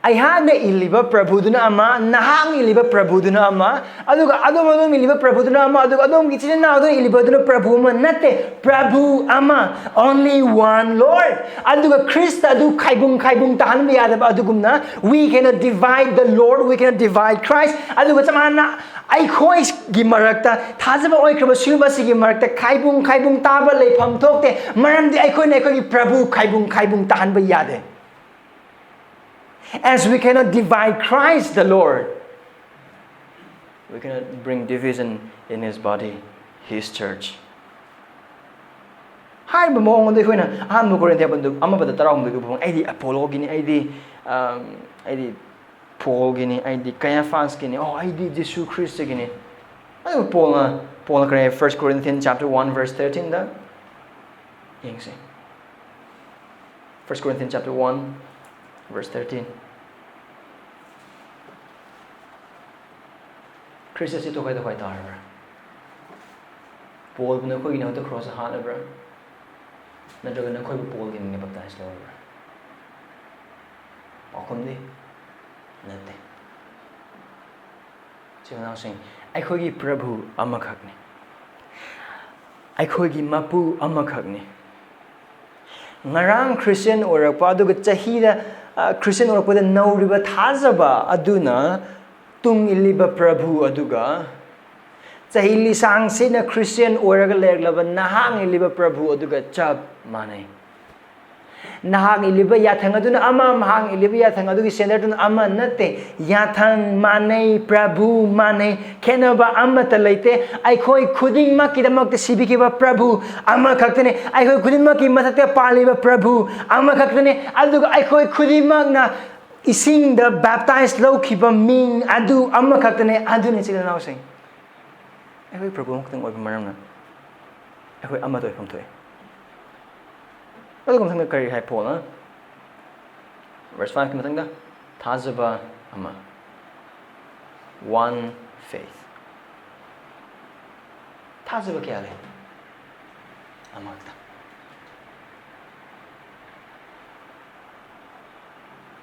ꯑꯩꯍꯥꯛꯅ ꯏꯜꯂꯤꯕ ꯄ꯭ꯔꯚꯨꯗꯨꯅ ꯑꯃ, ꯅꯍꯥꯛꯅ ꯏꯜꯂꯤꯕ ꯄ꯭ꯔꯚꯨꯗꯨꯅ ꯑꯃ, ꯑꯗꯨꯒ ꯑꯗꯣꯝ ꯑꯗꯣꯝ ꯏꯜꯂꯤꯕ ꯄ꯭ꯔꯚꯨꯗꯨꯅ ꯑꯃ, ꯑꯗꯨꯒ ꯑꯗꯣꯝꯒꯤ ꯏꯆꯤꯟ ꯏꯅꯥꯎꯗꯨꯅ ꯏꯜꯂꯤꯕꯗꯨꯅ ꯄ꯭ꯔꯚꯨ ꯑꯃ ꯅꯠꯇꯦ꯫ ꯄ꯭ꯔꯚꯨ ꯑꯃ, only one Lord꯫ ꯑꯗꯨꯒ ꯈ꯭ꯔꯤꯁꯇ ꯑꯗꯨ ꯈꯥꯏꯕꯨꯡ ꯈꯥꯏꯕꯨꯡ ꯇꯥꯍꯟꯕ ꯌꯥꯗꯕ ꯑꯗꯨꯒꯨꯝꯅ, we cannot divide the Lord, we cannot divide Christ꯫ ꯑꯗꯨꯒ ꯆꯞ ꯃꯥꯟꯅꯅ ꯑꯩꯈꯣꯏꯒꯤ ꯃꯔꯛꯇ, ꯊꯥꯖꯕ ꯑꯣꯏꯈ꯭ꯔꯕ ꯁꯤꯒꯨꯝꯕ ꯑꯁꯤꯒꯤ ꯃꯔꯛꯇ ꯈꯥꯏꯕꯨꯡ ꯈꯥꯏꯕꯨꯡ ꯇꯥꯕ ꯂꯩꯐꯝ ꯊꯣꯛꯇꯦ, ꯃꯔꯝꯗꯤ ꯑꯩꯈꯣꯏꯅ ꯑꯩꯈꯣꯏꯒꯤ ꯄ꯭ꯔꯚꯨ ꯈꯥꯏꯕꯨꯡ ꯈꯥꯏꯕꯨꯡ ꯇꯥꯍꯟꯕ ꯌꯥꯗꯦ꯫ As we cannot divide Christ the Lord, we cannot bring division in his body, his church. ꯍꯥꯏꯔꯤꯕ ꯃꯑꯣꯡ ꯑꯗꯨ ꯑꯩꯈꯣꯏꯅ ꯑꯍꯥꯟꯕ ꯀꯣꯔꯤꯟꯊꯤ ꯑꯃꯗ ꯇꯔꯥꯍꯨꯝꯗꯣꯏꯒꯤ ꯐꯪ ꯑꯩꯗꯤ ꯑꯄꯣꯂꯣꯒꯤꯅꯤ, ꯑꯩꯗꯤ ꯑꯩꯗꯤ ꯄꯣꯜꯒꯤꯅꯤ, ꯑꯩꯗꯤ ꯀꯌꯥꯐꯥꯁꯀꯤꯅꯤ, ꯑꯣ ꯑꯩꯗꯤ ꯖꯤꯁꯨ ꯈ꯭ꯔꯤꯁꯇꯒꯤꯅꯤ꯫ ꯑꯗꯨꯕꯨ ꯄꯣꯜꯅ ꯄꯣꯜꯅ ꯀꯔꯤ ꯍꯥꯏ? First Corinthians chapter one verse thirteenꯗ ꯌꯦꯡꯁꯦ꯫ First Corinthians chapter one verse thirteen꯫ ꯈ꯭ꯔꯤꯁꯇꯁꯤ ꯇꯣꯈꯥꯏ ꯇꯣꯈꯥꯏ ꯇꯥꯔꯕ꯭ꯔꯥ? ꯄꯣꯜꯕꯨ ꯅꯈꯣꯏꯒꯤ ꯅꯍꯨꯠꯇ ꯈ꯭ꯔꯣꯁꯇ ꯍꯥꯠꯂꯕ꯭ꯔꯥ? ꯅꯠꯇ꯭ꯔꯒ ꯅꯈꯣꯏꯕꯨ ꯄꯣꯜꯒꯤ ꯃꯤꯡꯗ ꯕꯞꯇꯥꯏꯁ ꯂꯧꯔꯕ꯭ꯔꯥ? ꯄꯥꯎꯈꯨꯝꯗꯤ ꯅꯠꯇꯦ꯫ ꯏꯆꯤꯜ ꯏꯅꯥꯎꯁꯤꯡ, ꯑꯩꯈꯣꯏꯒꯤ ꯄ꯭ꯔꯚꯨ ꯑꯃꯈꯛꯅꯤ꯫ ꯑꯩꯈꯣꯏꯒꯤ ꯃꯄꯨ ꯑꯃꯈꯛꯅꯤ꯫ ꯉꯔꯥꯡ ꯈ꯭ꯔꯤꯁꯇꯤꯌꯟ ꯑꯣꯏꯔꯛꯄ ꯑꯗꯨꯒ ꯆꯍꯤꯗ ꯈ꯭ꯔꯤꯁꯇꯤꯌꯟ ꯑꯣꯏꯔꯛꯄꯗ ꯅꯧꯔꯤꯕ ꯊꯥꯖꯕ ꯑꯗꯨꯅ ꯇꯨꯡ ꯏꯜꯂꯤꯕ ꯄ꯭ꯔꯚꯨ ꯑꯗꯨꯒ ꯆꯍꯤ ꯂꯤꯁꯥꯡꯁꯤꯅ ꯈ꯭ꯔꯤꯁꯇꯤꯌꯟ ꯑꯣꯏꯔꯒ ꯂꯩꯔꯛꯂꯕ ꯅꯍꯥꯛ ꯏꯜꯂꯤꯕ ꯄ꯭ꯔꯚꯨ ꯑꯗꯨꯒ ꯆꯞ ꯃꯥꯟꯅꯩ꯫ ꯅꯍꯥꯛ ꯏꯜꯂꯤꯕ ꯌꯥꯊꯪ ꯑꯗꯨꯅ ꯑꯃ, ꯃꯍꯥꯛ ꯏꯜꯂꯤꯕ ꯌꯥꯊꯪ ꯑꯗꯨꯒꯤ ꯁꯦꯟꯗꯔꯗꯨꯅ ꯑꯃ ꯅꯠꯇꯦ꯫ ꯌꯥꯊꯪ ꯃꯥꯟꯅꯩ, ꯄ꯭ꯔꯚꯨ ꯃꯥꯟꯅꯩ, ꯈꯦꯠꯅꯕ ꯑꯃꯠꯇ ꯂꯩꯇꯦ꯫ ꯑꯩꯈꯣꯏ ꯈꯨꯗꯤꯡꯃꯛꯀꯤꯗꯃꯛꯇ ꯁꯤꯕꯤꯈꯤꯕ ꯄ꯭ꯔꯚꯨ ꯑꯃꯈꯛꯇꯅꯤ꯫ ꯑꯩꯈꯣꯏ ꯈꯨꯗꯤꯡꯃꯛꯀꯤ ꯃꯊꯛꯇ ꯄꯥꯜꯂꯤꯕ ꯄ꯭ꯔꯚꯨ ꯑꯃꯈꯛꯇꯅꯤ꯫ ꯑꯗꯨꯒ ꯑꯩꯈꯣꯏ ꯈꯨꯗꯤꯡꯃꯛꯅ ꯏꯁꯤꯡꯗ ꯕꯦꯞꯇꯥꯏꯁ ꯂꯧꯈꯤꯕ ꯃꯤꯡ ꯑꯗꯨ ꯑꯃꯈꯛꯇꯅꯤ꯫ ꯑꯗꯨꯅꯤ, ꯏꯆꯤꯜ ꯏꯅꯥꯎꯁꯤꯡ, ꯑꯩꯈꯣꯏ ꯄ꯭ꯔꯚꯨ ꯑꯃꯈꯛꯇꯪ ꯑꯣꯏꯕ ꯃꯔꯝꯅ ꯑꯩꯈꯣꯏ ꯑꯃꯠꯇ ꯑꯣꯏꯐꯝ ꯊꯣꯛꯏ꯫ ꯑꯗꯨꯒ ꯃꯊꯪꯗ ꯀꯔꯤ ꯍꯥꯏ ꯄꯣꯜꯅ? Verse fiveꯀꯤ ꯃꯊꯪꯗ ꯊꯥꯖꯕ ꯑꯃ, one faith꯫ ꯊꯥꯖꯕ ꯀꯌꯥ ꯂꯩ? ꯑꯃꯈꯛꯇ꯫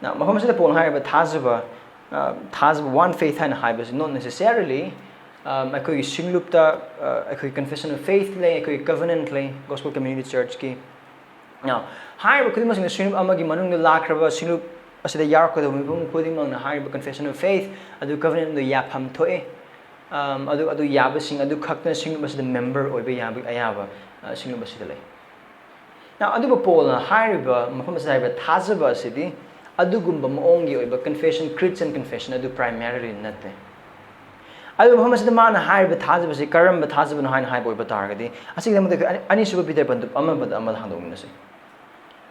Now, ꯃꯐꯝ ꯑꯁꯤꯗ ꯄꯣꯜꯅ ꯍꯥꯏꯔꯤꯕ ꯊꯥꯖꯕ, ꯑ, ꯊꯥꯖꯕ, one faith ꯍꯥꯏꯅ ꯍꯥꯏꯕꯁꯤ not necessarily, ꯑ, ꯑꯩꯈꯣꯏꯒꯤ ꯁꯤꯡꯂꯨꯞꯇ, ꯑ, ꯑꯩꯈꯣꯏꯒꯤ Confession of Faith ꯂꯩ, ꯑꯩꯈꯣꯏꯒꯤ Covenant ꯂꯩ, Gospel Community Churchꯀꯤ꯫ Now, ꯍꯥꯏꯔꯤꯕ ꯈꯨꯗꯤꯡꯃꯛꯁꯤꯡ ꯁꯤꯡꯂꯨꯞ ꯑꯃꯒꯤ ꯃꯅꯨꯡꯗ ꯂꯥꯛꯈ꯭ꯔꯕ ꯁꯤꯡꯂꯨꯞ ꯑꯁꯤꯗ ꯌꯥꯎꯔꯛꯀꯗꯕ ꯃꯤꯄꯨꯝ ꯈꯨꯗꯤꯡꯃꯛꯅ ꯍꯥꯏꯔꯤꯕ Confession of Faith ꯑꯗꯨ Covenant ꯑꯗꯨ ꯌꯥꯐꯝ ꯊꯣꯛꯑꯦ꯫ ꯑꯝ, ꯑꯗꯨ, ꯑꯗꯨ ꯌꯥꯕꯁꯤꯡ ꯑꯗꯨ ꯈꯛꯇꯅ ꯁꯤꯡꯂꯨꯞ ꯑꯁꯤꯗ member ꯑꯣꯏꯕ ꯌꯥꯕ ꯑꯌꯥꯕ, ꯑ, ꯁꯤꯡꯂꯨꯞ ꯑꯁꯤꯗ ꯂꯩ꯫ Now, ꯑꯗꯨꯕꯨ ꯄꯣꯜꯅ ꯍꯥꯏꯔꯤꯕ ꯃꯐꯝ ꯑꯁꯤꯗ ꯍꯥꯏꯔꯤꯕ ꯊꯥꯖꯕ ꯑꯁꯤꯗꯤ ꯑꯗꯨꯒꯨꯝꯕ ꯃꯑꯣꯡꯒꯤ ꯑꯣꯏꯕ confession, Christian confession ꯑꯗꯨ primarily ꯅꯠꯇꯦ꯫ ꯑꯗꯨ ꯃꯐꯝ ꯑꯁꯤꯗ ꯃꯥꯅ ꯍꯥꯏꯔꯤꯕ ꯊꯥꯖꯕꯁꯤ ꯀꯔꯝꯕ ꯊꯥꯖꯕꯅꯣ ꯍꯥꯏꯅ ꯍꯥꯏꯕ ꯑꯣꯏꯕ ꯇꯥꯔꯒꯗꯤ, ꯑꯁꯤꯒꯤꯗꯃꯛꯇ ꯑꯩꯈꯣꯏ ꯑꯅꯤ-, ꯑꯅꯤꯁꯨꯕ ꯄꯤꯇꯔ ꯄꯟꯗꯨꯞ ꯑꯃ ꯄꯗ ꯑꯃꯗ ꯍꯥꯡꯗꯣꯛꯃꯤꯟꯅꯁꯤ꯫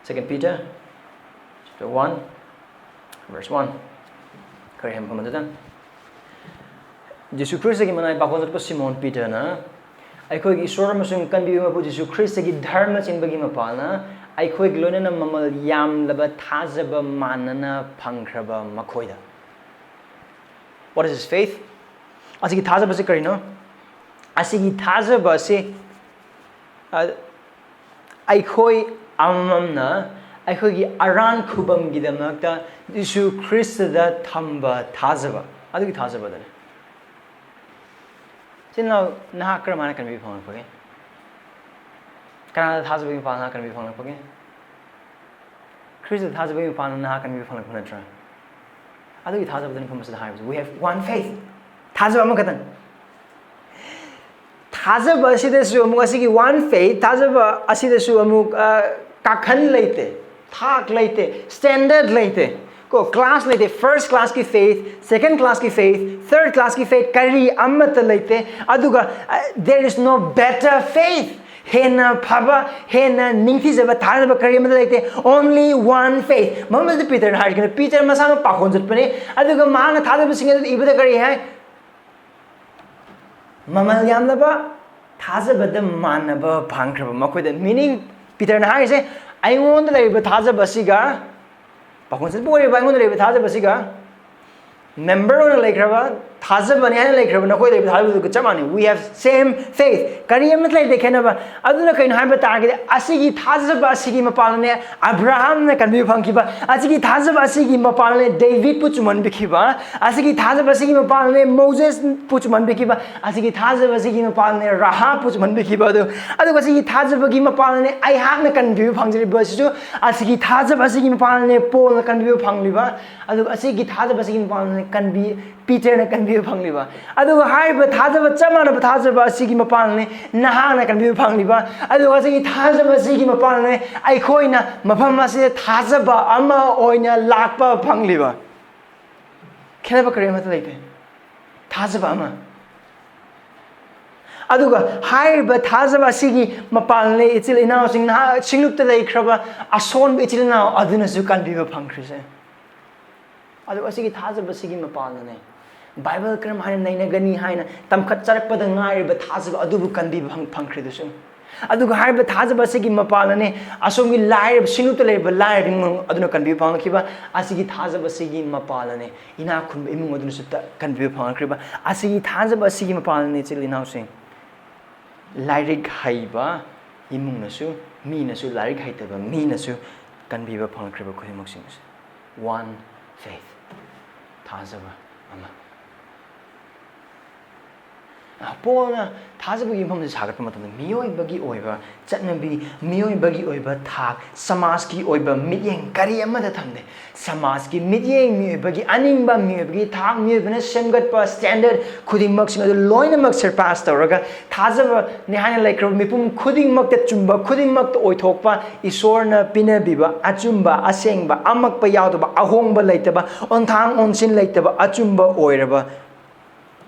Second Peter chapter one, verse one. ꯀꯔꯤ ꯍꯥꯏꯕ ꯃꯐꯝ ꯑꯗꯨꯗ? ꯖꯤꯁꯨ ꯈ꯭ꯔꯤꯁꯇꯒꯤ ꯃꯅꯥꯏ ꯄꯥꯈꯣꯟ ꯆꯠꯄ ꯁꯤꯃꯣꯟ ꯄꯤꯇꯔꯅ, "ꯑꯩꯈꯣꯏꯒꯤ ꯏꯁꯣꯔ ꯑꯃꯁꯨꯡ ꯀꯟꯕꯤꯕ ꯃꯄꯨ ꯖꯤꯁꯨ ꯈ꯭ꯔꯤꯁꯇꯒꯤ ꯙꯔꯃ ꯆꯦꯟꯕꯒꯤ ꯃꯄꯥꯜꯅ ꯑꯩꯈꯣꯏꯒꯤ ꯂꯣꯏꯅꯅ ꯃꯃꯜ ꯌꯥꯝꯂꯕ ꯊꯥꯖꯕ ꯃꯥꯟꯅꯅ ꯐꯪꯈ꯭ꯔꯕ ꯃꯈꯣꯏꯗ." What is his faith? ꯑꯁꯤꯒꯤ ꯊꯥꯖꯕꯁꯤ ꯀꯔꯤꯅꯣ? ꯑꯁꯤꯒꯤ ꯊꯥꯖꯕ ꯑꯁꯤ, ꯑ, ꯑꯩꯈꯣꯏ ꯑꯃꯃꯝꯅ ꯑꯩꯈꯣꯏꯒꯤ ꯑꯔꯥꯟ ꯈꯨꯕꯝꯒꯤꯗꯃꯛꯇ ꯖꯤꯁꯨ ꯈ꯭ꯔꯤꯁꯇꯗ ꯊꯝꯕ ꯊꯥꯖꯕ, ꯑꯗꯨꯒꯤ ꯊꯥꯖꯕꯗꯨꯅꯤ꯫ ꯏꯆꯤꯟ ꯏꯅꯥꯎ, ꯅꯍꯥꯛ ꯀꯔꯝꯍꯥꯏꯅ ꯀꯟꯕꯤꯕ ꯐꯪꯂꯛꯄꯒꯦ? ꯀꯅꯥꯗ ꯊꯥꯖꯕꯒꯤ ꯃꯄꯥꯜ ꯅꯍꯥꯛ ꯀꯟꯕꯤꯕ ꯐꯪꯂꯛꯄꯒꯦ? ꯈ꯭ꯔꯤꯁꯇꯗ ꯊꯥꯖꯕꯒꯤ ꯃꯄꯥꯜꯅ ꯅꯍꯥꯛ ꯀꯟꯕꯤꯕ ꯐꯪꯂꯛꯄ ꯅꯠꯇ꯭ꯔꯥ? ꯑꯗꯨꯒꯤ ꯊꯥꯖꯕꯗꯨꯅꯤ ꯃꯐꯝ ꯑꯁꯤꯗ ꯍꯥꯏꯕꯁꯦ, "We have one faith." ꯊꯥꯖꯕ ꯑꯃꯈꯛꯇꯪ꯫ ꯊꯥꯖꯕ ꯑꯁꯤꯗꯁꯨ ꯑꯃꯨꯛ, ꯑꯁꯤꯒꯤ one faith, ꯊꯥꯖꯕ ꯑꯁꯤꯗꯁꯨ ꯑꯃꯨꯛ, ꯑ, ꯀꯥꯈꯟ ꯂꯩꯇꯦ, ꯊꯥꯛ ꯂꯩꯇꯦ, standard ꯂꯩꯇꯦ, ꯀꯣ, class ꯂꯩꯇꯦ꯫ First class ꯀꯤ faith, second class ꯀꯤ faith, third class ꯀꯤ faith, ꯀꯔꯤ ꯑꯃꯠꯇ ꯂꯩꯇꯦ꯫ ꯑꯗꯨꯒ, ꯑ, there is no better faith. ꯍꯦꯟꯅ ꯐꯕ, ꯍꯦꯟꯅ ꯅꯤꯡꯊꯤꯖꯕ ꯊꯥꯖꯕ ꯀꯔꯤ ꯑꯃꯠꯇ ꯂꯩꯇꯦ꯫ Only one faith. ꯃꯐꯝ ꯑꯁꯤꯗ ꯄꯤꯇꯔꯅ ꯍꯥꯏꯔꯤꯁꯤꯅ, ꯄꯤꯇꯔ ꯃꯁꯥꯃꯛ ꯄꯥꯈꯣꯟ ꯆꯠꯄꯅꯤ꯫ ꯑꯗꯨꯒ ꯃꯍꯥꯛꯅ ꯊꯥꯖꯕꯁꯤꯡ ꯑꯗꯨ ꯏꯕꯗ ꯀꯔꯤ ꯍꯥꯏ? ꯃꯃꯜ ꯌꯥꯝꯂꯕ ꯊꯥꯖꯕꯗ ꯃꯥꯟꯅꯕ ꯐꯪꯈ꯭ꯔꯕ ꯃꯈꯣꯏꯗ꯫ Meaning, ꯄꯤꯇꯔꯅ ꯍꯥꯏꯔꯤꯁꯦ, ꯑꯩꯉꯣꯟꯗ ꯂꯩꯔꯤꯕ ꯊꯥꯖꯕ ꯑꯁꯤꯒ, ꯄꯥꯈꯣꯟ ꯆꯠꯄ ꯑꯣꯏꯔꯤꯕ ꯑꯩꯉꯣꯟꯗ ꯂꯩꯔꯤꯕ ꯊꯥꯖꯕ ꯑꯁꯤꯒ, member ꯑꯣꯏꯅ ꯂꯩꯈ꯭ꯔꯕ, ꯊꯥꯖꯕꯅꯤ ꯍꯥꯏꯅ ꯂꯩꯈ꯭ꯔꯕ ꯅꯈꯣꯏ ꯂꯩꯕ ꯊꯥꯖꯕꯗꯨꯒ ꯆꯞ ꯃꯥꯟꯅꯩ꯫ We have same faith. ꯀꯔꯤ ꯑꯃꯠꯇ ꯂꯩꯇꯦ ꯈꯦꯠꯅꯕ꯫ ꯑꯗꯨꯅ ꯀꯩꯅꯣ ꯍꯥꯏꯕ ꯇꯥꯔꯒꯗꯤ, ꯑꯁꯤꯒꯤ ꯊꯥꯖꯕ ꯑꯁꯤꯒꯤ ꯃꯄꯥꯟꯅꯦ ꯑꯕ꯭ꯔꯥꯍꯥꯝꯅ ꯀꯟꯕꯤꯕ ꯐꯪꯈꯤꯕ, ꯑꯁꯤꯒꯤ ꯊꯥꯖꯕ ꯑꯁꯤꯒꯤ ꯃꯄꯥꯟꯅꯦ ꯗꯦꯕꯤꯠꯄꯨ ꯆꯨꯝꯍꯟꯕꯤꯈꯤꯕ, ꯑꯁꯤꯒꯤ ꯊꯥꯖꯕ ꯑꯁꯤꯒꯤ ꯃꯄꯥꯟꯅꯦ ꯃꯣꯖꯦꯁꯄꯨ ꯆꯨꯝꯍꯟꯕꯤꯈꯤꯕ, ꯑꯁꯤꯒꯤ ꯊꯥꯖꯕ ꯑꯁꯤꯒꯤ ꯃꯄꯥꯟꯅꯦ ꯔꯥꯍꯥꯕꯄꯨ ꯆꯨꯝꯍꯟꯕꯤꯈꯤꯕ꯫ ꯑꯗꯨ, ꯑꯗꯨꯒ ꯑꯁꯤꯒꯤ ꯊꯥꯖꯕꯒꯤ ꯃꯄꯥꯟꯅꯦ ꯑꯩꯍꯥꯛꯅ ꯀꯟꯕꯤꯕ ꯐꯪꯖꯔꯤꯕ ꯑꯁꯤꯁꯨ, ꯑꯁꯤꯒꯤ ꯊꯥꯖꯕ ꯑꯁꯤꯒꯤ ꯃꯄꯥꯟꯅꯦ ꯄꯣꯜꯅ ꯀꯟꯕꯤꯕ ꯐꯪꯂꯤꯕ, ꯑꯗꯨꯒ ꯑꯁꯤꯒꯤ ꯊꯥꯖꯕ ꯑꯁꯤꯒꯤ ꯃꯄꯥꯟꯅꯦ ꯀꯟꯕꯤ ꯄꯤꯇꯔꯅ ꯀꯟꯕꯤꯕ ꯐꯪꯂꯤꯕ꯫ ꯑꯗꯨꯒ ꯍꯥꯏꯔꯤꯕ ꯊꯥꯖꯕ, ꯆꯞ ꯃꯥꯟꯅꯕ ꯊꯥꯖꯕ ꯑꯁꯤꯒꯤ ꯃꯄꯥꯜꯅꯤ ꯅꯍꯥꯛꯅ ꯀꯟꯕꯤꯕ ꯐꯪꯂꯤꯕ꯫ ꯑꯗꯨꯒ ꯑꯁꯤꯒꯤ ꯊꯥꯖꯕ ꯑꯁꯤꯒꯤ ꯃꯄꯥꯜꯅꯤ ꯑꯩꯈꯣꯏꯅ ꯃꯐꯝ ꯑꯁꯤꯗ ꯊꯥꯖꯕ ꯑꯃ ꯑꯣꯏꯅ ꯂꯥꯛꯄ ꯐꯪꯂꯤꯕ꯫ ꯈꯦꯠꯅꯕ ꯀꯔꯤ ꯑꯃꯠꯇ ꯂꯩꯇꯦ꯫ ꯊꯥꯖꯕ ꯑꯃ꯫ ꯑꯗꯨꯒ ꯍꯥꯏꯔꯤꯕ ꯊꯥꯖꯕ ꯑꯁꯤꯒꯤ ꯃꯄꯥꯜꯅ ꯏꯆꯤꯜ ꯏꯅꯥꯎꯁꯤꯡ, ꯅꯍꯥꯛ ꯁꯤꯡꯂꯨꯞꯇ ꯂꯩꯈ꯭ꯔꯕ ꯑꯁꯣꯟꯕ ꯏꯆꯤꯜ ꯏꯅꯥꯎ ꯑꯗꯨꯅꯁꯨ ꯀꯟꯕꯤꯕ ꯐꯪꯈ꯭ꯔꯤꯁꯦ꯫ ꯑꯗꯨꯒ ꯑꯁꯤꯒꯤ ꯊꯥꯖꯕꯁꯤꯒꯤ ꯃꯄꯥꯜꯅꯅꯦ, ꯕꯥꯏꯕꯜ ꯀꯔꯝ ꯍꯥꯏꯅ ꯅꯩꯅꯒꯅꯤ ꯍꯥꯏꯅ ꯇꯝꯈꯠꯆꯔꯛꯄꯗ ꯉꯥꯏꯔꯤꯕ ꯊꯥꯖꯕ ꯑꯗꯨꯕꯨ ꯀꯟꯕꯤꯕ ꯐꯪ-, ꯐꯪꯈ꯭ꯔꯤꯗꯨꯁꯨ꯫ ꯑꯗꯨꯒ ꯍꯥꯏꯔꯤꯕ ꯊꯥꯖꯕ ꯑꯁꯤꯒꯤ ꯃꯄꯥꯜꯅꯅꯦ, ꯑꯁꯣꯝꯒꯤ ꯂꯥꯏꯔꯕ, ꯁꯤꯡꯂꯨꯞꯇ ꯂꯩꯔꯤꯕ ꯂꯥꯏꯔꯕ ꯏꯃꯨꯡ ꯑꯗꯨꯅ ꯀꯟꯕꯤꯕ ꯐꯪꯂꯛꯈꯤꯕ꯫ ꯑꯁꯤꯒꯤ ꯊꯥꯖꯕ ꯑꯁꯤꯒꯤ ꯃꯄꯥꯜꯅꯅꯦ, ꯏꯅꯥꯛ ꯈꯨꯟꯕ ꯏꯃꯨꯡ ꯑꯗꯨꯅꯁꯨ ꯇ-, ꯀꯟꯕꯤꯕ ꯐꯪꯂꯛꯈ꯭ꯔꯤꯕ꯫ ꯑꯁꯤꯒꯤ ꯊꯥꯖꯕ ꯑꯁꯤꯒꯤ ꯃꯄꯥꯜꯅꯅꯦ, ꯏꯆꯤꯜ ꯏꯅꯥꯎꯁꯤꯡ, ꯂꯥꯏꯔꯤꯛ ꯍꯩꯕ ꯏꯃꯨꯡꯅꯁꯨ, ꯃꯤꯅꯁꯨ, ꯂꯥꯏꯔꯤꯛ ꯍꯩꯇꯕ ꯃꯤꯅꯁꯨ ꯀꯟꯕꯤꯕ ꯐꯪꯂꯛꯈ꯭ꯔꯤꯕ ꯈꯨꯗꯤꯡꯃꯛꯁꯤꯡ ꯑꯁꯤ꯫ One faith, ꯊꯥꯖꯕ ꯑꯃ꯫ ꯄꯣꯜꯅ ꯊꯥꯖꯕꯒꯤ ꯌꯨꯝꯐꯝꯁꯦ ꯁꯥꯒꯠꯄ ꯃꯇꯝꯗ ꯃꯤꯑꯣꯏꯕꯒꯤ ꯑꯣꯏꯕ ꯆꯠꯅꯕꯤ, ꯃꯤꯑꯣꯏꯕꯒꯤ ꯑꯣꯏꯕ ꯊꯥꯛ, ꯁꯃꯥꯖꯀꯤ ꯑꯣꯏꯕ ꯃꯤꯠꯌꯦꯡ ꯀꯔꯤ ꯑꯃꯠꯇ ꯊꯝꯗꯦ꯫ ꯁꯃꯥꯖꯀꯤ ꯃꯤꯠꯌꯦꯡ, ꯃꯤꯑꯣꯏꯕꯒꯤ ꯑꯅꯤꯡꯕ, ꯃꯤꯑꯣꯏꯕꯒꯤ ꯊꯥꯛ, ꯃꯤꯑꯣꯏꯕꯅ ꯁꯦꯝꯒꯠꯄ standard ꯈꯨꯗꯤꯡꯃꯛꯁꯤꯡ ꯑꯗꯨ ꯂꯣꯏꯅꯃꯛ surpass ꯇꯧꯔꯒ, ꯊꯥꯖꯕꯅꯤ ꯍꯥꯏꯅ ꯂꯩꯈ꯭ꯔꯕ ꯃꯤꯄꯨꯝ ꯈꯨꯗꯤꯡꯃꯛꯇ ꯆꯨꯝꯕ ꯈꯨꯗꯤꯡꯃꯛꯇ ꯑꯣꯏꯊꯣꯛꯄ, ꯏꯁꯣꯔꯅ ꯄꯤꯅꯕꯤꯕ ꯑꯆꯨꯝꯕ, ꯑꯁꯦꯡꯕ, ꯑꯃꯛꯄ ꯌꯥꯎꯗꯕ, ꯑꯍꯣꯡꯕ ꯂꯩꯇꯕ, ꯑꯣꯟꯊꯥꯡ ꯑꯣꯟꯁꯤꯟ ꯂꯩꯇꯕ, ꯑꯆꯨꯝꯕ ꯑꯣꯏꯔꯕ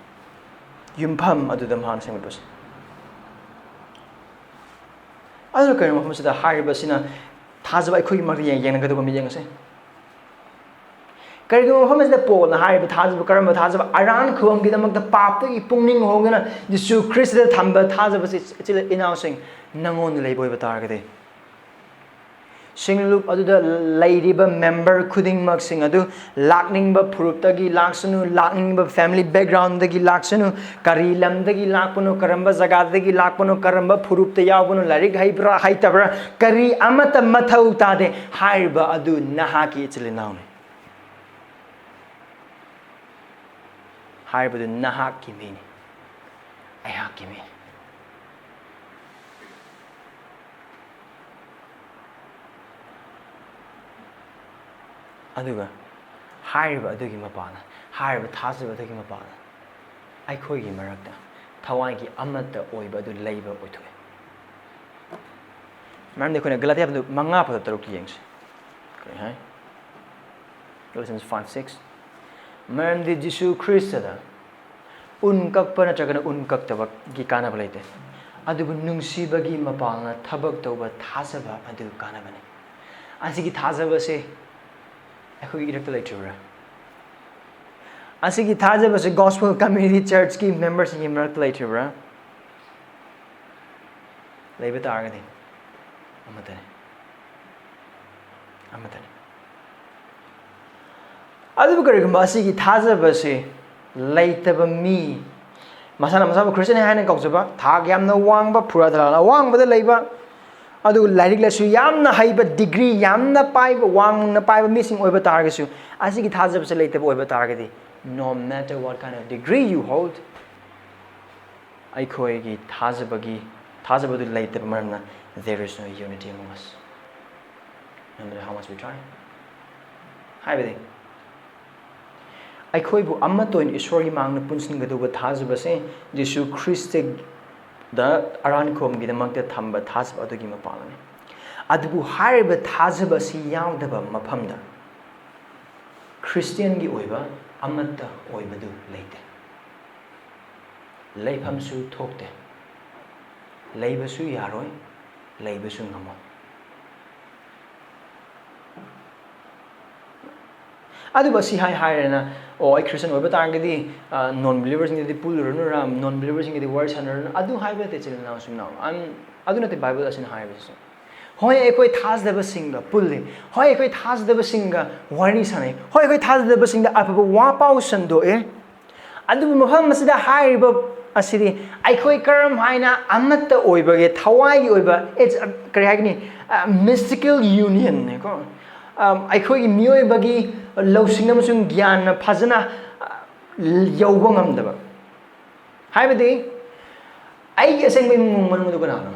ꯌꯨꯝꯐꯝ ꯑꯗꯨꯗ ꯃꯍꯥꯛꯅ ꯁꯦꯝꯒꯠꯄꯁꯦ꯫ ꯑꯗꯨꯅ ꯀꯔꯤꯒꯨꯝꯕ ꯃꯐꯝꯁꯤꯗ ꯍꯥꯏꯔꯤꯕꯁꯤꯅ ꯊꯥꯖꯕ ꯑꯩꯈꯣꯏꯒꯤ ꯃꯔꯛꯇ ꯌꯦꯡ-, ꯌꯦꯡꯅꯒꯗꯧꯕ ꯃꯤꯠꯌꯦꯡ ꯑꯁꯦ꯫ ꯀꯔꯤꯒꯨꯝꯕ ꯃꯐꯝ ꯑꯁꯤꯗ ꯄꯣꯜꯅ ꯍꯥꯏꯔꯤꯕ ꯊꯥꯖꯕ, ꯀꯔꯝꯕ ꯊꯥꯖꯕ? ꯑꯔꯥꯟ ꯈꯨꯕꯝꯒꯤꯗꯃꯛꯇ ꯄꯥꯞꯇꯒꯤ ꯄꯨꯛꯅꯤꯡ ꯍꯣꯡꯗꯨꯅ ꯖꯤꯁꯨ ꯈ꯭ꯔꯤꯁꯇꯗ ꯊꯝꯕ ꯊꯥꯖꯕꯁꯤ, ꯏꯆꯤꯜ ꯏꯅꯥꯎꯁꯤꯡ, ꯅꯪꯉꯣꯟꯗ ꯂꯩꯕ ꯑꯣꯏꯕ ꯇꯥꯔꯒꯗꯤ, ꯁꯤꯡꯂꯨꯞ ꯑꯗꯨꯗ ꯂꯩꯔꯤꯕ member ꯈꯨꯗꯤꯡꯃꯛꯁꯤꯡ ꯑꯗꯨ ꯂꯥꯛꯅꯤꯡꯕ ꯐꯨꯔꯨꯞꯇꯒꯤ ꯂꯥꯛꯁꯅꯨ, ꯂꯥꯛꯅꯤꯡꯕ family backgroundꯗꯒꯤ ꯂꯥꯛꯁꯅꯨ, ꯀꯔꯤ ꯂꯝꯗꯒꯤ ꯂꯥꯛꯄꯅꯣ, ꯀꯔꯝꯕ ꯖꯒꯥꯗꯒꯤ ꯂꯥꯛꯄꯅꯣ, ꯀꯔꯝꯕ ꯐꯨꯔꯨꯞꯇ ꯌꯥꯎꯕꯅꯣ, ꯂꯥꯏꯔꯤꯛ ꯍꯩꯕ꯭ꯔꯥ ꯍꯩꯇꯕ꯭ꯔꯥ, ꯀꯔꯤ ꯑꯃꯠꯇ ꯃꯊꯧ ꯇꯥꯗꯦ꯫ ꯍꯥꯏꯔꯤꯕ ꯑꯗꯨ ꯅꯍꯥꯛꯀꯤ ꯏꯆꯤꯜ ꯏꯅꯥꯎꯅꯤ꯫ ꯍꯥꯏꯔꯤꯕꯗꯨ ꯅꯍꯥꯛꯀꯤ ꯃꯤꯅꯤ, ꯑꯩꯍꯥꯛꯀꯤ ꯃꯤꯅꯤ꯫ ꯑꯗꯨꯒ ꯍꯥꯏꯔꯤꯕ ꯑꯗꯨꯒꯤ ꯃꯄꯥꯅ, ꯍꯥꯏꯔꯤꯕ ꯊꯥꯖꯕ ꯑꯗꯨꯒꯤ ꯃꯄꯥꯅ ꯑꯩꯈꯣꯏꯒꯤ ꯃꯔꯛꯇ ꯊꯋꯥꯏꯒꯤ ꯑꯃꯠꯇ ꯑꯣꯏꯕ ꯑꯗꯨ ꯂꯩꯕ ꯑꯣꯏꯊꯣꯛꯏ꯫ ꯃꯔꯝꯗꯤ ꯑꯩꯈꯣꯏꯅ ꯒꯂꯥꯇꯤꯌꯥ ꯃꯉꯥ ꯐꯥꯎꯗ ꯇꯔꯨꯛꯇ ꯌꯦꯡꯁꯤ꯫ ꯀꯔꯤ ꯍꯥꯏ? Galatians five six꯫ ꯃꯔꯝꯗꯤ ꯖꯤꯁꯨ ꯈ꯭ꯔꯤꯁꯇꯗ ꯎꯟ ꯀꯛꯄ ꯅꯠꯇ꯭ꯔꯒꯅ ꯎꯟ ꯀꯛꯇꯕꯒꯤ ꯀꯥꯟꯅꯕ ꯂꯩꯇꯦ꯫ ꯑꯗꯨꯕꯨ ꯅꯨꯡꯁꯤꯕꯒꯤ ꯃꯄꯥꯡꯅ ꯊꯕꯛ ꯇꯧꯕ ꯊꯥꯖꯕ ꯑꯗꯨ ꯀꯥꯟꯅꯕꯅꯤ꯫ ꯑꯁꯤꯒꯤ ꯊꯥꯖꯕꯁꯦ ꯑꯩꯈꯣꯏꯒꯤ ꯏꯔꯛꯇ ꯂꯩꯇ꯭ꯔꯤꯕ꯭ꯔꯥ? ꯑꯁꯤꯒꯤ ꯊꯥꯖꯕꯁꯦ Gospel Community Churchꯀꯤ memberꯁꯤꯡꯒꯤ ꯃꯔꯛꯇ ꯂꯩꯇ꯭ꯔꯤꯕ꯭ꯔꯥ? ꯂꯩꯕ ꯇꯥꯔꯒꯗꯤ ꯑꯃꯠꯇꯅꯤ, ꯑꯃꯠꯇꯅꯤ꯫ ꯑꯗꯨꯕꯨ ꯀꯔꯤꯒꯨꯝꯕ ꯑꯁꯤꯒꯤ ꯊꯥꯖꯕꯁꯤ ꯂꯩꯇꯕ ꯃꯤ, ꯃꯁꯥꯅ ꯃꯁꯥꯕꯨ ꯈ꯭ꯔꯤꯁꯇꯤꯌꯟ ꯍꯥꯏꯅ ꯀꯧꯖꯕ, ꯊꯥꯛ ꯌꯥꯝꯅ ꯋꯥꯡꯕ, ꯐꯨꯔꯥ ꯗꯂꯥꯜ ꯑꯋꯥꯡꯕꯗ ꯂꯩꯕ, ꯑꯗꯨꯒ ꯂꯥꯏꯔꯤꯛ ꯂꯥꯏꯁꯨ ꯌꯥꯝꯅ ꯍꯩꯕ, ꯗꯤꯒ꯭ꯔꯤ ꯌꯥꯝꯅ ꯄꯥꯏꯕ, ꯋꯥꯡꯅ ꯄꯥꯏꯕ ꯃꯤꯁꯤꯡ ꯑꯣꯏꯕ ꯇꯥꯔꯒꯁꯨ, ꯑꯁꯤꯒꯤ ꯊꯥꯖꯕꯁꯦ ꯂꯩꯇꯕ ꯑꯣꯏꯕ ꯇꯥꯔꯒꯗꯤ, no matter what kind of degree you hold, ꯑꯩꯈꯣꯏꯒꯤ ꯊꯥꯖꯕꯒꯤ, ꯊꯥꯖꯕꯗꯨ ꯂꯩꯇꯕ ꯃꯔꯝꯅ, there is no unity among us, no matter how much we try. ꯍꯥꯏꯕꯗꯤ, ꯑꯩꯈꯣꯏꯕꯨ ꯑꯃꯠꯇ ꯑꯣꯏꯅ ꯏꯁꯣꯔꯒꯤ ꯃꯥꯡꯗ ꯄꯨꯟꯁꯤꯟꯒꯗꯧꯕ ꯊꯥꯖꯕꯁꯦ ꯖꯤꯁꯨ ꯈ꯭ꯔꯤꯁꯇꯗ ꯑꯔꯥꯟꯈꯣꯝꯒꯤꯗꯃꯛꯇ ꯊꯝꯕ ꯊꯥꯖꯕ ꯑꯗꯨꯒꯤ ꯃꯄꯥꯡꯅꯤ꯫ ꯑꯗꯨꯕꯨ ꯍꯥꯏꯔꯤꯕ ꯊꯥꯖꯕ ꯑꯁꯤ ꯌꯥꯎꯗꯕ ꯃꯐꯝꯗ ꯈ꯭ꯔꯤꯁꯇꯤꯌꯟꯒꯤ ꯑꯣꯏꯕ ꯑꯃꯠꯇ ꯑꯣꯏꯕꯗꯨ ꯂꯩꯇꯦ꯫ ꯂꯩꯐꯝꯁꯨ ꯊꯣꯛꯇꯦ꯫ ꯂꯩꯕꯁꯨ ꯌꯥꯔꯣꯏ, ꯂꯩꯕꯁꯨ ꯉꯝꯃꯣꯏ꯫ ꯑꯗꯨꯕꯨ ꯑꯁꯤ ꯍꯥꯏ ꯍꯥꯏꯔꯦꯅ, "ꯑꯣ, ꯑꯩ ꯈ꯭ꯔꯤꯁꯇꯤꯌꯟ ꯑꯣꯏꯕ ꯇꯥꯔꯒꯗꯤ, ꯑ, non believerꯁꯤꯡꯒꯗꯤ ꯄꯨꯜꯂꯨꯔꯅꯨꯔꯥ, non believerꯁꯤꯡꯒꯗꯤ ꯋꯥꯔꯤ ꯁꯥꯟꯅꯔꯨꯔꯅꯨ", ꯑꯗꯨ ꯍꯥꯏꯕ ꯅꯠꯇꯦ, ꯏꯆꯤꯜ ꯏꯅꯥꯎꯁꯤꯡ ꯏꯅꯥꯎ꯫ ꯑꯝ, ꯑꯗꯨ ꯅꯠꯇꯦ ꯕꯥꯏꯕꯜ ꯑꯁꯤꯅ ꯍꯥꯏꯔꯤꯕꯁꯤꯁꯨ꯫ ꯍꯣꯏ, ꯑꯩꯈꯣꯏ ꯊꯥꯖꯗꯕꯁꯤꯡꯒ ꯄꯨꯜꯂꯤ꯫ ꯍꯣꯏ, ꯑꯩꯈꯣꯏ ꯊꯥꯖꯗꯕꯁꯤꯡꯒ ꯋꯥꯔꯤ ꯁꯥꯟꯅꯩ꯫ ꯍꯣꯏ, ꯑꯩꯈꯣꯏ ꯊꯥꯖꯗꯕꯁꯤꯡꯗ ꯑꯐꯕ ꯋꯥ ꯄꯥꯎ ꯁꯟꯗꯣꯛꯑꯦ꯫ ꯑꯗꯨꯕꯨ ꯃꯐꯝ ꯑꯁꯤꯗ ꯍꯥꯏꯔꯤꯕ ꯑꯁꯤꯗꯤ ꯑꯩꯈꯣꯏ ꯀꯔꯝ ꯍꯥꯏꯅ ꯑꯃꯠꯇ ꯑꯣꯏꯕꯒꯦ, ꯊꯋꯥꯏꯒꯤ ꯑꯣꯏꯕ, it's a, ꯀꯔꯤ ꯍꯥꯏꯒꯅꯤ, a mystical unionꯅꯦꯀꯣ꯫ ꯑꯝ, ꯑꯩꯈꯣꯏꯒꯤ ꯃꯤꯑꯣꯏꯕꯒꯤ ꯂꯧꯁꯤꯡ ꯑꯃꯁꯨꯡ ꯒ꯭ꯌꯥꯟꯅ ꯐꯖꯅ, ꯑ, ꯌꯧꯕ ꯉꯝꯗꯕ꯫ ꯍꯥꯏꯕꯗꯤ, ꯑꯩꯒꯤ ꯑꯁꯦꯡꯕ ꯏꯃꯨꯡ ꯃꯅꯨꯡ ꯑꯗꯨ ꯀꯅꯥꯅꯣ?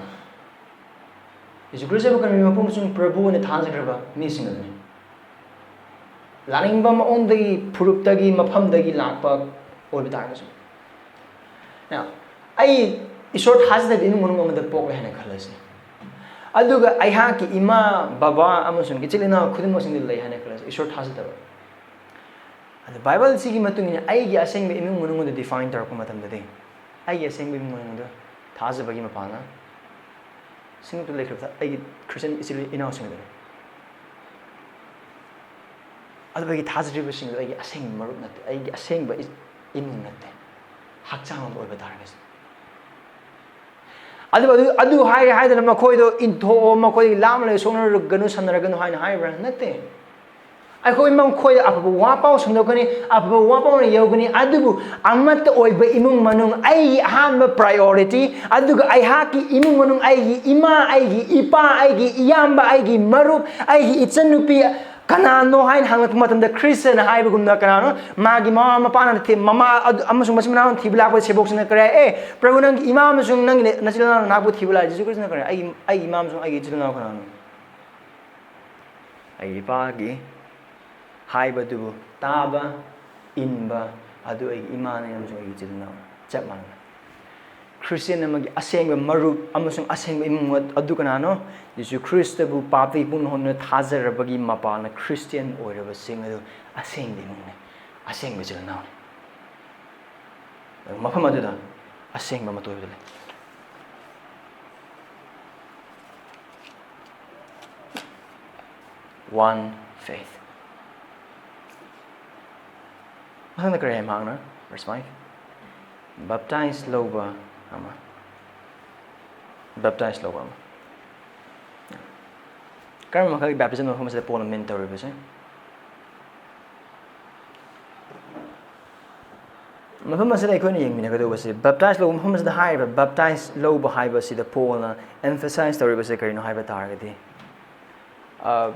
ꯌꯦꯁꯨ ꯈ꯭ꯔꯤꯁꯇꯕꯨ ꯀꯔꯝꯕ ꯃꯄꯨ ꯑꯃꯁꯨꯡ ꯄ꯭ꯔꯚꯨ ꯑꯣꯏꯅ ꯊꯥꯖꯈ꯭ꯔꯕ ꯃꯤꯁꯤꯡ ꯑꯗꯨꯅꯤ꯫ ꯂꯥꯛꯅꯤꯡꯕ ꯃꯑꯣꯡꯗꯒꯤ, ꯐꯨꯔꯨꯞꯇꯒꯤ, ꯃꯐꯝꯗꯒꯤ ꯂꯥꯛꯄ ꯑꯣꯏꯕ ꯇꯥꯔꯒꯁꯨ꯫ Now, ꯑꯩ ꯏꯁꯣꯔ ꯊꯥꯖꯗꯕ ꯏꯃꯨꯡ ꯃꯅꯨꯡ ꯑꯃꯗ ꯄꯣꯛꯂꯦ ꯍꯥꯏꯅ ꯈꯜꯂꯁꯤ꯫ ꯑꯗꯨꯒ ꯑꯩꯍꯥꯛꯀꯤ ꯏꯃꯥ, ꯕꯕꯥ ꯑꯃꯁꯨꯡ ꯏꯆꯤꯜ ꯏꯅꯥꯎ ꯈꯨꯗꯤꯡꯃꯛꯁꯤꯡꯗ ꯂꯩ ꯍꯥꯏꯅ ꯈꯜꯂꯁꯤ, ꯏꯁꯣꯔ ꯊꯥꯖꯗꯕ꯫ ꯑꯗ ꯕꯥꯏꯕꯜꯁꯤꯒꯤ ꯃꯇꯨꯡ ꯏꯟꯅ ꯑꯩꯒꯤ ꯑꯁꯦꯡꯕ ꯏꯃꯨꯡ ꯃꯅꯨꯡ ꯑꯗꯨ define ꯇꯧꯔꯛꯄ ꯃꯇꯝꯗꯗꯤ, ꯑꯩꯒꯤ ꯑꯁꯦꯡꯕ ꯏꯃꯨꯡ ꯃꯅꯨꯡꯗ ꯊꯥꯖꯕꯒꯤ ꯃꯄꯥꯟꯅ ꯁꯤꯡꯅꯨꯡꯇ ꯂꯩꯈ꯭ꯔꯕꯗ ꯑꯩꯒꯤ ꯈ꯭ꯔꯤꯁꯇꯤꯌꯟ ꯏꯆꯤꯜ ꯏꯅꯥꯎꯁꯤꯡꯗꯨꯅꯤ꯫ ꯑꯗꯨꯕꯨ ꯑꯩꯒꯤ ꯊꯥꯖꯔꯤꯕꯁꯤꯡꯗꯨ ꯑꯩꯒꯤ ꯑꯁꯦꯡꯕ ꯃꯔꯨꯞ ꯅꯠꯇꯦ, ꯑꯩꯒꯤ ꯑꯁꯦꯡꯕ ꯏ-, ꯏꯃꯨꯡ ꯅꯠꯇꯦ, ꯍꯛꯆꯥꯡ ꯑꯃ ꯑꯣꯏꯕ ꯇꯥꯔꯒꯁꯨ꯫ ꯑꯗꯨꯕꯨ ꯑꯗꯨ, ꯑꯗꯨ ꯍꯥꯏꯔꯦ ꯍꯥꯏꯗꯅ ꯃꯈꯣꯏꯗꯣ ꯏꯟꯊꯣꯛꯑꯣ, ꯃꯈꯣꯏꯗꯒꯤ ꯂꯥꯞꯅ ꯂꯩꯌꯨ, ꯁꯣꯛꯅꯔꯒꯅꯨ, ꯁꯝꯅꯔꯒꯅꯨ ꯍꯥꯏꯅ ꯍꯥꯏꯕ꯭ꯔꯥ? ꯅꯠꯇꯦ꯫ ꯑꯩꯈꯣꯏ ꯃꯈꯣꯏꯗ ꯑꯐꯕ ꯋꯥ ꯄꯥꯎ ꯁꯟꯗꯣꯛꯀꯅꯤ, ꯑꯐꯕ ꯋꯥ ꯄꯥꯎꯅ ꯌꯧꯒꯅꯤ, ꯑꯗꯨꯕꯨ ꯑꯃꯠꯇ ꯑꯣꯏꯕ ꯏꯃꯨꯡ ꯃꯅꯨꯡ, ꯑꯩꯒꯤ ꯑꯍꯥꯟꯕ priority, ꯑꯗꯨꯒ ꯑꯩꯍꯥꯛꯀꯤ ꯏꯃꯨꯡ ꯃꯅꯨꯡ, ꯑꯩꯒꯤ ꯏꯃꯥ, ꯑꯩꯒꯤ ꯏꯄꯥ, ꯑꯩꯒꯤ ꯏꯌꯥꯝꯕ, ꯑꯩꯒꯤ ꯃꯔꯨꯞ, ꯑꯩꯒꯤ ꯏꯆꯟꯅꯨꯄꯤ, ꯀꯅꯥꯅꯣ ꯍꯥꯏꯅ ꯍꯪꯂꯛꯄ ꯃꯇꯝꯗ, ꯈ꯭ꯔꯤꯁꯇꯅ ꯍꯥꯏꯕꯒꯨꯝꯅ, ꯀꯅꯥꯅꯣ? ꯃꯥꯒꯤ ꯃꯃꯥ ꯃꯄꯥꯅ ꯊꯤ-, ꯃꯃꯥ ꯑꯗꯨ, ꯑꯃꯁꯨꯡ ꯃꯆꯤꯟ ꯃꯅꯥꯎꯅ ꯊꯤꯕ ꯂꯥꯛꯄꯗ ꯁꯦꯕꯣꯛꯁꯤꯡꯅ ꯀꯔꯤ ꯍꯥꯏ? "ꯑꯦ, ꯄ꯭ꯔꯚꯨ, ꯅꯪꯒꯤ ꯏꯃꯥ ꯑꯃꯁꯨꯡ ꯅꯪꯒꯤ ꯅꯆꯤꯟ ꯅꯅꯥꯎ ꯅꯅꯥꯛꯄꯨ ꯊꯤꯕ ꯂꯥꯛꯑꯦ꯫" ꯖꯤꯁꯨ ꯈ꯭ꯔꯤꯁꯇꯅ ꯀꯔꯤ ꯍꯥꯏ? "ꯑꯩꯒꯤ, ꯑꯩꯒꯤ ꯏꯃꯥ ꯑꯃꯁꯨꯡ ꯑꯩꯒꯤ ꯏꯆꯤꯜ ꯏꯅꯥꯎ ꯀꯅꯥꯅꯣ?" ꯑꯩꯒꯤ ꯏꯄꯥꯒꯤ ꯍꯥꯏꯕꯗꯨꯕꯨ ꯇꯥꯕ, ꯏꯟꯕ, ꯑꯗꯨ ꯑꯩꯒꯤ ꯏꯃꯥꯅꯤ ꯑꯃꯁꯨꯡ ꯑꯩꯒꯤ ꯏꯆꯤꯜ ꯏꯅꯥꯎꯅꯤ꯫ ꯆꯞ ꯃꯥꯟꯅꯅ, ꯈ꯭ꯔꯤꯁꯇꯤꯌꯟ ꯑꯃꯒꯤ ꯑꯁꯦꯡꯕ ꯃꯔꯨꯞ ꯑꯃꯁꯨꯡ ꯑꯁꯦꯡꯕ ꯏꯃꯨꯡ ꯑꯗꯨ ꯀꯅꯥꯅꯣ? ꯖꯤꯁꯨ ꯈ꯭ꯔꯤꯁꯇꯕꯨ ꯄꯥꯄꯤ ꯄꯨꯝꯅꯃꯛꯅ ꯊꯥꯖꯔꯕꯒꯤ ꯃꯄꯥꯜꯅ ꯈ꯭ꯔꯤꯁꯇꯤꯌꯟ ꯑꯣꯏꯔꯕꯁꯤꯡ ꯑꯗꯨ ꯑꯁꯦꯡꯕ ꯏꯃꯨꯡꯅꯤ, ꯑꯁꯦꯡꯕ ꯏꯆꯤꯜ ꯏꯅꯥꯎꯅꯤ꯫ ꯃꯐꯝ ꯑꯗꯨꯗ ꯑꯁꯦꯡꯕ ꯃꯇꯣꯏꯕꯗꯨ ꯂꯩ꯫ One faith꯫ ꯃꯊꯪꯗ ꯀꯔꯤ ꯍꯥꯏ ꯃꯍꯥꯛꯅ? Verse five꯫ Baptize ꯂꯧꯕ ꯑꯃ꯫ Baptize ꯂꯧꯕ ꯑꯃ꯫ ꯀꯔꯝꯕ ꯃꯈꯜꯒꯤ baptism ꯃꯐꯝ ꯑꯁꯤꯗ ꯄꯣꯜꯅ mean ꯇꯧꯔꯤꯕꯁꯦ? ꯃꯐꯝ ꯑꯁꯤꯗ ꯑꯩꯈꯣꯏꯅ ꯌꯦꯡꯃꯤꯟꯅꯒꯗꯧꯕꯁꯦ, baptize ꯂꯧꯕ ꯃꯐꯝ ꯑꯁꯤꯗ ꯍꯥꯏꯔꯤꯕ baptize ꯂꯧꯕ ꯍꯥꯏꯕꯁꯤꯗ ꯄꯣꯜꯅ emphasize ꯇꯧꯔꯤꯕꯁꯦ ꯀꯔꯤꯅꯣ ꯍꯥꯏꯕ ꯇꯥꯔꯒꯗꯤ, ꯑ,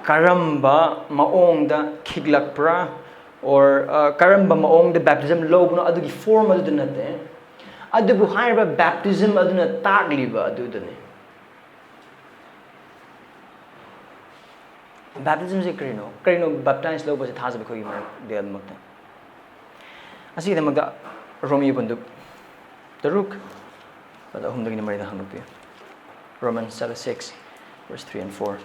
ꯀꯔꯝꯕ ꯃꯑꯣꯡꯗ ꯈꯤꯛꯂꯛꯄ꯭ꯔꯥ, or, ꯑ, ꯀꯔꯝꯕ ꯃꯑꯣꯡꯗ baptism ꯂꯧꯕꯅꯣ, ꯑꯗꯨꯒꯤ form ꯑꯗꯨꯗ ꯅꯠꯇꯦ, ꯑꯗꯨꯕꯨ ꯍꯥꯏꯔꯤꯕ baptism ꯑꯗꯨꯅ ꯇꯥꯛꯂꯤꯕ ꯑꯗꯨꯗꯅꯤ꯫ Baptismꯁꯦ ꯀꯔꯤꯅꯣ? ꯀꯔꯤꯅꯣ baptize ꯂꯧꯕꯁꯦ ꯊꯥꯖꯕ ꯑꯩꯈꯣꯏꯒꯤ ꯃꯔꯛꯇ? ꯑꯁꯤꯒꯤꯗꯃꯛꯇ ꯔꯣꯃꯤꯌꯣ ꯄꯟꯗꯨꯞ ꯇꯔꯨꯛ, ꯑꯗ ꯑꯍꯨꯝꯗꯒꯤꯅ ꯃꯔꯤꯗ ꯍꯥꯡꯗꯣꯛꯄꯤꯌꯨ꯫ Romans chapter six, verse three and four꯫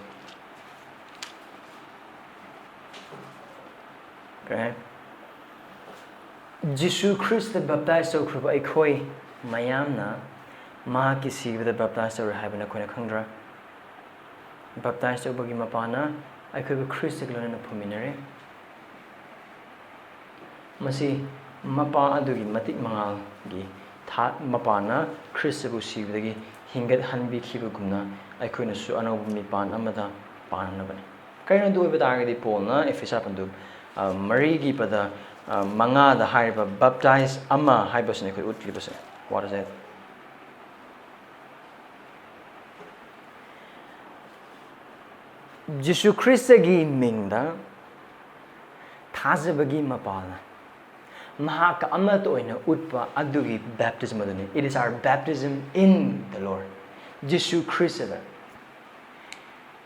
Jesus Christ baptize ꯇꯧꯈ꯭ꯔꯕ ꯑꯩꯈꯣꯏ ꯃꯌꯥꯝꯅ ꯃꯍꯥꯛꯀꯤ ꯁꯤꯕꯗ ꯕꯦꯞꯇꯥꯏꯁ ꯇꯧꯔꯦ ꯍꯥꯏꯕ ꯅꯈꯣꯏꯅ ꯈꯪꯗ꯭ꯔꯥ? ꯕꯦꯞꯇꯥꯏꯁ ꯇꯧꯕꯒꯤ ꯃꯄꯥꯅ ꯑꯩꯈꯣꯏꯕꯨ ꯈ꯭ꯔꯤꯁꯇꯒ ꯂꯣꯏꯅꯅ ꯐꯨꯝꯃꯤꯟꯅꯔꯦ꯫ ꯃꯁꯤ ꯃꯄꯥ ꯑꯗꯨꯒꯤ ꯃꯇꯤꯛ ꯃꯉꯥꯜꯒꯤ ꯊꯥ-, ꯃꯄꯥꯅ ꯈ꯭ꯔꯤꯁꯇꯕꯨ ꯁꯤꯕꯗꯒꯤ ꯍꯤꯡꯒꯠꯍꯟꯕꯤꯈꯤꯕꯒꯨꯝꯅ ꯑꯩꯈꯣꯏꯅꯁꯨ ꯑꯅꯧꯕ ꯃꯤꯄꯥꯟ ꯑꯃꯗ ꯄꯥꯟꯅꯕꯅꯤ꯫ ꯀꯔꯤꯅꯣ ꯑꯗꯨ ꯑꯣꯏꯕ ꯇꯥꯔꯒꯗꯤ ꯄꯣꯜꯅ ꯑꯦꯐꯦꯁꯥ ꯄꯟꯗꯨꯞ, ꯑ, ꯃꯔꯤꯒꯤ ꯄꯗ, ꯑ, ꯃꯉꯥꯗ ꯍꯥꯏꯔꯤꯕ ꯕꯦꯞꯇꯥꯏꯁ ꯑꯃ ꯍꯥꯏꯕꯁꯤꯅ ꯑꯩꯈꯣꯏ ꯎꯠꯂꯤꯕꯁꯦ꯫ What is it? ꯖꯤꯁꯨ ꯈ꯭ꯔꯤꯁꯇꯒꯤ ꯃꯤꯡꯗ ꯊꯥꯖꯕꯒꯤ ꯃꯄꯥꯜꯅ ꯃꯍꯥꯛꯀ ꯑꯃꯠꯇ ꯑꯣꯏꯅ ꯎꯠꯄ ꯑꯗꯨꯒꯤ baptism ꯑꯗꯨꯅꯤ꯫ It is our baptism in the Lord. ꯖꯤꯁꯨ ꯈ꯭ꯔꯤꯁꯇꯗ꯫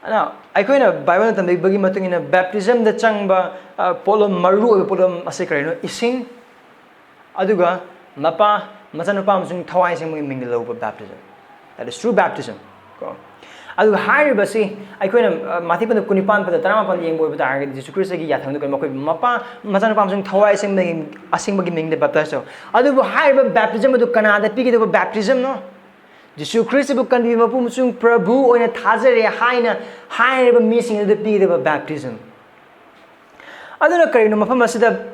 ꯑꯗꯣ ꯑꯩꯈꯣꯏꯅ ꯕꯥꯏꯕꯜꯅ ꯇꯝꯕꯤꯕꯒꯤ ꯃꯇꯨꯡ ꯏꯟꯅ baptismꯗ ꯆꯪꯕ, ꯑ, ꯄꯣꯠꯂꯝ, ꯃꯔꯨ ꯑꯣꯏꯕ ꯄꯣꯠꯂꯝ ꯑꯁꯤ ꯀꯔꯤꯅꯣ? ꯏꯁꯤꯡ, ꯑꯗꯨꯒ ꯃꯄꯥ, ꯃꯆꯥꯅꯨꯄꯥ ꯑꯃꯁꯨꯡ ꯊꯋꯥꯏ ꯑꯁꯦꯡꯕꯒꯤ ꯃꯤꯡꯗ ꯂꯧꯕ baptism꯫ That is true baptism ꯀꯣ꯫ ꯑꯗꯨꯒ ꯍꯥꯏꯔꯤꯕꯁꯤ ꯑꯩꯈꯣꯏꯅ, ꯑ, ꯃꯥꯊꯤ ꯄꯟꯗꯨꯞ ꯀꯨꯟꯅꯤꯄꯥꯟ ꯄꯗ ꯇꯔꯥꯃꯥꯄꯟ ꯌꯦꯡꯕ ꯑꯣꯏꯕ ꯇꯥꯔꯒꯗꯤ, ꯖꯤꯁꯨ ꯈ꯭ꯔꯤꯁꯇꯒꯤ ꯌꯥꯊꯪꯗ ꯀꯔꯤ? ꯃꯈꯣꯏ ꯃꯄꯥ, ꯃꯆꯥꯅꯨꯄꯥ ꯑꯃꯁꯨꯡ ꯊꯋꯥꯏ ꯑꯁꯦꯡꯕꯒꯤ, ꯑꯁꯦꯡꯕꯒꯤ ꯃꯤꯡꯗ ꯕꯦꯞꯇꯥꯏꯁ ꯇꯧ꯫ ꯑꯗꯨꯕꯨ ꯍꯥꯏꯔꯤꯕ baptism ꯑꯗꯨ ꯀꯅꯥꯗ ꯄꯤꯒꯗꯕ baptismꯅꯣ? ꯖꯤꯁꯨ ꯈ꯭ꯔꯤꯁꯇꯕꯨ ꯀꯟꯕꯤꯕ ꯃꯄꯨ ꯑꯃꯁꯨꯡ ꯄ꯭ꯔꯚꯨ ꯑꯣꯏꯅ ꯊꯥꯖꯔꯦ ꯍꯥꯏꯅ ꯍꯥꯏꯔꯤꯕ ꯃꯤꯁꯤꯡ ꯑꯗꯨꯗ ꯄꯤꯒꯗꯕ baptism꯫ ꯑꯗꯨꯅ ꯀꯔꯤꯅꯣ ꯃꯐꯝ ꯑꯁꯤꯗ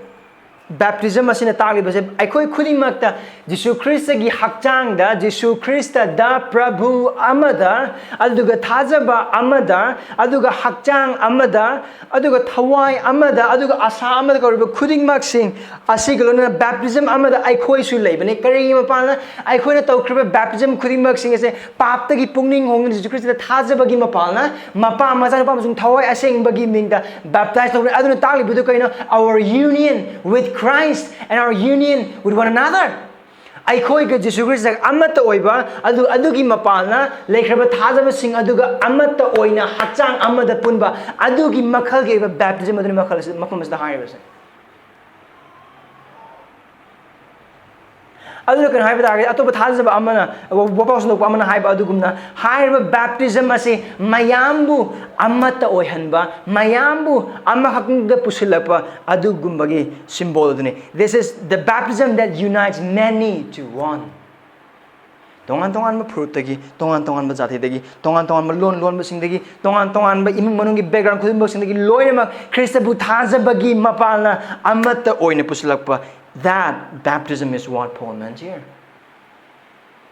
baptism ꯑꯁꯤꯅ ꯇꯥꯛꯂꯤꯕꯁꯦ? ꯑꯩꯈꯣꯏ ꯈꯨꯗꯤꯡꯃꯛꯇ ꯖꯤꯁꯨ ꯈ꯭ꯔꯤꯁꯇꯒꯤ ꯍꯛꯆꯥꯡꯗ, ꯖꯤꯁꯨ ꯈ꯭ꯔꯤꯁꯇꯗ, ꯄ꯭ꯔꯚꯨ ꯑꯃꯗ, ꯑꯗꯨꯒ ꯊꯥꯖꯕ ꯑꯃꯗ, ꯑꯗꯨꯒ ꯍꯛꯆꯥꯡ ꯑꯃꯗ, ꯑꯗꯨꯒ ꯊꯋꯥꯏ ꯑꯃꯗ, ꯑꯗꯨꯒ ꯑꯁꯥ ꯑꯃꯗ ꯀꯧꯔꯤꯕ ꯈꯨꯗꯤꯡꯃꯛꯁꯤꯡ ꯑꯁꯤꯒ ꯂꯣꯏꯅꯅ baptism ꯑꯃꯗ ꯑꯩꯈꯣꯏꯁꯨ ꯂꯩꯕꯅꯤ꯫ ꯀꯔꯤꯒꯤ ꯃꯄꯥꯜꯅ? ꯑꯩꯈꯣꯏꯅ ꯇꯧꯈ꯭ꯔꯤꯕ baptism ꯈꯨꯗꯤꯡꯃꯛꯁꯤꯡ ꯑꯁꯦ ꯄꯥꯞꯇꯒꯤ ꯄꯨꯛꯅꯤꯡ ꯍꯣꯡꯗꯨꯅ ꯖꯤꯁꯨ ꯈ꯭ꯔꯤꯁꯇꯗ ꯊꯥꯖꯕꯒꯤ ꯃꯄꯥꯜꯅ ꯃꯄꯥ, ꯃꯆꯥꯅꯨꯄꯥ ꯑꯃꯁꯨꯡ ꯊꯋꯥꯏ ꯑꯁꯦꯡꯕꯒꯤ ꯃꯤꯡꯗ baptize ꯇꯧꯔꯦ꯫ ꯑꯗꯨꯅ ꯇꯥꯛꯂꯤꯕꯗꯨ ꯀꯩꯅꯣ? Our union with Christ and our union with one another. ꯑꯩꯈꯣꯏꯒ ꯖꯤꯁꯨ ꯈ꯭ꯔꯤꯁꯇꯒ ꯑꯃꯠꯇ ꯑꯣꯏꯕ, ꯑꯗꯨ, ꯑꯗꯨꯒꯤ ꯃꯄꯥꯜꯅ ꯂꯩꯈ꯭ꯔꯕ ꯊꯥꯖꯕꯁꯤꯡ ꯑꯗꯨꯒ ꯑꯃꯠꯇ ꯑꯣꯏꯅ ꯍꯛꯆꯥꯡ ꯑꯃꯗ ꯄꯨꯟꯕ, ꯑꯗꯨꯒꯤ ꯃꯈꯜꯒꯤ ꯑꯣꯏꯕ baptism ꯑꯗꯨꯅꯤ ꯃꯈꯜ ꯑꯁꯤ, ꯃꯐꯝ ꯑꯁꯤꯗ ꯍꯥꯏꯔꯤꯕꯁꯦ꯫ ꯑꯗꯨꯅ ꯀꯩꯅꯣ ꯍꯥꯏꯕ ꯇꯥꯔꯒꯗꯤ, ꯑꯇꯣꯞꯄ ꯊꯥꯖꯕ ꯑꯃꯅ, ꯋꯥꯄꯥꯎ ꯁꯟꯗꯣꯛꯄ ꯑꯃꯅ ꯍꯥꯏꯕ ꯑꯗꯨꯒꯨꯝꯅ, ꯍꯥꯏꯔꯤꯕ baptism ꯑꯁꯤ ꯃꯌꯥꯝꯕꯨ ꯑꯃꯠꯇ ꯑꯣꯏꯍꯟꯕ, ꯃꯌꯥꯝꯕꯨ ꯑꯃꯈꯛꯇꯗ ꯄꯨꯁꯤꯜꯂꯛꯄ ꯑꯗꯨꯒꯨꯝꯕꯒꯤ symbol ꯑꯗꯨꯅꯤ. This is the baptism that unites many to one. ꯇꯣꯉꯥꯟ ꯇꯣꯉꯥꯟꯕ ꯐꯨꯔꯨꯞꯇꯒꯤ, ꯇꯣꯉꯥꯟ ꯇꯣꯉꯥꯟꯕ ꯖꯥꯇꯤꯗꯒꯤ, ꯇꯣꯉꯥꯟ ꯇꯣꯉꯥꯟꯕ ꯂꯣꯟ ꯂꯣꯟꯕꯁꯤꯡꯗꯒꯤ, ꯇꯣꯉꯥꯟ ꯇꯣꯉꯥꯟꯕ ꯏꯃꯨꯡ ꯃꯅꯨꯡꯒꯤ background ꯈꯨꯗꯤꯡꯃꯛꯁꯤꯡꯗꯒꯤ ꯂꯣꯏꯅꯃꯛ ꯈ꯭ꯔꯤꯁꯇꯕꯨ ꯊꯥꯖꯕꯒꯤ ꯃꯄꯥꯜꯅ ꯑꯃꯠꯇ ꯑꯣꯏꯅ ꯄꯨꯁꯤꯜꯂꯛꯄ, that baptism is what Paul meant here.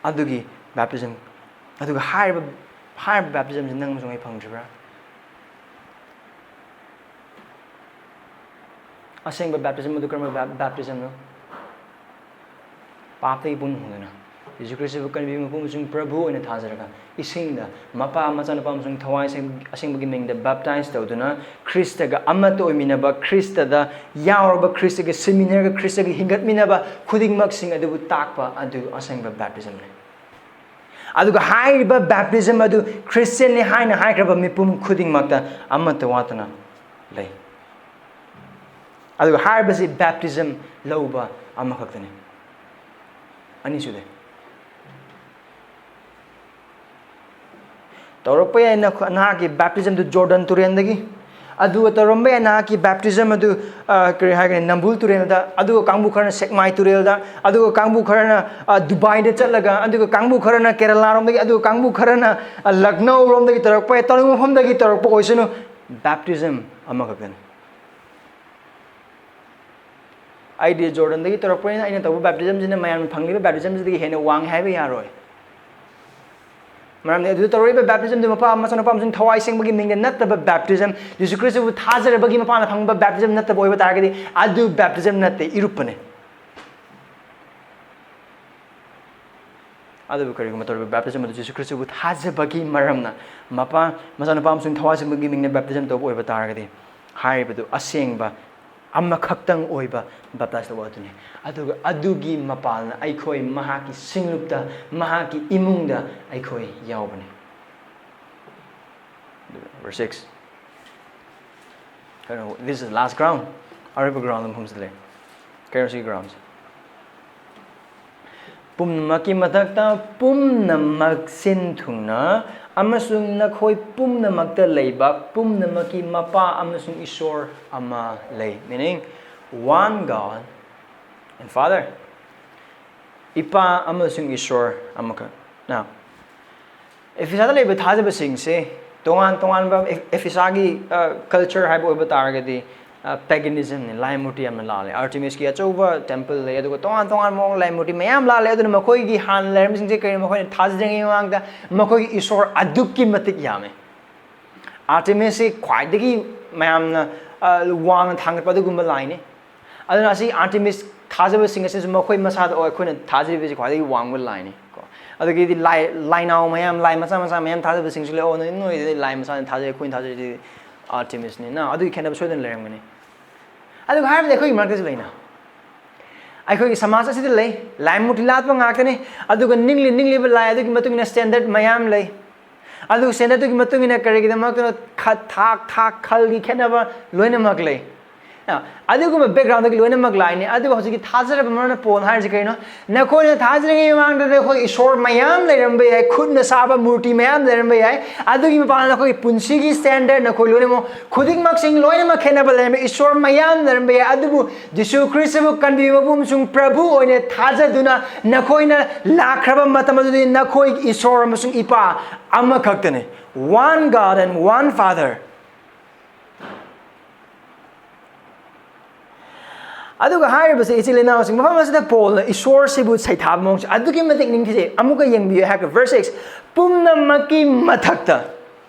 ꯑꯗꯨꯒꯤ baptism, ꯑꯗꯨꯒ ꯍꯥꯏꯔꯤꯕ, ꯍꯥꯏꯔꯤꯕ baptismꯁꯤ ꯅꯪ ꯑꯃꯁꯨꯡ ꯑꯩ ꯐꯪꯗ꯭ꯔꯤꯕ꯭ꯔꯥ? ꯑꯁꯦꯡꯕ baptism ꯑꯗꯨ ꯀꯔꯝꯕ bap-, baptismꯅꯣ? ꯄꯥꯞꯇꯒꯤ ꯄꯨꯝꯅꯃꯛ ꯍꯣꯡꯗꯨꯅ, ꯌꯦꯁꯨ ꯈ꯭ꯔꯤꯁꯇꯕꯨ ꯀꯟꯕꯤꯕ ꯃꯄꯨ ꯑꯃꯁꯨꯡ ꯄ꯭ꯔꯚꯨ ꯑꯣꯏꯅ ꯊꯥꯖꯔꯒ, ꯏꯁꯤꯡꯗ ꯃꯄꯥ, ꯃꯆꯥꯅꯨꯄꯥ ꯑꯃꯁꯨꯡ ꯊꯋꯥꯏ ꯑꯁꯦꯡ-, ꯑꯁꯦꯡꯕꯒꯤ ꯃꯤꯡꯗ baptize ꯇꯧꯗꯨꯅ, ꯈ꯭ꯔꯤꯁꯇꯒ ꯑꯃꯠꯇ ꯑꯣꯏꯃꯤꯟꯅꯕ, ꯈ꯭ꯔꯤꯁꯇꯗ ꯌꯥꯎꯔꯕ, ꯈ꯭ꯔꯤꯁꯇꯒ ꯁꯤꯃꯤꯟꯅꯔꯒ, ꯈ꯭ꯔꯤꯁꯇꯒꯤ ꯍꯤꯡꯒꯠꯃꯤꯟꯅꯕ ꯈꯨꯗꯤꯡꯃꯛꯁꯤꯡ ꯑꯗꯨꯕꯨ ꯇꯥꯛꯄ ꯑꯗꯨ ꯑꯁꯦꯡꯕ baptismꯅꯤ꯫ ꯑꯗꯨꯒ ꯍꯥꯏꯔꯤꯕ baptism ꯑꯗꯨ Christianꯅꯤ ꯍꯥꯏꯅ ꯍꯥꯏꯈ꯭ꯔꯕ ꯃꯤꯄꯨꯝ ꯈꯨꯗꯤꯡꯃꯛꯇ ꯑꯃꯠꯇ ꯋꯥꯠꯇꯅ ꯂꯩ꯫ ꯑꯗꯨꯒ ꯍꯥꯏꯔꯤꯕꯁꯤ baptism ꯂꯧꯕ ꯑꯃꯈꯛꯇꯅꯤ꯫ ꯑꯅꯤꯁꯨꯗꯦ꯫ ꯇꯧꯔꯛꯄ ꯌꯥꯏ ꯅꯈꯣ-, ꯅꯍꯥꯛꯀꯤ baptismꯗꯨ Jordan ꯇꯨꯔꯦꯜꯗꯒꯤ, ꯑꯗꯨꯒ ꯇꯧꯔꯝꯕ ꯌꯥꯏ ꯅꯍꯥꯛꯀꯤ baptism ꯑꯗꯨ, ꯑ, ꯀꯔꯤ ꯍꯥꯏꯒꯅꯤ, ꯅꯝꯕꯨꯜ ꯇꯨꯔꯦꯜꯗ, ꯑꯗꯨꯒ ꯀꯥꯡꯕꯨ ꯈꯔꯅ ꯁꯦꯛꯃꯥꯏ ꯇꯨꯔꯦꯜꯗ, ꯑꯗꯨꯒ ꯀꯥꯡꯕꯨ ꯈꯔꯅ, ꯑ, ꯗꯨꯕꯥꯏꯗ ꯆꯠꯂꯒ, ꯑꯗꯨꯒ ꯀꯥꯡꯕꯨ ꯈꯔꯅ ꯀꯦꯔꯂꯥꯔꯣꯝꯗꯒꯤ, ꯑꯗꯨꯒ ꯀꯥꯡꯕꯨ ꯈꯔꯅ, ꯑ, ꯂꯛꯅꯧꯔꯣꯝꯗꯒꯤ ꯇꯧꯔꯛꯄ ꯌꯥꯏ, ꯇꯧꯅꯤꯡꯕ ꯃꯐꯝꯗꯒꯤ ꯇꯧꯔꯛꯄ ꯑꯣꯏꯁꯅꯨ, baptism ꯑꯃꯈꯛꯇꯅꯤ꯫ ꯑꯩꯗꯤ Jordanꯗꯒꯤ ꯇꯧꯔꯛꯄꯅꯤꯅ ꯑꯩꯅ ꯇꯧꯕ baptismꯁꯤꯅ ꯃꯌꯥꯝꯅ ꯐꯪꯂꯤꯕ baptismꯁꯤꯗꯒꯤ ꯍꯦꯟꯅ ꯋꯥꯡꯉꯤ ꯍꯥꯏꯕ ꯌꯥꯔꯣꯏ꯫ ꯃꯔꯝꯗꯤ ꯑꯗꯨꯗ ꯇꯧꯔꯛꯏꯕ baptismꯗꯨ ꯃꯄꯥ, ꯃꯆꯥꯅꯨꯄꯥ ꯑꯃꯁꯨꯡ ꯊꯋꯥꯏ ꯁꯦꯡꯕꯒꯤ ꯃꯤꯡꯗ ꯅꯠꯇꯕ baptism, ꯌꯦꯁꯨ ꯈ꯭ꯔꯤꯁꯇꯕꯨ ꯊꯥꯖꯔꯕꯒꯤ ꯃꯄꯥꯅ ꯐꯪꯕ baptism ꯅꯠꯇꯕ ꯑꯣꯏꯕ ꯇꯥꯔꯒꯗꯤ, ꯑꯗꯨ baptism ꯅꯠꯇꯦ, ꯏꯔꯨꯞꯄꯅꯦ꯫ ꯑꯗꯨꯕꯨ ꯀꯔꯤꯒꯨꯝꯕ ꯇꯧꯔꯤꯕ baptism ꯑꯗꯨ ꯌꯦꯁꯨ ꯈ꯭ꯔꯤꯁꯇꯕꯨ ꯊꯥꯖꯕꯒꯤ ꯃꯔꯝꯅ, ꯃꯄꯥ, ꯃꯆꯥꯅꯨꯄꯥ ꯑꯃꯁꯨꯡ ꯊꯋꯥꯏ ꯁꯦꯡꯕꯒꯤ ꯃꯤꯡꯅ baptism ꯇꯧꯕ ꯑꯣꯏꯕ ꯇꯥꯔꯒꯗꯤ, ꯍꯥꯏꯔꯤꯕꯗꯨ ꯑꯁꯦꯡꯕ ꯑꯃꯈꯛꯇꯪ ꯑꯣꯏꯕ baptize ꯇꯧꯕ ꯑꯗꯨꯅꯤ꯫ ꯑꯗꯨꯒ ꯑꯗꯨꯒꯤ ꯃꯄꯥꯜꯅ ꯑꯩꯈꯣꯏ ꯃꯍꯥꯛꯀꯤ ꯁꯤꯡꯂꯨꯞꯇ, ꯃꯍꯥꯛꯀꯤ ꯏꯃꯨꯡꯗ ꯑꯩꯈꯣꯏ ꯌꯥꯎꯕꯅꯤ꯫ Verse six. ꯀꯩꯅꯣ, this is last ground. ꯑꯔꯣꯏꯕ ground ꯃꯐꯝꯁꯤꯗ ꯂꯩ꯫ ꯀꯩꯅꯣ ꯁꯤꯒꯤ groundꯁꯦ? ꯄꯨꯝꯅꯃꯛꯀꯤ ꯃꯊꯛꯇ ꯄꯨꯝꯅꯃꯛ ꯁꯤꯟ ꯊꯨꯡꯅ ꯑꯃꯁꯨꯡ ꯅꯈꯣꯏ ꯄꯨꯝꯅꯃꯛꯇ ꯂꯩꯕ ꯄꯨꯝꯅꯃꯛꯀꯤ ꯃꯄꯥ ꯑꯃꯁꯨꯡ ꯏꯁꯣꯔ ꯑꯃ ꯂꯩ꯫ Meaning, one God and Father. ꯏꯄꯥ ꯑꯃꯁꯨꯡ ꯏꯁꯣꯔ ꯑꯃꯈꯛ꯫ Now, ꯑꯦꯐꯤꯁꯥꯗ ꯂꯩꯕ ꯊꯥꯖꯕꯁꯤꯡꯁꯦ ꯇꯣꯉꯥꯟ ꯇꯣꯉꯥꯟꯕ ꯑꯦꯐ-, ꯑꯦꯐꯤꯁꯥꯒꯤ, ꯑ, culture ꯍꯥꯏꯕ ꯑꯣꯏꯕ ꯇꯥꯔꯒꯗꯤ, ꯑ, paganismꯅꯤ, ꯂꯥꯏ ꯃꯨꯔꯇꯤ ꯌꯥꯝꯅ ꯂꯥꯜꯂꯦ꯫ ꯑꯥꯔꯇꯦꯃꯤꯁꯀꯤ ꯑꯆꯧꯕ temple ꯂꯩ, ꯑꯗꯨꯒ ꯇꯣꯉꯥꯟ ꯇꯣꯉꯥꯟꯕ ꯃꯑꯣꯡ ꯂꯥꯏ ꯃꯨꯔꯇꯤ ꯃꯌꯥꯝ ꯂꯥꯜꯂꯦ꯫ ꯑꯗꯨꯅ ꯃꯈꯣꯏꯒꯤ ꯍꯥꯟꯅ ꯂꯩꯔꯝꯕꯁꯤꯡꯁꯦ ꯀꯔꯤꯅꯣ? ꯃꯈꯣꯏꯅ ꯊꯥꯖꯗ꯭ꯔꯤꯉꯩ ꯃꯃꯥꯡꯗ ꯃꯈꯣꯏꯒꯤ ꯏꯁꯣꯔ ꯑꯗꯨꯛꯀꯤ ꯃꯇꯤꯛ ꯌꯥꯝꯃꯦ꯫ ꯑꯥꯔꯇꯦꯃꯤꯁꯁꯤ ꯈ꯭ꯋꯥꯏꯗꯒꯤ ꯃꯌꯥꯝꯅ, ꯑ, ꯋꯥꯡꯅ ꯊꯥꯡꯒꯠꯄ ꯑꯗꯨꯒꯨꯝꯕ ꯂꯥꯏꯅꯤ꯫ ꯑꯗꯨꯅ ꯑꯁꯤ ꯑꯥꯔꯇꯦꯃꯤꯁ ꯊꯥꯖꯕꯁꯤꯡ ꯑꯁꯤꯁꯨ ꯃꯈꯣꯏ ꯃꯁꯥꯗ, "ꯑꯣ, ꯑꯩꯈꯣꯏꯅ ꯊꯥꯖꯔꯤꯕꯁꯤ ꯈ꯭ꯋꯥꯏꯗꯒꯤ ꯋꯥꯡꯕ ꯂꯥꯏꯅꯤ", ꯀꯣ꯫ ꯑꯗꯨꯒꯤꯗꯤ ꯂꯥꯏ, ꯂꯥꯏꯅꯥꯎ ꯃꯌꯥꯝ, ꯂꯥꯏ ꯃꯆꯥ ꯃꯆꯥ ꯃꯌꯥꯝ ꯊꯥꯖꯕꯁꯤꯡꯁꯨ ꯂꯩ, "ꯑꯣ, ꯅꯣꯏ, ꯅꯣꯏꯗꯤ ꯂꯥꯏ ꯃꯆꯥꯅ ꯊꯥꯖꯩ, ꯑꯩꯈꯣꯏꯅ ꯊꯥꯖꯔꯤꯁꯤ ꯑꯥꯔꯇꯦꯃꯤꯁꯅꯤ"꯫ ꯅ ꯑꯗꯨꯒꯤ ꯈꯦꯠꯅꯕ ꯁꯣꯏꯗꯅ ꯂꯩꯔꯝꯒꯅꯤ꯫ ꯑꯗꯨꯒ ꯍꯥꯏꯔꯕꯗꯤ ꯑꯩꯈꯣꯏꯒꯤ ꯃꯔꯛꯇꯁꯨ ꯂꯩꯅ꯫ ꯑꯩꯈꯣꯏꯒꯤ ꯁꯃꯥꯖ ꯑꯁꯤꯗ ꯂꯩ, ꯂꯥꯏ ꯃꯨꯔꯇꯤ ꯂꯥꯠꯄ ꯉꯥꯛꯇꯅꯤ꯫ ꯑꯗꯨꯒ ꯅꯤꯡꯂꯤ ꯅꯤꯡꯂꯤꯕ ꯂꯥꯏ ꯑꯗꯨꯒꯤ ꯃꯇꯨꯡ ꯏꯟꯅ standard ꯃꯌꯥꯝ ꯂꯩ꯫ ꯑꯗꯨ standardꯗꯨꯒꯤ ꯃꯇꯨꯡ ꯏꯟꯅ ꯀꯔꯤꯒꯤꯗꯃꯛꯇꯅꯣ ꯈ-, ꯊꯥꯛ, ꯊꯥꯛ, ꯈꯜꯒꯤ ꯈꯦꯠꯅꯕ ꯂꯣꯏꯅꯃꯛ ꯂꯩ꯫ ꯑ, ꯑꯗꯨꯒꯨꯝꯕ backgroundꯗꯒꯤ ꯂꯣꯏꯅꯃꯛ ꯂꯥꯛꯏꯅꯦ꯫ ꯑꯗꯨꯒ ꯍꯧꯖꯤꯛꯀꯤ ꯊꯥꯖꯔꯕ ꯃꯔꯝꯅ ꯄꯣꯜꯅ ꯍꯥꯏꯔꯤꯁꯤ ꯀꯔꯤꯅꯣ? ꯅꯈꯣꯏꯅ ꯊꯥꯖꯔꯤꯉꯩ ꯃꯃꯥꯡꯗ ꯅꯈꯣꯏ ꯏꯁꯣꯔ ꯃꯌꯥꯝ ꯂꯩꯔꯝꯕ ꯌꯥꯏ, ꯈꯨꯠꯅ ꯁꯥꯕ ꯃꯨꯔꯇꯤ ꯃꯌꯥꯝ ꯂꯩꯔꯝꯕ ꯌꯥꯏ꯫ ꯑꯗꯨꯒꯤ ꯃꯄꯥꯟꯗ ꯅꯈꯣꯏꯒꯤ ꯄꯨꯟꯁꯤꯒꯤ standard, ꯅꯈꯣꯏ ꯂꯣꯏꯅꯃꯛ, ꯈꯨꯗꯤꯡꯃꯛꯁꯤꯡ ꯂꯣꯏꯅꯃꯛ ꯈꯦꯠꯅꯕ ꯂꯩꯔꯝꯕ ꯏꯁꯣꯔ ꯃꯌꯥꯝ ꯂꯩꯔꯝꯕ ꯌꯥꯏ꯫ ꯑꯗꯨꯕꯨ ꯖꯤꯁꯨ ꯈ꯭ꯔꯤꯁꯇꯕꯨ ꯀꯟꯕꯤꯕ ꯃꯄꯨ ꯑꯃꯁꯨꯡ ꯄ꯭ꯔꯚꯨ ꯑꯣꯏꯅ ꯊꯥꯖꯗꯨꯅ ꯅꯈꯣꯏꯅ ꯂꯥꯛꯈ꯭ꯔꯕ ꯃꯇꯝ ꯑꯗꯨꯗꯤ ꯅꯈꯣꯏꯒꯤ ꯏꯁꯣꯔ ꯑꯃꯁꯨꯡ ꯏꯄꯥ ꯑꯃꯈꯛꯇꯅꯤ꯫ One God and one Father. ꯑꯗꯨꯒ ꯍꯥꯏꯔꯤꯕꯁꯦ, ꯏꯆꯤꯜ ꯏꯅꯥꯎꯁꯤꯡ, ꯃꯐꯝ ꯑꯁꯤꯗ ꯄꯣꯜꯅ ꯏꯁꯣꯔꯁꯤꯕꯨ ꯁꯩꯊꯥꯕ ꯃꯑꯣꯡꯁꯦ ꯑꯗꯨꯛꯀꯤ ꯃꯇꯤꯛ ꯅꯤꯡꯊꯤꯖꯩ꯫ ꯑꯃꯨꯛꯀ ꯌꯦꯡꯕꯤꯌꯨ ꯍꯥꯏꯔꯒ verse six, "ꯄꯨꯝꯅꯃꯛꯀꯤ ꯃꯊꯛꯇ",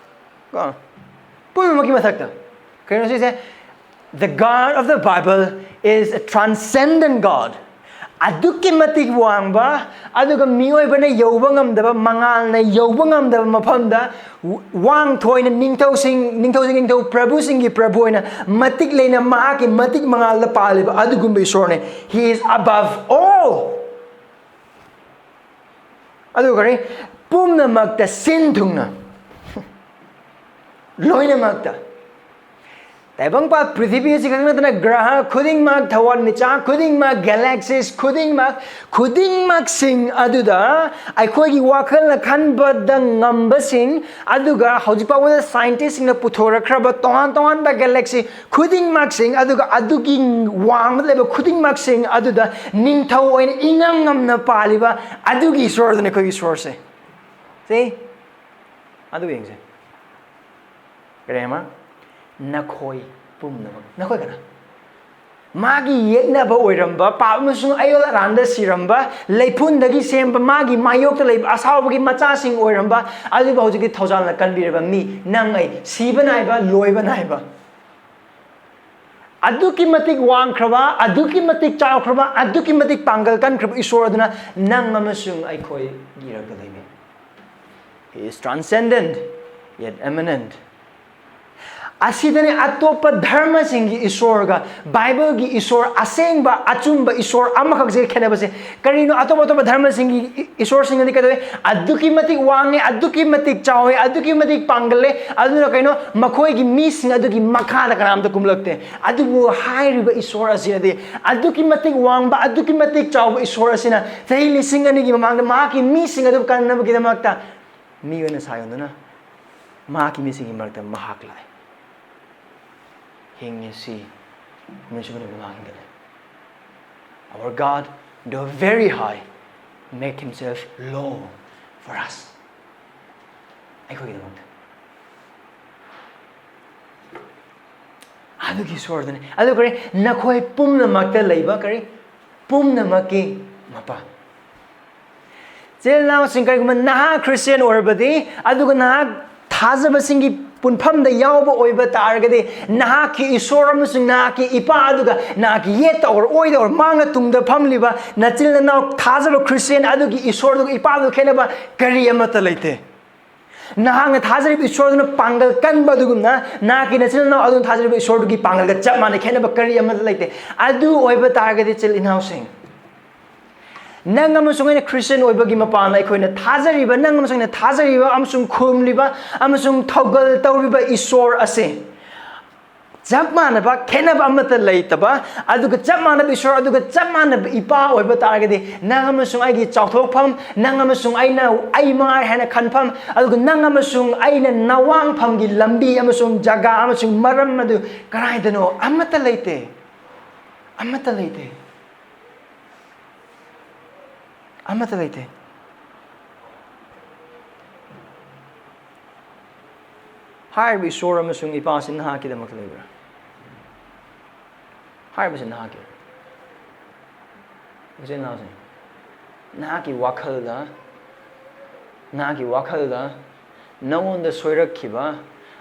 ꯀꯣ, "ꯄꯨꯝꯅꯃꯛꯀꯤ ꯃꯊꯛꯇ"꯫ ꯀꯩꯅꯣ ꯁꯤꯁꯦ? "The God of the Bible is a transcendent God." ꯑꯗꯨꯛꯀꯤ ꯃꯇꯤꯛ ꯋꯥꯡꯕ, ꯑꯗꯨꯒ ꯃꯤꯑꯣꯏꯕꯅ ꯌꯧꯕ ꯉꯝꯗꯕ, ꯃꯉꯥꯜꯅ ꯌꯧꯕ ꯉꯝꯗꯕ ꯃꯐꯝꯗ ꯋꯥꯡꯊꯣꯏꯅ ꯅꯤꯡꯊꯧꯁꯤꯡ, ꯅꯤꯡꯊꯧꯁꯤꯡ, ꯅꯤꯡꯊꯧ ꯄ꯭ꯔꯚꯨꯁꯤꯡꯒꯤ ꯄ꯭ꯔꯚꯨ ꯑꯣꯏꯅ ꯃꯇꯤꯛ ꯂꯩꯅ ꯃꯍꯥꯛꯀꯤ ꯃꯇꯤꯛ ꯃꯉꯥꯜꯗ ꯄꯥꯜꯂꯤꯕ ꯑꯗꯨꯒꯨꯝꯕ ꯏꯁꯣꯔꯅꯤ꯫ He is above all. ꯑꯗꯨꯒ ꯀꯔꯤ? ꯄꯨꯝꯅꯃꯛꯇ ꯁꯤꯟ ꯊꯨꯡꯅ, ꯂꯣꯏꯅꯃꯛꯇ꯫ ꯇꯥꯏꯕꯪꯄꯥꯟ ꯄ꯭ꯔꯤꯊꯤꯕꯤ ꯑꯁꯤ ꯈꯛꯇ ꯅꯠꯇꯅ ꯒ꯭ꯔꯍ ꯈꯨꯗꯤꯡꯃꯛ, ꯊꯋꯥꯟꯃꯤꯆꯥꯛ ꯈꯨꯗꯤꯡꯃꯛ, galaxies ꯈꯨꯗꯤꯡꯃꯛ, ꯈꯨꯗꯤꯡꯃꯛꯁꯤꯡ ꯑꯗꯨꯗ ꯑꯩꯈꯣꯏꯒꯤ ꯋꯥꯈꯜꯅ ꯈꯟꯕꯗ ꯉꯝꯕꯁꯤꯡ, ꯑꯗꯨꯒ ꯍꯧꯖꯤꯛ ꯐꯥꯎꯕꯗ scientistꯁꯤꯡꯅ ꯄꯨꯊꯣꯔꯛꯈ꯭ꯔꯕ ꯇꯣꯉꯥꯟ ꯇꯣꯉꯥꯟꯕ galaxy ꯈꯨꯗꯤꯡꯃꯛꯁꯤꯡ, ꯑꯗꯨꯒ ꯑꯗꯨꯒꯤ ꯋꯥꯡꯃꯗ ꯂꯩꯕ ꯈꯨꯗꯤꯡꯃꯛꯁꯤꯡ ꯑꯗꯨꯗ ꯅꯤꯡꯊꯧ ꯑꯣꯏꯅ ꯏꯉꯝ ꯉꯝꯅ ꯄꯥꯜꯂꯤꯕ ꯑꯗꯨꯒꯤ ꯏꯁꯣꯔꯗꯨꯅ ꯑꯩꯈꯣꯏꯒꯤ ꯏꯁꯣꯔꯁꯦ꯫ ꯁꯤ ꯑꯗꯨ ꯌꯦꯡꯁꯦ꯫ ꯀꯔꯤ ꯍꯥꯏꯃ? "ꯅꯈꯣꯏ ꯄꯨꯝꯅꯃꯛ"꯫ ꯅꯈꯣꯏ ꯀꯅꯥ? ꯃꯥꯒꯤ ꯌꯦꯛꯅꯕ ꯑꯣꯏꯔꯝꯕ, ꯄꯥꯞ ꯑꯃꯁꯨꯡ ꯑꯌꯣꯜ ꯑꯔꯥꯟꯗ ꯁꯤꯔꯝꯕ, ꯂꯩꯐꯨꯟꯗꯒꯤ ꯁꯦꯝꯕ, ꯃꯥꯒꯤ ꯃꯥꯌꯣꯛꯇ ꯂꯩꯕ ꯑꯁꯥꯎꯕꯒꯤ ꯃꯆꯥꯁꯤꯡ ꯑꯣꯏꯔꯝꯕ, ꯑꯗꯨꯕꯨ ꯍꯧꯖꯤꯛꯇꯤ ꯊꯧꯖꯥꯜꯅ ꯀꯟꯕꯤꯔꯕ ꯃꯤ, ꯅꯪ ꯑꯩ, ꯁꯤꯕ ꯅꯥꯏꯕ, ꯂꯣꯏꯕ ꯅꯥꯏꯕ, ꯑꯗꯨꯛꯀꯤ ꯃꯇꯤꯛ ꯋꯥꯡꯈ꯭ꯔꯕ, ꯑꯗꯨꯛꯀꯤ ꯃꯇꯤꯛ ꯆꯥꯎꯈ꯭ꯔꯕ, ꯑꯗꯨꯛꯀꯤ ꯃꯇꯤꯛ ꯄꯥꯡꯒꯜ ꯀꯟꯈ꯭ꯔꯕ ꯏꯁꯣꯔ ꯑꯗꯨꯅ ꯅꯪ ꯑꯃꯁꯨꯡ ꯑꯩꯈꯣꯏꯒꯤ ꯏꯔꯛꯇ ꯂꯩꯕ꯫ He is transcendent, yet immanent. ꯑꯁꯤꯗꯅꯤ ꯑꯇꯣꯞꯄ ꯙꯔꯃꯁꯤꯡꯒꯤ ꯏꯁꯣꯔꯒ ꯕꯥꯏꯕꯜꯒꯤ ꯏꯁꯣꯔ, ꯑꯁꯦꯡꯕ ꯑꯆꯨꯝꯕ ꯏꯁꯣꯔ ꯑꯃꯈꯛꯁꯤꯒ ꯈꯦꯠꯅꯕꯁꯦ꯫ ꯀꯔꯤꯅꯣ? ꯑꯇꯣꯞ ꯑꯇꯣꯞꯄ ꯙꯔꯃꯁꯤꯡꯒꯤ ꯏ-, ꯏꯁꯣꯔꯁꯤꯡꯅꯗꯤ ꯀꯩꯗꯧꯋꯤ? ꯑꯗꯨꯛꯀꯤ ꯃꯇꯤꯛ ꯋꯥꯡꯉꯦ, ꯑꯗꯨꯛꯀꯤ ꯃꯇꯤꯛ ꯆꯥꯎꯋꯦ, ꯑꯗꯨꯛꯀꯤ ꯃꯇꯤꯛ ꯄꯥꯡꯒꯜꯂꯦ, ꯑꯗꯨꯅ ꯀꯩꯅꯣ, ꯃꯈꯣꯏꯒꯤ ꯃꯤꯁꯤꯡ ꯑꯗꯨꯒꯤ ꯃꯈꯥꯗ ꯀꯅꯥꯝꯇ ꯀꯨꯝꯂꯛꯇꯦ꯫ ꯑꯗꯨꯕꯨ ꯍꯥꯏꯔꯤꯕ ꯏꯁꯣꯔ ꯑꯁꯤꯅꯗꯤ ꯑꯗꯨꯛꯀꯤ ꯃꯇꯤꯛ ꯋꯥꯡꯕ, ꯑꯗꯨꯛꯀꯤ ꯃꯇꯤꯛ ꯆꯥꯎꯕ ꯏꯁꯣꯔ ꯑꯁꯤꯅ ꯆꯍꯤ ꯂꯤꯁꯤꯡ ꯑꯅꯤꯒꯤ ꯃꯃꯥꯡꯗ ꯃꯍꯥꯛꯀꯤ ꯃꯤꯁꯤꯡ ꯑꯗꯨ ꯀꯟꯅꯕꯒꯤꯗꯃꯛꯇ ꯃꯤ ꯑꯣꯏꯅ ꯁꯥ ꯌꯣꯟꯗꯨꯅ ꯃꯍꯥꯛꯀꯤ ꯃꯤꯁꯤꯡꯒꯤ ꯃꯔꯛꯇ ꯃꯍꯥꯛ ꯂꯥꯛꯑꯦ꯫ ꯍꯤꯡꯉꯦ ꯁꯤ ꯅꯣꯏꯁꯨ ꯃꯅꯨꯡꯗ ꯃꯍꯥꯛ ꯍꯤꯡꯒꯠꯂꯦ꯫ Our God, the very high, make himself low for us. ꯑꯩꯈꯣꯏꯒꯤꯗꯃꯛꯇ꯫ ꯑꯗꯨꯒꯤ ꯏꯁꯣꯔꯗꯨꯅꯤ꯫ ꯑꯗꯨ ꯀꯔꯤ? ꯅꯈꯣꯏ ꯄꯨꯝꯅꯃꯛꯇ ꯂꯩꯕ ꯀꯔꯤ? ꯄꯨꯝꯅꯃꯛꯀꯤ ꯃꯄꯥ꯫ ꯏꯆꯤꯜ ꯏꯅꯥꯎꯁꯤꯡ, ꯀꯔꯤꯒꯨꯝꯕ ꯅꯍꯥꯛ ꯈ꯭ꯔꯤꯁꯇꯤꯌꯥꯟ ꯑꯣꯏꯔꯕꯗꯤ, ꯑꯗꯨꯒ ꯅꯍꯥꯛ ꯊꯥꯖꯕꯁꯤꯡꯒꯤ ꯄꯨꯟꯐꯝꯗ ꯌꯥꯎꯕ ꯑꯣꯏꯕ ꯇꯥꯔꯒꯗꯤ, ꯅꯍꯥꯛꯀꯤ ꯏꯁꯣꯔ ꯑꯃꯁꯨꯡ ꯅꯍꯥꯛꯀꯤ ꯏꯄꯥ ꯑꯗꯨꯒ ꯅꯍꯥꯛꯀꯤ ꯌꯦꯠꯇ ꯑꯣꯔ ꯑꯣꯏꯗ ꯑꯣꯔ ꯃꯥꯡꯅ ꯇꯨꯡꯗ ꯐꯝꯂꯤꯕ ꯅꯆꯤꯜ ꯅꯅꯥꯎ ꯊꯥꯖꯕ ꯈ꯭ꯔꯤꯁꯇꯤꯌꯥꯟ ꯑꯗꯨꯒꯤ ꯏꯁꯣꯔꯗꯨꯒ ꯏꯄꯥꯗꯨꯒ ꯈꯦꯠꯅꯕ ꯀꯔꯤ ꯑꯃꯠꯇ ꯂꯩꯇꯦ꯫ ꯅꯍꯥꯛꯅ ꯊꯥꯖꯔꯤꯕ ꯏꯁꯣꯔꯗꯨꯅ ꯄꯥꯡꯒꯜ ꯀꯟꯕ ꯑꯗꯨꯒꯨꯝꯅ ꯅꯍꯥꯛꯀꯤ ꯅꯆꯤꯜ ꯅꯅꯥꯎ ꯑꯗꯨꯅ ꯊꯥꯖꯔꯤꯕ ꯏꯁꯣꯔꯗꯨꯒꯤ ꯄꯥꯡꯒꯜꯒ ꯆꯞ ꯃꯥꯟꯅꯩ, ꯈꯦꯠꯅꯕ ꯀꯔꯤ ꯑꯃꯠꯇ ꯂꯩꯇꯦ꯫ ꯑꯗꯨ ꯑꯣꯏꯕ ꯇꯥꯔꯒꯗꯤ, ꯏꯆꯤꯜ ꯏꯅꯥꯎꯁꯤꯡ, ꯅꯪ ꯑꯃꯁꯨꯡ ꯑꯩꯅ ꯈ꯭ꯔꯤꯁꯇꯤꯌꯥꯟ ꯑꯣꯏꯕꯒꯤ ꯃꯄꯥꯟꯗ ꯑꯩꯈꯣꯏꯅ ꯊꯥꯖꯔꯤꯕ, ꯅꯪ ꯑꯃꯁꯨꯡ ꯑꯩꯅ ꯊꯥꯖꯔꯤꯕ ꯑꯃꯁꯨꯡ ꯈꯨꯔꯨꯝꯂꯤꯕ ꯑꯃꯁꯨꯡ ꯊꯧꯒꯜ ꯇꯧꯔꯤꯕ ꯏꯁꯣꯔ ꯑꯁꯤ ꯆꯞ ꯃꯥꯟꯅꯕ, ꯈꯦꯠꯅꯕ ꯑꯃꯠꯇ ꯂꯩꯇꯕ, ꯑꯗꯨꯒ ꯆꯞ ꯃꯥꯟꯅꯕ ꯏꯁꯣꯔ, ꯑꯗꯨꯒ ꯆꯞ ꯃꯥꯟꯅꯕ ꯏꯄꯥ ꯑꯣꯏꯕ ꯇꯥꯔꯒꯗꯤ, ꯅꯪ ꯑꯃꯁꯨꯡ ꯑꯩꯒꯤ ꯆꯥꯎꯊꯣꯛꯐꯝ, ꯅꯪ ꯑꯃꯁꯨꯡ ꯑꯩꯅ, ꯑꯩ ꯃꯉꯥꯏ ꯍꯥꯏꯅ ꯈꯟꯐꯝ, ꯑꯗꯨꯒ ꯅꯪ ꯑꯃꯁꯨꯡ ꯑꯩꯅ ꯅꯋꯥꯡꯐꯝꯒꯤ ꯂꯝꯕꯤ ꯑꯃꯁꯨꯡ ꯖꯒꯥ ꯑꯃꯁꯨꯡ ꯃꯔꯝ ꯑꯗꯨ ꯀꯗꯥꯏꯗꯅꯣ? ꯑꯃꯠꯇ ꯂꯩꯇꯦ꯫ ꯑꯃꯠꯇ ꯂꯩꯇꯦ꯫ ꯑꯃꯠꯇ ꯂꯩꯇꯦ꯫ ꯍꯥꯏꯔꯤꯕ ꯏꯁꯣꯔ ꯑꯃꯁꯨꯡ ꯏꯄꯥꯁꯤ ꯅꯍꯥꯛꯀꯤꯗꯃꯛꯇ ꯂꯩꯕ꯭ꯔꯥ? ꯍꯥꯏꯔꯤꯕꯁꯤ ꯅꯍꯥꯛꯀꯤ, ꯏꯆꯤꯟ ꯏꯅꯥꯎꯁꯤꯡ, ꯅꯍꯥꯛꯀꯤ ꯋꯥꯈꯜꯗ, ꯅꯍꯥꯛꯀꯤ ꯋꯥꯈꯜꯗ ꯅꯉꯣꯟꯗ ꯁꯣꯏꯔꯛꯈꯤꯕ,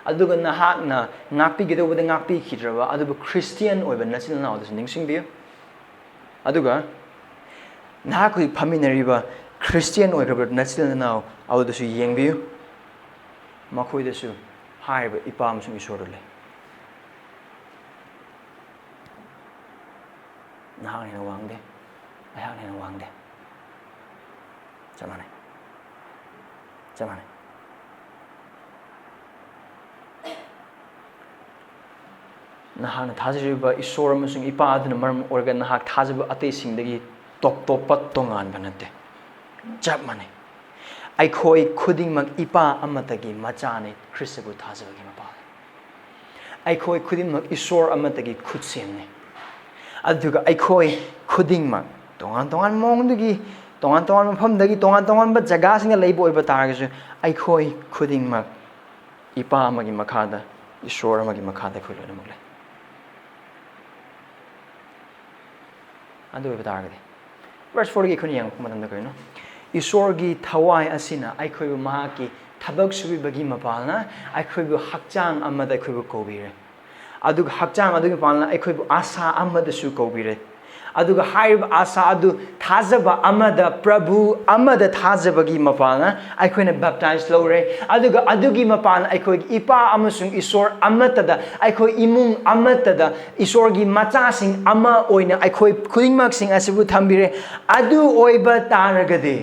ꯑꯗꯨꯒ ꯅꯍꯥꯛꯅ ꯉꯥꯛꯄꯤꯒꯗꯧꯕꯗ ꯉꯥꯛꯄꯤꯈꯤꯗ꯭ꯔꯕ, ꯑꯗꯨꯕꯨ ꯈ꯭ꯔꯤꯁꯇꯤꯌꯥꯟ ꯑꯣꯏꯕ ꯅꯆꯤꯟ ꯅꯅꯥꯎꯗꯁꯨ ꯅꯤꯡꯁꯤꯡꯕꯤꯌꯨ꯫ ꯑꯗꯨꯒ ꯅꯍꯥꯛ ꯍꯧꯖꯤꯛ ꯐꯝꯃꯤꯟꯅꯔꯤꯕ ꯈ꯭ꯔꯤꯁꯇꯤꯌꯥꯟ ꯑꯣꯏꯈ꯭ꯔꯕ ꯅꯆꯤꯟ ꯅꯅꯥꯎ ꯑꯗꯨꯗꯁꯨ ꯌꯦꯡꯕꯤꯌꯨ꯫ ꯃꯈꯣꯏꯗꯁꯨ ꯍꯥꯏꯔꯤꯕ ꯏꯄꯥ ꯑꯃꯁꯨꯡ ꯏꯁꯣꯔꯗꯨ ꯂꯩ꯫ ꯅꯍꯥꯛꯅ ꯍꯦꯟꯅ ꯋꯥꯡꯗꯦ, ꯑꯩꯍꯥꯛꯅ ꯍꯦꯟꯅ ꯋꯥꯡꯗꯦ꯫ ꯆꯞ ꯃꯥꯟꯅꯩ꯫ ꯆꯞ ꯃꯥꯟꯅꯩ꯫ ꯅꯍꯥꯛꯅ ꯊꯥꯖꯔꯤꯕ ꯏꯁꯣꯔ ꯑꯃꯁꯨꯡ ꯏꯄꯥ ꯑꯗꯨꯅ ꯃꯔꯝ ꯑꯣꯏꯔꯒ ꯅꯍꯥꯛ ꯊꯥꯖꯕ ꯑꯇꯩꯁꯤꯡꯗꯒꯤ ꯇꯣꯞ ꯇꯣꯞꯄ, ꯇꯣꯉꯥꯟꯕ ꯅꯠꯇꯦ꯫ ꯆꯞ ꯃꯥꯟꯅꯩ꯫ ꯑꯩꯈꯣꯏ ꯈꯨꯗꯤꯡꯃꯛ ꯏꯄꯥ ꯑꯃꯠꯇꯒꯤ ꯃꯆꯥꯅꯤ, ꯈ꯭ꯔꯤꯁꯇꯕꯨ ꯊꯥꯖꯕꯒꯤ ꯃꯄꯥꯜ꯫ ꯑꯩꯈꯣꯏ ꯈꯨꯗꯤꯡꯃꯛ ꯏꯁꯣꯔ ꯑꯃꯠꯇꯒꯤ ꯈꯨꯠꯁꯦꯝꯅꯤ꯫ ꯑꯗꯨꯒ ꯑꯩꯈꯣꯏ ꯈꯨꯗꯤꯡꯃꯛ ꯇꯣꯉꯥꯟ ꯇꯣꯉꯥꯟꯕ ꯃꯑꯣꯡꯗꯒꯤ, ꯇꯣꯉꯥꯟ ꯇꯣꯉꯥꯟꯕ ꯃꯐꯝꯗꯒꯤ, ꯇꯣꯉꯥꯟ ꯇꯣꯉꯥꯟꯕ ꯖꯒꯥꯁꯤꯡꯗ ꯂꯩꯕ ꯑꯣꯏꯕ ꯇꯥꯔꯒꯁꯨ, ꯑꯩꯈꯣꯏ ꯈꯨꯗꯤꯡꯃꯛ ꯏꯄꯥ ꯑꯃꯒꯤ ꯃꯈꯥꯗ, ꯏꯁꯣꯔ ꯑꯃꯒꯤ ꯃꯈꯥꯗ ꯑꯩꯈꯣꯏ ꯂꯣꯏꯅꯃꯛ ꯂꯩ꯫ ꯑꯗꯨ ꯑꯣꯏꯕ ꯇꯥꯔꯒꯗꯤ, verse fourꯒꯤ ꯑꯩꯈꯣꯏꯅ ꯌꯦꯡꯉꯛꯄ ꯃꯇꯝꯗ ꯀꯔꯤꯅꯣ? ꯏꯁꯣꯔꯒꯤ ꯊꯋꯥꯏ ꯑꯁꯤꯅ ꯑꯩꯈꯣꯏꯕꯨ ꯃꯍꯥꯛꯀꯤ ꯊꯕꯛ ꯁꯨꯕꯤꯕꯒꯤ ꯃꯄꯥꯜꯅ ꯑꯩꯈꯣꯏꯕꯨ ꯍꯛꯆꯥꯡ ꯑꯃꯗ ꯑꯩꯈꯣꯏꯕꯨ ꯀꯧꯕꯤꯔꯦ꯫ ꯑꯗꯨꯒ ꯍꯛꯆꯥꯡ ꯑꯗꯨꯒꯤ ꯃꯄꯥꯜꯅ ꯑꯩꯈꯣꯏꯕꯨ ꯑꯥꯁꯥ ꯑꯃꯗꯁꯨ ꯀꯧꯕꯤꯔꯦ꯫ ꯑꯗꯨꯒ ꯍꯥꯏꯔꯤꯕ ꯑꯥꯁꯥ ꯑꯗꯨ ꯊꯥꯖꯕ ꯑꯃꯗ, ꯄ꯭ꯔꯚꯨ ꯑꯃꯗ ꯊꯥꯖꯕꯒꯤ ꯃꯄꯥꯜꯅ ꯑꯩꯈꯣꯏꯅ ꯕꯦꯞꯇꯥꯏꯖ ꯂꯧꯔꯦ꯫ ꯑꯗꯨꯒ ꯑꯗꯨꯒꯤ ꯃꯄꯥꯜꯅ ꯑꯩꯈꯣꯏꯒꯤ ꯏꯄꯥ ꯑꯃꯁꯨꯡ ꯏꯁꯣꯔ ꯑꯃꯠꯇꯗ, ꯑꯩꯈꯣꯏ ꯏꯃꯨꯡ ꯑꯃꯠꯇꯗ ꯏꯁꯣꯔꯒꯤ ꯃꯆꯥꯁꯤꯡ ꯑꯃ ꯑꯣꯏꯅ ꯑꯩꯈꯣꯏ ꯈꯨꯗꯤꯡꯃꯛꯁꯤꯡ ꯑꯁꯤꯕꯨ ꯊꯝꯕꯤꯔꯦ꯫ ꯑꯗꯨ ꯑꯣꯏꯕ ꯇꯥꯔꯒꯗꯤ,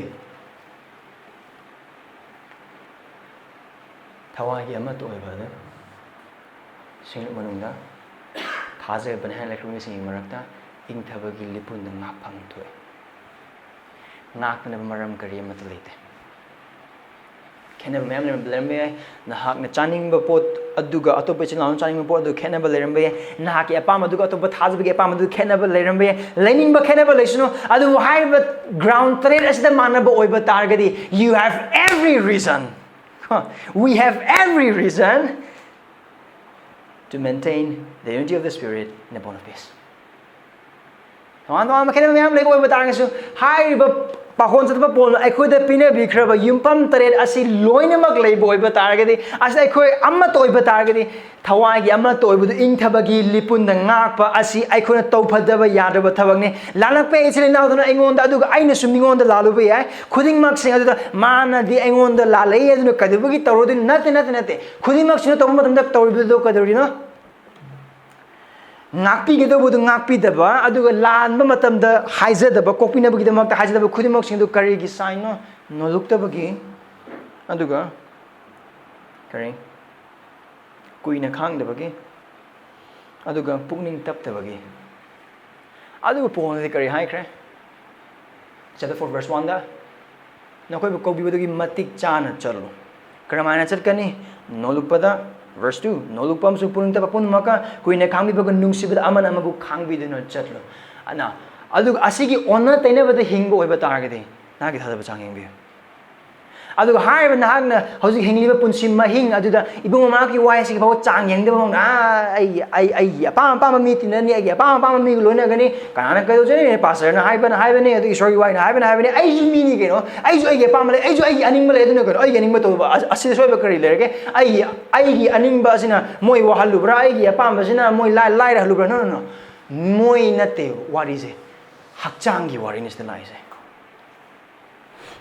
ꯊꯋꯥꯏꯒꯤ ꯑꯃꯠꯇ ꯑꯣꯏꯕ ꯑꯗꯨ ꯁꯤꯡꯂꯨꯞ ꯃꯅꯨꯡꯗ ꯊꯥꯖꯕꯅꯤ ꯍꯥꯏꯅ ꯂꯩꯈ꯭ꯔꯕ ꯃꯤꯁꯤꯡꯒꯤ ꯃꯔꯛꯇ ꯏꯪꯊꯕꯒꯤ ꯂꯤꯄꯨꯟꯗ ꯉꯥꯛꯐꯝ ꯊꯣꯛꯑꯦ꯫ ꯉꯥꯛꯇꯅꯕ ꯃꯔꯝ ꯀꯔꯤ ꯑꯃꯠꯇ ꯂꯩꯇꯦ꯫ ꯈꯦꯠꯅꯕ ꯃꯌꯥꯝ ꯂꯩꯔꯝꯕ ꯂꯩꯔꯝꯕ ꯌꯥꯏ꯫ ꯅꯍꯥꯛꯅ ꯆꯥꯅꯤꯡꯕ ꯄꯣꯠ ꯑꯗꯨꯒ ꯑꯇꯣꯞꯄ ꯏꯆꯤꯜ ꯏꯅꯥꯎꯅ ꯆꯥꯅꯤꯡꯕ ꯄꯣꯠ ꯑꯗꯨ ꯈꯦꯠꯅꯕ ꯂꯩꯔꯝꯕ ꯌꯥꯏ꯫ ꯅꯍꯥꯛꯀꯤ ꯑꯄꯥꯝꯕ ꯑꯗꯨꯒ ꯑꯇꯣꯞꯄ ꯊꯥꯖꯕꯒꯤ ꯑꯄꯥꯝꯕ ꯑꯗꯨ ꯈꯦꯠꯅꯕ ꯂꯩꯔꯝꯕ ꯌꯥꯏ꯫ ꯂꯩꯅꯤꯡꯕ ꯈꯦꯠꯅꯕ ꯂꯩꯁꯅꯨ, ꯑꯗꯨꯕꯨ ꯍꯥꯏꯔꯤꯕ ground ꯇꯔꯦꯠ ꯑꯁꯤꯗ ꯃꯥꯟꯅꯕ ꯑꯣꯏꯕ ꯇꯥꯔꯒꯗꯤ, you have every reason, we have every reason to maintain the unity of the Spirit in a bond of peace. ꯇꯣꯉꯥꯟ ꯇꯣꯉꯥꯟꯕ ꯈꯦꯠꯅꯕ ꯃꯌꯥꯝ ꯂꯩꯕ ꯑꯣꯏꯕ ꯇꯥꯔꯒꯁꯨ, ꯍꯥꯏꯔꯤꯕ ꯄꯥꯈꯣꯟ ꯆꯠꯄ ꯄꯣꯜꯅ ꯑꯩꯈꯣꯏꯗ ꯄꯤꯅꯕꯤꯈ꯭ꯔꯕ ꯌꯨꯝꯐꯝ ꯇꯔꯦꯠ ꯑꯁꯤ ꯂꯣꯏꯅꯃꯛ ꯂꯩꯕ ꯑꯣꯏꯕ ꯇꯥꯔꯒꯗꯤ, ꯑꯁꯤꯗ ꯑꯩꯈꯣꯏ ꯑꯃꯠꯇ ꯑꯣꯏꯕ ꯇꯥꯔꯒꯗꯤ, ꯊꯋꯥꯏꯒꯤ ꯑꯃꯠꯇ ꯑꯣꯏꯕꯗꯨ ꯏꯪꯊꯕꯒꯤ ꯂꯤꯄꯨꯟꯗ ꯉꯥꯛꯄ ꯑꯁꯤ ꯑꯩꯈꯣꯏꯅ ꯇꯧꯐꯗꯕ ꯌꯥꯗ꯭ꯔꯕ ꯊꯕꯛꯅꯤ꯫ ꯂꯥꯜꯂꯛꯄ ꯏꯆꯤꯜ ꯏꯅꯥꯎꯗꯨꯅ ꯑꯩꯉꯣꯟꯗ, ꯑꯗꯨꯒ ꯑꯩꯅꯁꯨ ꯃꯤꯉꯣꯟꯗ ꯂꯥꯜꯂꯨꯕ ꯌꯥꯏ꯫ ꯈꯨꯗꯤꯡꯃꯛꯁꯤꯡ ꯑꯗꯨꯗ ꯃꯥꯅꯗꯤ ꯑꯩꯉꯣꯟꯗ ꯂꯥꯜꯂꯛꯏ ꯑꯗꯨꯅ ꯀꯩꯗꯧꯕꯒꯤ ꯇꯧꯔꯨꯗꯣꯏꯅꯣ? ꯅꯠꯇꯦ, ꯅꯠꯇꯦ, ꯅꯠꯇꯦ꯫ ꯈꯨꯗꯤꯡꯃꯛꯁꯤꯅ ꯇꯧꯕ ꯃꯇꯝꯗ ꯇꯧꯔꯤꯕꯗꯨ ꯀꯩꯗꯧꯔꯤꯅꯣ? ꯉꯥꯛꯄꯤꯒꯗꯧꯕꯗꯨ ꯉꯥꯛꯄꯤꯗꯕ, ꯑꯗꯨꯒ ꯂꯥꯟꯕ ꯃꯇꯝꯗ ꯍꯥꯏꯖꯗꯕ, ꯀꯣꯛꯄꯤꯅꯕꯒꯤꯗꯃꯛꯇ ꯍꯥꯏꯖꯗꯕ ꯈꯨꯗꯤꯡꯃꯛꯁꯤꯡꯗꯨ ꯀꯔꯤꯒꯤ ꯁꯥꯏꯟꯅꯣ? ꯅꯣꯜꯂꯨꯛꯇꯕꯒꯤ, ꯑꯗꯨꯒ ꯀꯔꯤ? ꯀꯨꯏꯅ ꯈꯥꯡꯗꯕꯒꯤ, ꯑꯗꯨꯒ ꯄꯨꯛꯅꯤꯡ ꯇꯞꯇꯕꯒꯤ꯫ ꯑꯗꯨꯕꯨ ꯄꯣꯜꯅꯗꯤ ꯀꯔꯤ ꯍꯥꯏꯈ꯭ꯔꯦ? Chapter four verse one ꯗ, "ꯅꯈꯣꯏꯕꯨ ꯀꯧꯕꯤꯕꯗꯨꯒꯤ ꯃꯇꯤꯛ ꯆꯥꯅ ꯆꯠꯂꯨ꯫" ꯀꯔꯝꯍꯥꯏꯅ ꯆꯠꯀꯅꯤ? ꯅꯣꯜꯂꯨꯛꯄꯗ, verse two, "ꯅꯣꯜꯂꯨꯛꯄ ꯑꯃꯁꯨꯡ ꯄꯨꯛꯅꯤꯡ ꯇꯞꯄ ꯄꯨꯝꯅꯃꯛꯀ ꯀꯨꯏꯅ ꯈꯥꯡꯕꯤꯕꯒ ꯅꯨꯡꯁꯤꯕꯗ ꯑꯃꯅ ꯑꯃꯕꯨ ꯈꯥꯡꯕꯤꯗꯨꯅ ꯆꯠꯂꯨ꯫" ꯑꯅ, ꯑꯗꯨꯒ ꯑꯁꯤꯒꯤ ꯑꯣꯟꯅ ꯇꯩꯅꯕꯗ ꯍꯤꯡꯕ ꯑꯣꯏꯕ ꯇꯥꯔꯒꯗꯤ, ꯅꯍꯥꯛꯀꯤ ꯊꯥꯖꯕ ꯆꯥꯡ ꯌꯦꯡꯕꯤꯌꯨ꯫ ꯑꯗꯨꯒ ꯍꯥꯏꯔꯤꯕ ꯅꯍꯥꯛꯅ ꯍꯧꯖꯤꯛ ꯍꯤꯡꯂꯤꯕ ꯄꯨꯟꯁꯤ ꯃꯍꯤꯡ ꯑꯗꯨꯗ ꯏꯕꯨꯡ ꯃꯃꯥꯒꯤ ꯋꯥꯍꯩꯁꯤꯒꯤ ꯐꯥꯎꯕ ꯆꯥꯡ ꯌꯦꯡꯗꯕ ꯃꯑꯣꯡꯗ, "ꯑꯥ, ꯑꯩ, ꯑꯩ, ꯑꯩꯒꯤ ꯑꯄꯥꯝ ꯑꯄꯥꯝꯕ ꯃꯤ ꯇꯤꯟꯅꯅꯤ, ꯑꯩꯒꯤ ꯑꯄꯥꯝ ꯑꯄꯥꯝꯕ ꯃꯤꯒ ꯂꯣꯏꯅꯒꯅꯤ, ꯀꯅꯥꯅ ꯀꯩꯗꯧꯖꯅꯤ? ꯄꯥꯁꯇꯔꯅ ꯍꯥꯏꯕꯅ ꯍꯥꯏꯕꯅꯤ, ꯑꯗꯨ ꯏꯁꯣꯔꯒꯤ ꯋꯥꯍꯩꯅ ꯍꯥꯏꯕꯅ ꯍꯥꯏꯕꯅꯤ, ꯑꯩꯁꯨ ꯃꯤꯅꯤ ꯀꯩꯅꯣ, ꯑꯩꯁꯨ ꯑꯩꯒꯤ ꯑꯄꯥꯝꯕ ꯂꯩ, ꯑꯩꯁꯨ ꯑꯩꯒꯤ ꯑꯅꯤꯡꯕ ꯂꯩ, ꯑꯗꯨꯅ ꯀꯩꯅꯣ, ꯑꯩꯒꯤ ꯑꯅꯤꯡꯕ ꯇꯧꯕ ꯑꯁ-, ꯑꯁꯤꯗ ꯁꯣꯏꯕ ꯀꯔꯤ ꯂꯩꯔꯒꯦ? ꯑꯩꯒꯤ, ꯑꯩꯒꯤ ꯑꯅꯤꯡꯕ ꯑꯁꯤꯅ ꯃꯣꯏ ꯋꯥꯍꯜꯂꯨꯕ꯭ꯔꯥ? ꯑꯩꯒꯤ ꯑꯄꯥꯝꯕꯁꯤꯅ ꯃꯣꯏ ꯂꯥꯏ-, ꯂꯥꯏꯔꯍꯜꯂꯨꯕ꯭ꯔꯥ?" No, no, no. ꯃꯣꯏ ꯅꯠꯇꯦ ꯋꯥꯔꯤꯁꯦ, ꯍꯛꯆꯥꯡꯒꯤ ꯋꯥꯔꯤꯅꯤ ꯁꯤꯗ ꯂꯥꯛꯏꯁꯦ꯫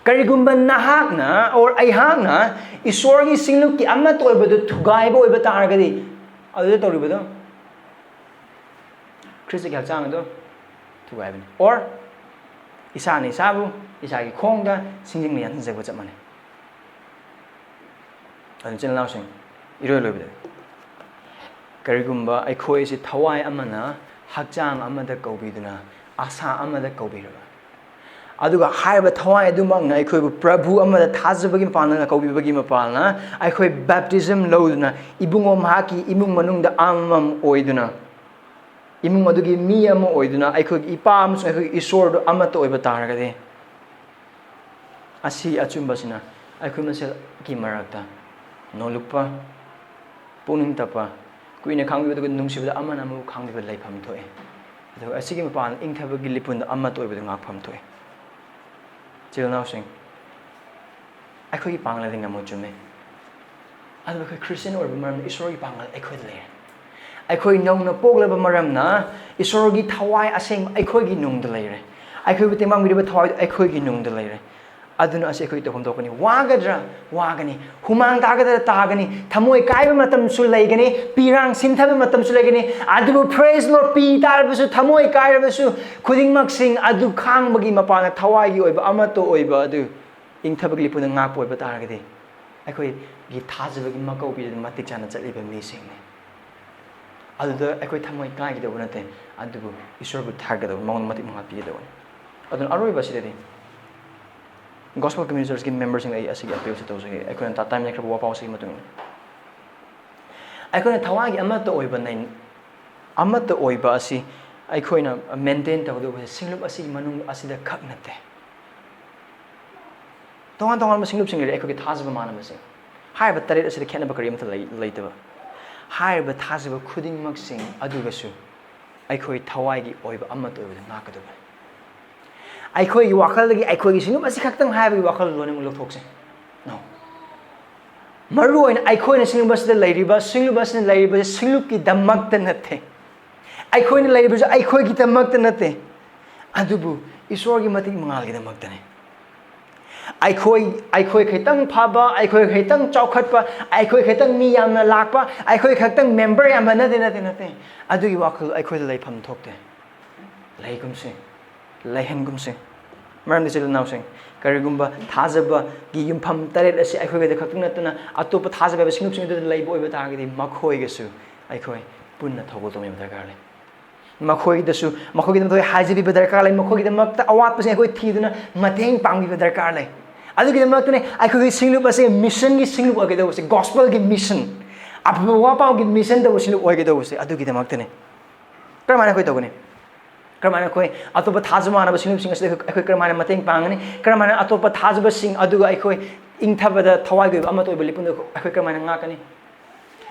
ꯀꯔꯤꯒꯨꯝꯕ ꯅꯍꯥꯛꯅ or ꯑꯩꯍꯥꯛꯅ ꯏꯁꯣꯔꯒꯤ ꯁꯤꯡꯂꯨꯞꯀꯤ ꯑꯃꯠꯇ ꯑꯣꯏꯕꯗꯨ ꯊꯨꯒꯥꯏꯕ ꯑꯣꯏꯕ ꯇꯥꯔꯒꯗꯤ, ꯑꯗꯨꯗ ꯇꯧꯔꯤꯕꯗꯣ ꯈ꯭ꯔꯤꯁꯇꯒꯤ ꯍꯛꯆꯥꯡ ꯑꯗꯨ ꯊꯨꯒꯥꯏꯕꯅꯤ꯫ Or ꯏꯁꯥꯅ ꯏꯁꯥꯕꯨ ꯏꯁꯥꯒꯤ ꯈꯣꯡꯗ ꯁꯤꯡꯖꯪꯅ ꯌꯥꯟꯁꯤꯟꯖꯕ ꯆꯞ ꯃꯥꯟꯅꯩ꯫ ꯑꯗꯨ ꯏꯆꯤꯜ ꯏꯅꯥꯎꯁꯤꯡ, ꯏꯔꯣꯏ ꯂꯣꯏꯕꯗ ꯀꯔꯤꯒꯨꯝꯕ ꯑꯩꯈꯣꯏꯁꯤ ꯊꯋꯥꯏ ꯑꯃꯅ ꯍꯛꯆꯥꯡ ꯑꯃꯗ ꯀꯧꯕꯤꯗꯨꯅ ꯑꯁꯥ ꯑꯃꯗ ꯀꯧꯕꯤꯔꯕ, ꯑꯗꯨꯒ ꯍꯥꯏꯔꯤꯕ ꯊꯋꯥꯏ ꯑꯗꯨꯃꯛꯅ ꯑꯩꯈꯣꯏꯕꯨ ꯄ꯭ꯔꯚꯨ ꯑꯃꯗ ꯊꯥꯖꯕꯒꯤ ꯃꯄꯥꯟꯅ ꯀꯧꯕꯤꯕꯒꯤ ꯃꯄꯥꯟꯅ ꯑꯩꯈꯣꯏ baptism ꯂꯧꯗꯨꯅ ꯏꯕꯨꯡꯉꯣ ꯃꯍꯥꯛꯀꯤ ꯏꯃꯨꯡ ꯃꯅꯨꯡꯗ ꯑꯃꯃꯝ ꯑꯣꯏꯗꯨꯅ, ꯏꯃꯨꯡ ꯑꯗꯨꯒꯤ ꯃꯤ ꯑꯃ ꯑꯣꯏꯗꯨꯅ ꯑꯩꯈꯣꯏꯒꯤ ꯏꯄꯥ ꯑꯃꯁꯨꯡ ꯑꯩꯈꯣꯏꯒꯤ ꯏꯁꯣꯔꯗꯨ ꯑꯃꯠꯇ ꯑꯣꯏꯕ ꯇꯥꯔꯒꯗꯤ, ꯑꯁꯤ ꯑꯆꯨꯝꯕꯁꯤꯅ ꯑꯩꯈꯣꯏ ꯃꯁꯦꯜꯒꯤ ꯃꯔꯛꯇ ꯅꯣꯂꯨꯛꯄ, ꯄꯨꯛꯅꯤꯡ ꯇꯞꯄ, ꯀꯨꯏꯅ ꯈꯥꯡꯕꯤꯕ ꯑꯗꯨꯒ ꯅꯨꯡꯁꯤꯕꯗ ꯑꯃꯅ ꯑꯃꯕꯨ ꯈꯥꯡꯕꯤꯕ ꯂꯩꯐꯝ ꯊꯣꯛꯑꯦ꯫ ꯑꯗꯨꯒ ꯑꯁꯤꯒꯤ ꯃꯄꯥꯟ ꯏꯪꯊꯕꯒꯤ ꯂꯤꯄꯨꯟꯗ ꯑꯃꯠꯇ ꯑꯣꯏꯕꯗ ꯉꯥꯛꯐꯝ ꯊꯣꯛꯑꯦ꯫ ꯏꯆꯤꯜ ꯏꯅꯥꯎꯁꯤꯡ, ꯑꯩꯈꯣꯏꯒꯤ ꯄꯥꯡꯒꯜꯗꯤ ꯉꯝꯃꯣꯏ, ꯆꯨꯝꯃꯦ꯫ ꯑꯗꯨꯕꯨ ꯑꯩꯈꯣꯏ ꯈ꯭ꯔꯤꯁꯇꯤꯌꯥꯟ ꯑꯣꯏꯕ ꯃꯔꯝꯅ ꯏꯁꯣꯔꯒꯤ ꯄꯥꯡꯒꯜ ꯑꯩꯈꯣꯏꯗ ꯂꯩꯔꯦ꯫ ꯑꯩꯈꯣꯏ ꯅꯧꯅ ꯄꯣꯛꯂꯕ ꯃꯔꯝꯅ ꯏꯁꯣꯔꯒꯤ ꯊꯋꯥꯏ ꯑꯁꯦꯡꯕ ꯑꯩꯈꯣꯏꯒꯤ ꯅꯨꯡꯗ ꯂꯩꯔꯦ꯫ ꯑꯩꯈꯣꯏꯕꯨ ꯇꯦꯡꯕꯥꯡꯕꯤꯔꯤꯕ ꯊꯋꯥꯏꯗꯨ ꯑꯩꯈꯣꯏꯒꯤ ꯅꯨꯡꯗ ꯂꯩꯔꯦ꯫ ꯑꯗꯨꯅ ꯑꯁꯤ ꯑꯩꯈꯣꯏ ꯇꯧꯐꯝ ꯊꯣꯛꯀꯅꯤ꯫ ꯋꯥꯒꯗ꯭ꯔꯥ? ꯋꯥꯒꯅꯤ꯫ ꯍꯨꯃꯥꯡ ꯇꯥꯒꯗ꯭ꯔꯥ? ꯇꯥꯒꯅꯤ꯫ ꯊꯃꯣꯏ ꯀꯥꯏꯕ ꯃꯇꯝꯁꯨ ꯂꯩꯒꯅꯤ꯫ ꯄꯤꯔꯥꯡ ꯁꯤꯟꯊꯕ ꯃꯇꯝꯁꯨ ꯂꯩꯒꯅꯤ꯫ ꯑꯗꯨꯕꯨ praise Lord, ꯄꯤ ꯇꯥꯔꯕꯁꯨ, ꯊꯃꯣꯏ ꯀꯥꯏꯔꯕꯁꯨ, ꯈꯨꯗꯤꯡꯃꯛꯁꯤꯡ ꯑꯗꯨ ꯈꯥꯡꯕꯒꯤ ꯃꯄꯥꯟꯅ ꯊꯋꯥꯏꯒꯤ ꯑꯣꯏꯕ ꯑꯃꯠꯇ ꯑꯣꯏꯕ ꯑꯗꯨ ꯏꯪꯊꯕꯒꯤ ꯂꯤꯄꯨꯟꯗ ꯉꯥꯛꯄ ꯑꯣꯏꯕ ꯇꯥꯔꯒꯗꯤ, ꯑꯩꯈꯣꯏꯒꯤ ꯊꯥꯖꯕꯒꯤ ꯃꯀꯧꯕꯤꯗꯨꯗ ꯃꯇꯤꯛ ꯆꯥꯅ ꯆꯠꯂꯤꯕ ꯃꯤꯁꯤꯡꯅꯤ꯫ ꯑꯗꯨꯗ ꯑꯩꯈꯣꯏ ꯊꯃꯣꯏ ꯀꯥꯏꯒꯗꯧꯕ ꯅꯠꯇꯦ, ꯑꯗꯨꯕꯨ ꯏꯁꯣꯔꯕꯨ ꯊꯥꯒꯗꯧꯕ, ꯃꯉꯣꯟꯗ ꯃꯇꯤꯛ ꯃꯉꯥ ꯄꯤꯒꯗꯧꯕꯅꯤ꯫ ꯑꯗꯨꯅ ꯑꯔꯣꯏꯕ ꯑꯁꯤꯗꯗꯤ Gospel Community Churchꯀꯤ memberꯁꯤꯡ ꯑꯩ ꯑꯁꯤꯒꯤ appealꯁꯤ ꯇꯧꯖꯒꯦ꯫ ꯑꯩꯈꯣꯏꯅ ꯇ-, time ꯂꯩꯈ꯭ꯔꯕ ꯋꯥꯐꯥꯎꯁꯤꯒꯤ ꯃꯇꯨꯡ ꯏꯟꯅ ꯑꯩꯈꯣꯏꯅ ꯊꯋꯥꯏꯒꯤ ꯑꯃꯠꯇ ꯑꯣꯏꯕ ꯅꯩ-, ꯑꯃꯠꯇ ꯑꯣꯏꯕ ꯑꯁꯤ ꯑꯩꯈꯣꯏꯅ maintain ꯇꯧꯒꯗꯧꯕꯁꯦ ꯁꯤꯡꯂꯨꯞ ꯑꯁꯤꯒꯤ ꯃꯅꯨꯡ ꯑꯁꯤꯗ ꯈꯛ ꯅꯠꯇꯦ꯫ ꯇꯣꯉꯥꯟ ꯇꯣꯉꯥꯟꯕ ꯁꯤꯡꯂꯨꯞꯁꯤꯡ ꯂꯩꯔꯦ, ꯑꯩꯈꯣꯏꯒꯤ ꯊꯥꯖꯕ ꯃꯥꯟꯅꯕꯁꯤꯡ꯫ ꯍꯥꯏꯔꯤꯕ ꯇꯔꯦꯠ ꯑꯁꯤꯗ ꯈꯦꯠꯅꯕ ꯀꯔꯤ ꯑꯃꯠꯇ ꯂꯩ-, ꯂꯩꯇꯕ꯫ ꯍꯥꯏꯔꯤꯕ ꯊꯥꯖꯕ ꯈꯨꯗꯤꯡꯃꯛꯁꯤꯡ ꯑꯗꯨꯒꯁꯨ ꯑꯩꯈꯣꯏ ꯊꯋꯥꯏꯒꯤ ꯑꯣꯏꯕ ꯑꯃꯠꯇ ꯑꯣꯏꯕꯗ ꯉꯥꯛꯀꯗꯕꯅꯤ꯫ ꯑꯩꯈꯣꯏꯒꯤ ꯋꯥꯈꯜꯗꯒꯤ ꯑꯩꯈꯣꯏꯒꯤ ꯁꯤꯡꯂꯨꯞ ꯑꯁꯤ ꯈꯛꯇꯪ ꯍꯥꯏꯕꯒꯤ ꯋꯥꯈꯜ ꯂꯣꯏꯅꯃꯛ ꯂꯧꯊꯣꯛꯁꯦ꯫ No꯫ ꯃꯔꯨ ꯑꯣꯏꯅ ꯑꯩꯈꯣꯏꯅ ꯁꯤꯡꯂꯨꯞ ꯑꯁꯤꯗ ꯂꯩꯔꯤꯕ, ꯁꯤꯡꯂꯨꯞ ꯑꯁꯤꯅ ꯂꯩꯔꯤꯕꯁꯦ ꯁꯤꯡꯂꯨꯞꯀꯤꯗꯃꯛꯇ ꯅꯠꯇꯦ꯫ ꯑꯩꯈꯣꯏꯅ ꯂꯩꯔꯤꯕꯁꯦ ꯑꯩꯈꯣꯏꯒꯤꯗꯃꯛꯇ ꯅꯠꯇꯦ, ꯑꯗꯨꯕꯨ ꯏꯁꯣꯔꯒꯤ ꯃꯇꯤꯛ ꯃꯉꯥꯜꯒꯤꯗꯃꯛꯇꯅꯤ꯫ ꯑꯩꯈꯣꯏ, ꯑꯩꯈꯣꯏ ꯈꯤꯇꯪ ꯐꯕ, ꯑꯩꯈꯣꯏ ꯈꯤꯇꯪ ꯆꯥꯎꯈꯠꯄ, ꯑꯩꯈꯣꯏ ꯈꯤꯇꯪ ꯃꯤ ꯌꯥꯝꯅ ꯂꯥꯛꯄ, ꯑꯩꯈꯣꯏ ꯈꯛꯇꯪ member ꯌꯥꯝꯕ ꯅꯠꯇꯦ, ꯅꯠꯇꯦ, ꯅꯠꯇꯦ꯫ ꯑꯗꯨꯒꯤ ꯋꯥꯈꯜ ꯑꯩꯈꯣꯏꯗ ꯂꯩꯐꯝ ꯊꯣꯛꯇꯦ꯫ ꯂꯩꯒꯨꯝꯁꯤ, ꯂꯩꯍꯟꯒꯨꯝꯁꯤ꯫ ꯃꯔꯝꯗꯤ, ꯏꯆꯤꯜ ꯏꯅꯥꯎꯁꯤꯡ, ꯀꯔꯤꯒꯨꯝꯕ ꯊꯥꯖꯕꯒꯤ ꯌꯨꯝꯐꯝ ꯇꯔꯦꯠ ꯑꯁꯤ ꯑꯩꯈꯣꯏꯒꯤꯗ ꯈꯛꯇꯪ ꯅꯠꯇꯅ ꯑꯇꯣꯞꯄ ꯊꯥꯖꯕ ꯍꯥꯏꯕ ꯁꯤꯡꯂꯨꯞꯁꯤꯡ ꯑꯗꯨꯗ ꯂꯩꯕ ꯑꯣꯏꯕ ꯇꯥꯔꯒꯗꯤ, ꯃꯈꯣꯏꯒꯁꯨ ꯑꯩꯈꯣꯏ ꯄꯨꯟꯅ ꯊꯧꯒꯜ ꯇꯧꯃꯤꯟꯅꯕ ꯗꯔꯀꯥꯔ ꯂꯩ꯫ ꯃꯈꯣꯏꯗꯁꯨ, ꯃꯈꯣꯏꯒꯤꯗꯃꯛꯇ ꯑꯩꯈꯣꯏ ꯍꯥꯏꯖꯕꯤꯕ ꯗꯔꯀꯥꯔ ꯂꯩ꯫ ꯃꯈꯣꯏꯒꯤꯗꯃꯛꯇ ꯑꯋꯥꯠꯄꯁꯤꯡ ꯑꯩꯈꯣꯏ ꯊꯤꯗꯨꯅ ꯃꯇꯦꯡ ꯄꯥꯡꯕꯤꯕ ꯗꯔꯀꯥꯔ ꯂꯩ꯫ ꯑꯗꯨꯒꯤꯗꯃꯛꯇꯅꯦ ꯑꯩꯈꯣꯏꯒꯤ ꯁꯤꯡꯂꯨꯞ ꯑꯁꯦ ꯃꯤꯁꯟꯒꯤ ꯁꯤꯡꯂꯨꯞ ꯑꯣꯏꯒꯗꯧꯕꯁꯦ, ꯒꯣꯁꯄꯦꯜꯒꯤ ꯃꯤꯁꯟ, ꯑꯐꯕ ꯋꯥ ꯄꯥꯎꯒꯤ ꯃꯤꯁꯟ ꯇꯧꯕ ꯁꯤꯡꯂꯨꯞ ꯑꯣꯏꯒꯗꯧꯕꯁꯦ꯫ ꯑꯗꯨꯒꯤꯗꯃꯛꯇꯅꯦ꯫ ꯀꯔꯝꯍꯥꯏꯅ ꯑꯩꯈꯣꯏ ꯇꯧꯒꯅꯤ? ꯀꯔꯝꯍꯥꯏꯅ ꯑꯩꯈꯣꯏ ꯑꯇꯣꯞꯄ ꯊꯥꯖ ꯃꯥꯟꯅꯕ ꯁꯤꯡꯂꯨꯞꯁꯤꯡ ꯑꯁꯤꯗ ꯑꯩꯈꯣꯏ, ꯑꯩꯈꯣꯏ ꯀꯔꯝꯍꯥꯏꯅ ꯃꯇꯦꯡ ꯄꯥꯡꯒꯅꯤ? ꯀꯔꯝꯍꯥꯏꯅ ꯑꯇꯣꯞꯄ ꯊꯥꯖꯕꯁꯤꯡ ꯑꯗꯨꯒ ꯑꯩꯈꯣꯏ ꯏꯪꯊꯕꯗ ꯊꯋꯥꯏꯒꯤ ꯑꯣꯏꯕ ꯑꯃꯠꯇ ꯑꯣꯏꯕ ꯂꯤꯄꯨꯟꯗ ꯑꯩꯈꯣꯏ ꯀꯔꯝꯍꯥꯏꯅ ꯉꯥꯛꯀꯅꯤ?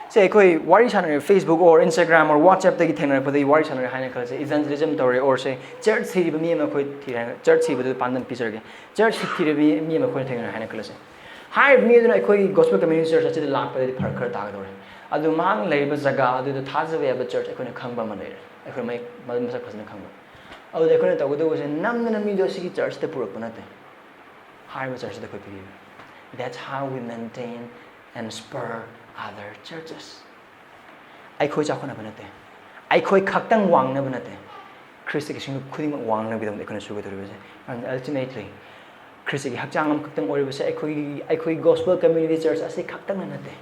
ꯁꯦ, ꯑꯩꯈꯣꯏ ꯋꯥꯔꯤ ꯁꯥꯟꯅꯔꯦ, Facebook or Instagram or WhatsApp-ꯇꯒꯤ ꯊꯦꯡꯅꯔꯛꯄꯗꯒꯤ ꯋꯥꯔꯤ ꯁꯥꯟꯅꯔꯦ ꯍꯥꯏꯅ ꯈꯜꯂꯁꯦ, evangelism ꯇꯧꯔꯦ, or ꯁꯦ, church ꯊꯤꯔꯤꯕ ꯃꯤ ꯑꯃ ꯑꯩꯈꯣꯏ ꯊꯤꯔꯦ ꯍꯥꯏꯅ, church ꯊꯤꯕꯗꯨ ꯄꯥꯟꯗꯝ ꯄꯤꯖꯔꯒꯦ, church ꯊꯤꯔꯤꯕ ꯃꯤ, ꯃꯤ ꯑꯃ ꯑꯩꯈꯣꯏꯅ ꯊꯦꯡꯅꯔꯦ ꯍꯥꯏꯅ ꯈꯜꯂꯁꯦ꯫ ꯍꯥꯏꯔꯤꯕ ꯃꯤ ꯑꯗꯨꯅ ꯑꯩꯈꯣꯏꯒꯤ gospel community church ꯑꯁꯤꯗ ꯂꯥꯛꯄꯗꯗꯤ ꯐꯔꯛ ꯈꯔ ꯇꯥꯒꯗꯧꯔꯦ꯫ ꯑꯗꯨ ꯃꯍꯥꯛꯅ ꯂꯩꯔꯤꯕ ꯖꯒꯥ ꯑꯗꯨꯗ ꯊꯥꯖꯕ ꯌꯥꯕ church ꯑꯩꯈꯣꯏꯅ ꯈꯪꯕ ꯑꯃ ꯂꯩꯔꯦ, ꯑꯩꯈꯣꯏ ꯃꯩ-, ꯃ-, ꯃꯁꯛ ꯐꯖꯅ ꯈꯪꯕ꯫ ꯑꯗꯨꯗ ꯑꯩꯈꯣꯏꯅ ꯇꯧꯒꯗꯧꯕꯁꯦ ꯅꯝꯗꯅ ꯃꯤꯗꯣ ꯑꯁꯤꯒꯤ church-ꯇ ꯄꯨꯔꯛꯄ ꯅꯠꯇꯦ, ꯍꯥꯏꯔꯤꯕ church-ꯇ ꯑꯩꯈꯣꯏ ꯄꯤꯕꯤꯕ꯫ That's how we maintain and spur other churches. ꯑꯩꯈꯣꯏ ꯆꯥꯎꯈꯠꯅꯕ ꯅꯠꯇꯦ, ꯑꯩꯈꯣꯏ ꯈꯛꯇꯪ ꯋꯥꯡꯅꯕ ꯅꯠꯇꯦ, ꯈ꯭ꯔꯤꯁꯇꯒꯤ ꯁꯤꯡꯂꯨꯞ ꯈꯨꯗꯤꯡꯃꯛ ꯋꯥꯡꯅꯕꯒꯤꯗꯃꯛꯇ ꯑꯩꯈꯣꯏꯅ ꯁꯨꯒꯗꯧꯔꯤꯕꯁꯦ꯫ And ultimately, ꯈ꯭ꯔꯤꯁꯇꯒꯤ ꯍꯛꯆꯥꯡ ꯑꯃꯈꯛꯇꯪ ꯑꯣꯏꯔꯤꯕꯁꯦ ꯑꯩꯈꯣꯏꯒꯤ, ꯑꯩꯈꯣꯏ gospel community church ꯑꯁꯤ ꯈꯛꯇꯪꯅ ꯅꯠꯇꯦ꯫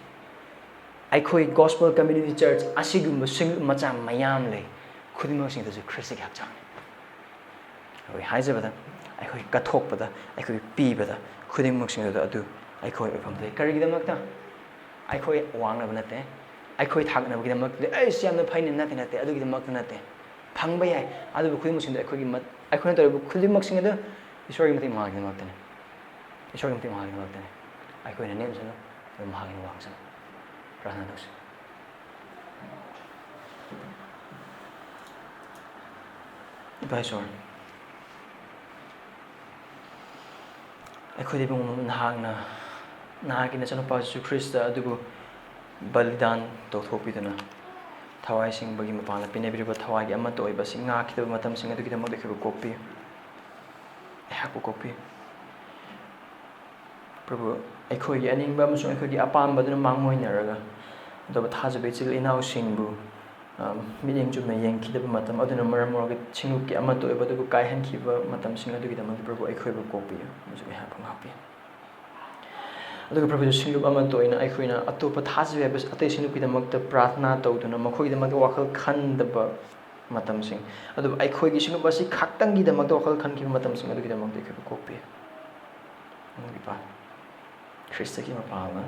ꯑꯩꯈꯣꯏ gospel community church ꯑꯁꯤꯒꯨꯝꯕ ꯁꯤꯡꯂꯨꯞ ꯃꯆꯥ ꯃꯌꯥꯝ ꯂꯩ, ꯈꯨꯗꯤꯡꯃꯛꯁꯤꯡꯗꯁꯨ ꯈ꯭ꯔꯤꯁꯇꯒꯤ ꯍꯛꯆꯥꯡꯅꯤ꯫ ꯑꯩꯈꯣꯏ ꯍꯥꯏꯖꯕꯗ, ꯑꯩꯈꯣꯏ ꯀꯠꯊꯣꯛꯄꯗ, ꯑꯩꯈꯣꯏ ꯄꯤꯕꯗ, ꯈꯨꯗꯤꯡꯃꯛꯁꯤꯡ ꯑꯗꯨ, ꯑꯗꯨ ꯑꯩꯈꯣꯏ ꯑꯣꯏꯐꯝ ꯊꯣꯛꯏ꯫ ꯀꯔꯤꯒꯤꯗꯃꯛꯇ? ꯑꯩꯈꯣꯏ ꯋꯥꯡꯅꯕ ꯅꯠꯇꯦ, ꯑꯩꯈꯣꯏ ꯊꯥꯒꯠꯅꯕꯒꯤꯗꯃꯛꯇꯗꯤ, "ꯑꯩꯁ, ꯌꯥꯝꯅ ꯐꯩꯅꯦ", ꯅꯠꯇꯦ, ꯅꯠꯇꯦ, ꯑꯗꯨꯒꯤꯗꯃꯛꯇ ꯅꯠꯇꯦ꯫ ꯐꯪꯕ ꯌꯥꯏ, ꯑꯗꯨꯕꯨ ꯈꯨꯗꯤꯡꯃꯛꯁꯤꯡꯗꯣ ꯑꯩꯈꯣꯏꯒꯤ ꯃꯠ-, ꯑꯩꯈꯣꯏꯅ ꯇꯧꯔꯤꯕ ꯈꯨꯗꯤꯡꯃꯛꯁꯤꯡ ꯑꯗꯨ ꯏꯁꯣꯔꯒꯤ ꯃꯇꯤꯛ ꯃꯉꯥꯒꯤꯗꯃꯛꯇꯅꯤ꯫ ꯏꯁꯣꯔꯒꯤ ꯃꯇꯤꯛ ꯃꯉꯥꯒꯤꯗꯃꯛꯇꯅꯤ꯫ ꯑꯩꯈꯣꯏꯅ ꯅꯦꯝꯁꯅꯨ, ꯑꯗꯨ ꯃꯍꯥꯛꯅ ꯋꯥꯡꯁꯅꯨ꯫ ꯄ꯭ꯔꯥꯊꯅꯥ ꯇꯧꯁꯤ꯫ ꯏꯄꯥ ꯏꯁꯣꯔ, ꯑꯩꯈꯣꯏꯗ ꯏꯕꯨꯡꯉꯣ ꯅꯍꯥꯛꯅ, ꯅꯍꯥꯛꯀꯤ ꯅꯆꯥꯅꯨꯄꯥ ꯖꯤꯁꯨ ꯈ꯭ꯔꯤꯁꯇ ꯑꯗꯨꯕꯨ ꯕꯂꯤꯗꯥꯟ ꯇꯧꯊꯣꯛꯄꯤꯗꯨꯅ ꯊꯋꯥꯏ ꯁꯦꯡꯕꯒꯤ ꯃꯄꯥꯟꯗ ꯄꯤꯅꯕꯤꯔꯤꯕ ꯊꯋꯥꯏꯒꯤ ꯑꯃꯠꯇ ꯑꯣꯏꯕ ꯑꯁꯤ ꯉꯥꯛꯈꯤꯗꯕ ꯃꯇꯝꯁꯤꯡ ꯑꯗꯨꯒꯤꯗꯃꯛꯇ ꯑꯩꯈꯣꯏꯕꯨ ꯀꯣꯛꯄꯤꯌꯨ꯫ ꯑꯩꯍꯥꯛꯄꯨ ꯀꯣꯛꯄꯤꯌꯨ꯫ ꯄ꯭ꯔꯚꯨ, ꯑꯩꯈꯣꯏꯒꯤ ꯑꯅꯤꯡꯕ ꯑꯃꯁꯨꯡ ꯑꯩꯈꯣꯏꯒꯤ ꯑꯄꯥꯝꯕ ꯑꯗꯨꯅ ꯃꯥꯡꯑꯣꯏꯅꯔꯒ ꯑꯇꯣꯞꯄ ꯊꯥꯖꯕ ꯏꯆꯤꯜ ꯏꯅꯥꯎꯁꯤꯡꯕꯨ, ꯑ, ꯃꯤꯠꯌꯦꯡ ꯆꯨꯝꯅ ꯌꯦꯡꯈꯤꯗꯕ ꯃꯇꯝ ꯑꯗꯨꯅ ꯃꯔꯝ ꯑꯣꯏꯔꯒ ꯁꯤꯡꯂꯨꯞꯀꯤ ꯑꯃꯠꯇ ꯑꯣꯏꯕ ꯑꯗꯨꯕꯨ ꯀꯥꯏꯍꯟꯈꯤꯕ ꯃꯇꯝꯁꯤꯡ ꯑꯗꯨꯒꯤꯗꯃꯛꯇ ꯄ꯭ꯔꯚꯨ ꯑꯩꯈꯣꯏꯕꯨ ꯀꯣꯛꯄꯤꯌꯨ ꯑꯃꯁꯨꯡ ꯑꯩꯍꯥꯛꯄꯨ ꯉꯥꯛꯄꯤꯌꯨ꯫ ꯑꯗꯨꯒ ꯄ꯭ꯔꯚꯨ, ꯁꯤꯡꯂꯨꯞ ꯑꯃꯠꯇ ꯑꯣꯏꯅ ꯑꯩꯈꯣꯏꯅ ꯑꯇꯣꯞꯄ ꯊꯥꯖꯕ ꯌꯥꯕ ꯑꯇꯩ ꯁꯤꯡꯂꯨꯞꯀꯤꯗꯃꯛꯇ ꯄ꯭ꯔꯥꯔꯊꯅꯥ ꯇꯧꯗꯨꯅ ꯃꯈꯣꯏꯒꯤꯗꯃꯛꯇ ꯋꯥꯈꯜ ꯈꯟꯗꯕ ꯃꯇꯝꯁꯤꯡ, ꯑꯗꯨꯕꯨ ꯑꯩꯈꯣꯏꯒꯤ ꯁꯤꯡꯂꯨꯞ ꯑꯁꯤ ꯈꯛꯇꯪꯒꯤꯗꯃꯛꯇ ꯋꯥꯈꯜ ꯈꯟꯈꯤꯕ ꯃꯇꯝꯁꯤꯡ ꯑꯗꯨꯒꯤꯗꯃꯛꯇ ꯑꯩꯈꯣꯏꯕꯨ ꯀꯣꯛꯄꯤꯌꯨ꯫ ꯑꯉꯛꯄ ꯈ꯭ꯔꯤꯁꯇꯒꯤ ꯃꯄꯥꯜꯅ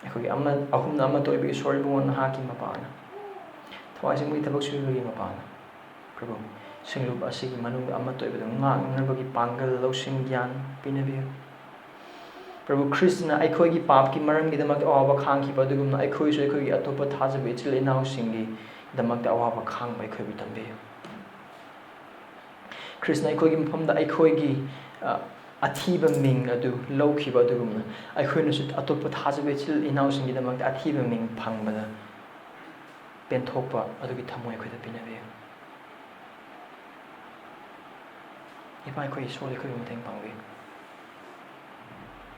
ꯑꯩꯈꯣꯏꯒꯤ ꯑꯃ, ꯑꯍꯨꯝꯅ ꯑꯃꯠꯇ ꯑꯣꯏꯕ ꯏꯁꯣꯔ ꯏꯕꯨꯡꯉꯣ ꯅꯍꯥꯛꯀꯤ ꯃꯄꯥꯜꯅ, ꯊꯋꯥꯏ ꯁꯦꯡꯕꯒꯤ ꯊꯕꯛ ꯁꯨꯕꯒꯤ ꯃꯄꯥꯜꯅ, ꯄ꯭ꯔꯚꯨ, ꯁꯤꯡꯂꯨꯞ ꯑꯁꯤꯒꯤ ꯃꯅꯨꯡꯗ ꯑꯃꯠꯇ ꯑꯣꯏꯕꯗ ꯉꯥꯛꯅꯕꯒꯤ ꯄꯥꯡꯒꯜ, ꯂꯧꯁꯤꯡ, ꯒ꯭ꯌꯥꯟ ꯄꯤꯅꯕꯤꯌꯨ꯫ ꯄ꯭ꯔꯚꯨ, ꯈ꯭ꯔꯤꯁꯇꯅ ꯑꯩꯈꯣꯏꯒꯤ ꯄꯥꯞꯀꯤ ꯃꯔꯝꯒꯤꯗꯃꯛꯇ ꯑꯋꯥꯕ ꯈꯥꯡꯈꯤꯕ ꯑꯗꯨꯒꯨꯝꯅ ꯑꯩꯈꯣꯏꯁꯨ ꯑꯩꯈꯣꯏꯒꯤ ꯑꯇꯣꯞꯄ ꯊꯥꯖꯕ ꯏꯆꯤꯜ ꯏꯅꯥꯎꯁꯤꯡꯒꯤꯗꯃꯛꯇ ꯑꯋꯥꯕ ꯈꯥꯡꯕ ꯑꯩꯈꯣꯏꯕꯨ ꯇꯝꯕꯤꯌꯨ꯫ ꯈ꯭ꯔꯤꯁꯅ ꯑꯩꯈꯣꯏꯒꯤ ꯃꯐꯝꯗ ꯑꯩꯈꯣꯏꯒꯤ, ꯑ, ꯑꯊꯤꯕ ꯃꯤꯡ ꯑꯗꯨ ꯂꯧꯈꯤꯕ ꯑꯗꯨꯒꯨꯝꯅ ꯑꯩꯈꯣꯏꯅꯁꯨ ꯑꯇꯣꯞꯄ ꯊꯥꯖꯕ ꯏꯆꯤꯜ ꯏꯅꯥꯎꯁꯤꯡꯒꯤꯗꯃꯛꯇ ꯑꯊꯤꯕ ꯃꯤꯡ ꯐꯪꯕꯗ ꯄꯦꯟꯊꯣꯛꯄ ꯑꯗꯨꯒꯤ ꯊꯝꯃꯣꯏ ꯑꯩꯈꯣꯏꯗ ꯄꯤꯅꯕꯤꯌꯨ꯫ ꯏꯄꯥ, ꯑꯩꯈꯣꯏ ꯏꯁꯣꯔ, ꯑꯩꯈꯣꯏꯕꯨ ꯃꯇꯦꯡ ꯄꯥꯡꯕꯤꯌꯨ꯫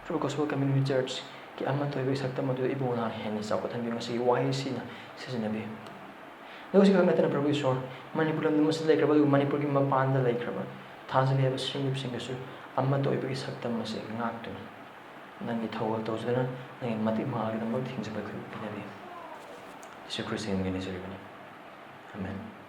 ꯄ꯭ꯔꯚꯨ, Gospel Community Churchꯀꯤ ꯑꯃꯠꯇ ꯑꯣꯏꯕꯒꯤ ꯁꯛꯇꯝ ꯑꯗꯨ ꯏꯕꯨꯡꯉꯣ ꯅꯍꯥꯛꯅ ꯍꯦꯟꯅ ꯆꯥꯎꯈꯠꯍꯟꯕꯤꯌꯨ꯫ ꯉꯁꯤꯒꯤ ꯋꯥꯍꯩꯁꯤꯅ ꯁꯤꯖꯤꯟꯅꯕꯤꯌꯨ꯫ ꯑꯗꯨꯒ ꯁꯤ ꯈꯛ ꯅꯠꯇꯅ, ꯄ꯭ꯔꯚꯨ ꯏꯁꯣꯔ, ꯃꯅꯤꯄꯨꯔ ꯂꯝꯗꯝ ꯑꯁꯤꯗ ꯂꯩꯈ꯭ꯔꯕ ꯑꯗꯨꯒ ꯃꯅꯤꯄꯨꯔꯒꯤ ꯃꯄꯥꯟꯗ ꯂꯩꯈ꯭ꯔꯕ ꯊꯥꯖꯕ ꯌꯥꯕ ꯁꯤꯡꯂꯨꯞꯁꯤꯡꯗꯁꯨ ꯑꯃꯠꯇ ꯑꯣꯏꯕꯒꯤ ꯁꯛꯇꯝ ꯑꯁꯤ ꯉꯥꯛꯇꯨꯅ, ꯅꯪꯒꯤ ꯊꯧꯒꯜ ꯇꯧꯖꯗꯨꯅ, ꯅꯪꯒꯤ ꯃꯇꯤꯛ ꯃꯉꯥꯒꯤꯗꯃꯛ ꯊꯤꯡꯖꯕ ꯑꯩꯈꯣꯏꯕꯨ ꯄꯤꯅꯕꯤꯌꯨ꯫ ꯖꯤꯁꯨ ꯈ꯭ꯔꯤꯁꯇꯒꯤ ꯃꯤꯡꯗ ꯅꯤꯖꯔꯤꯕꯅꯤ꯫ ꯑꯃꯦꯟ꯫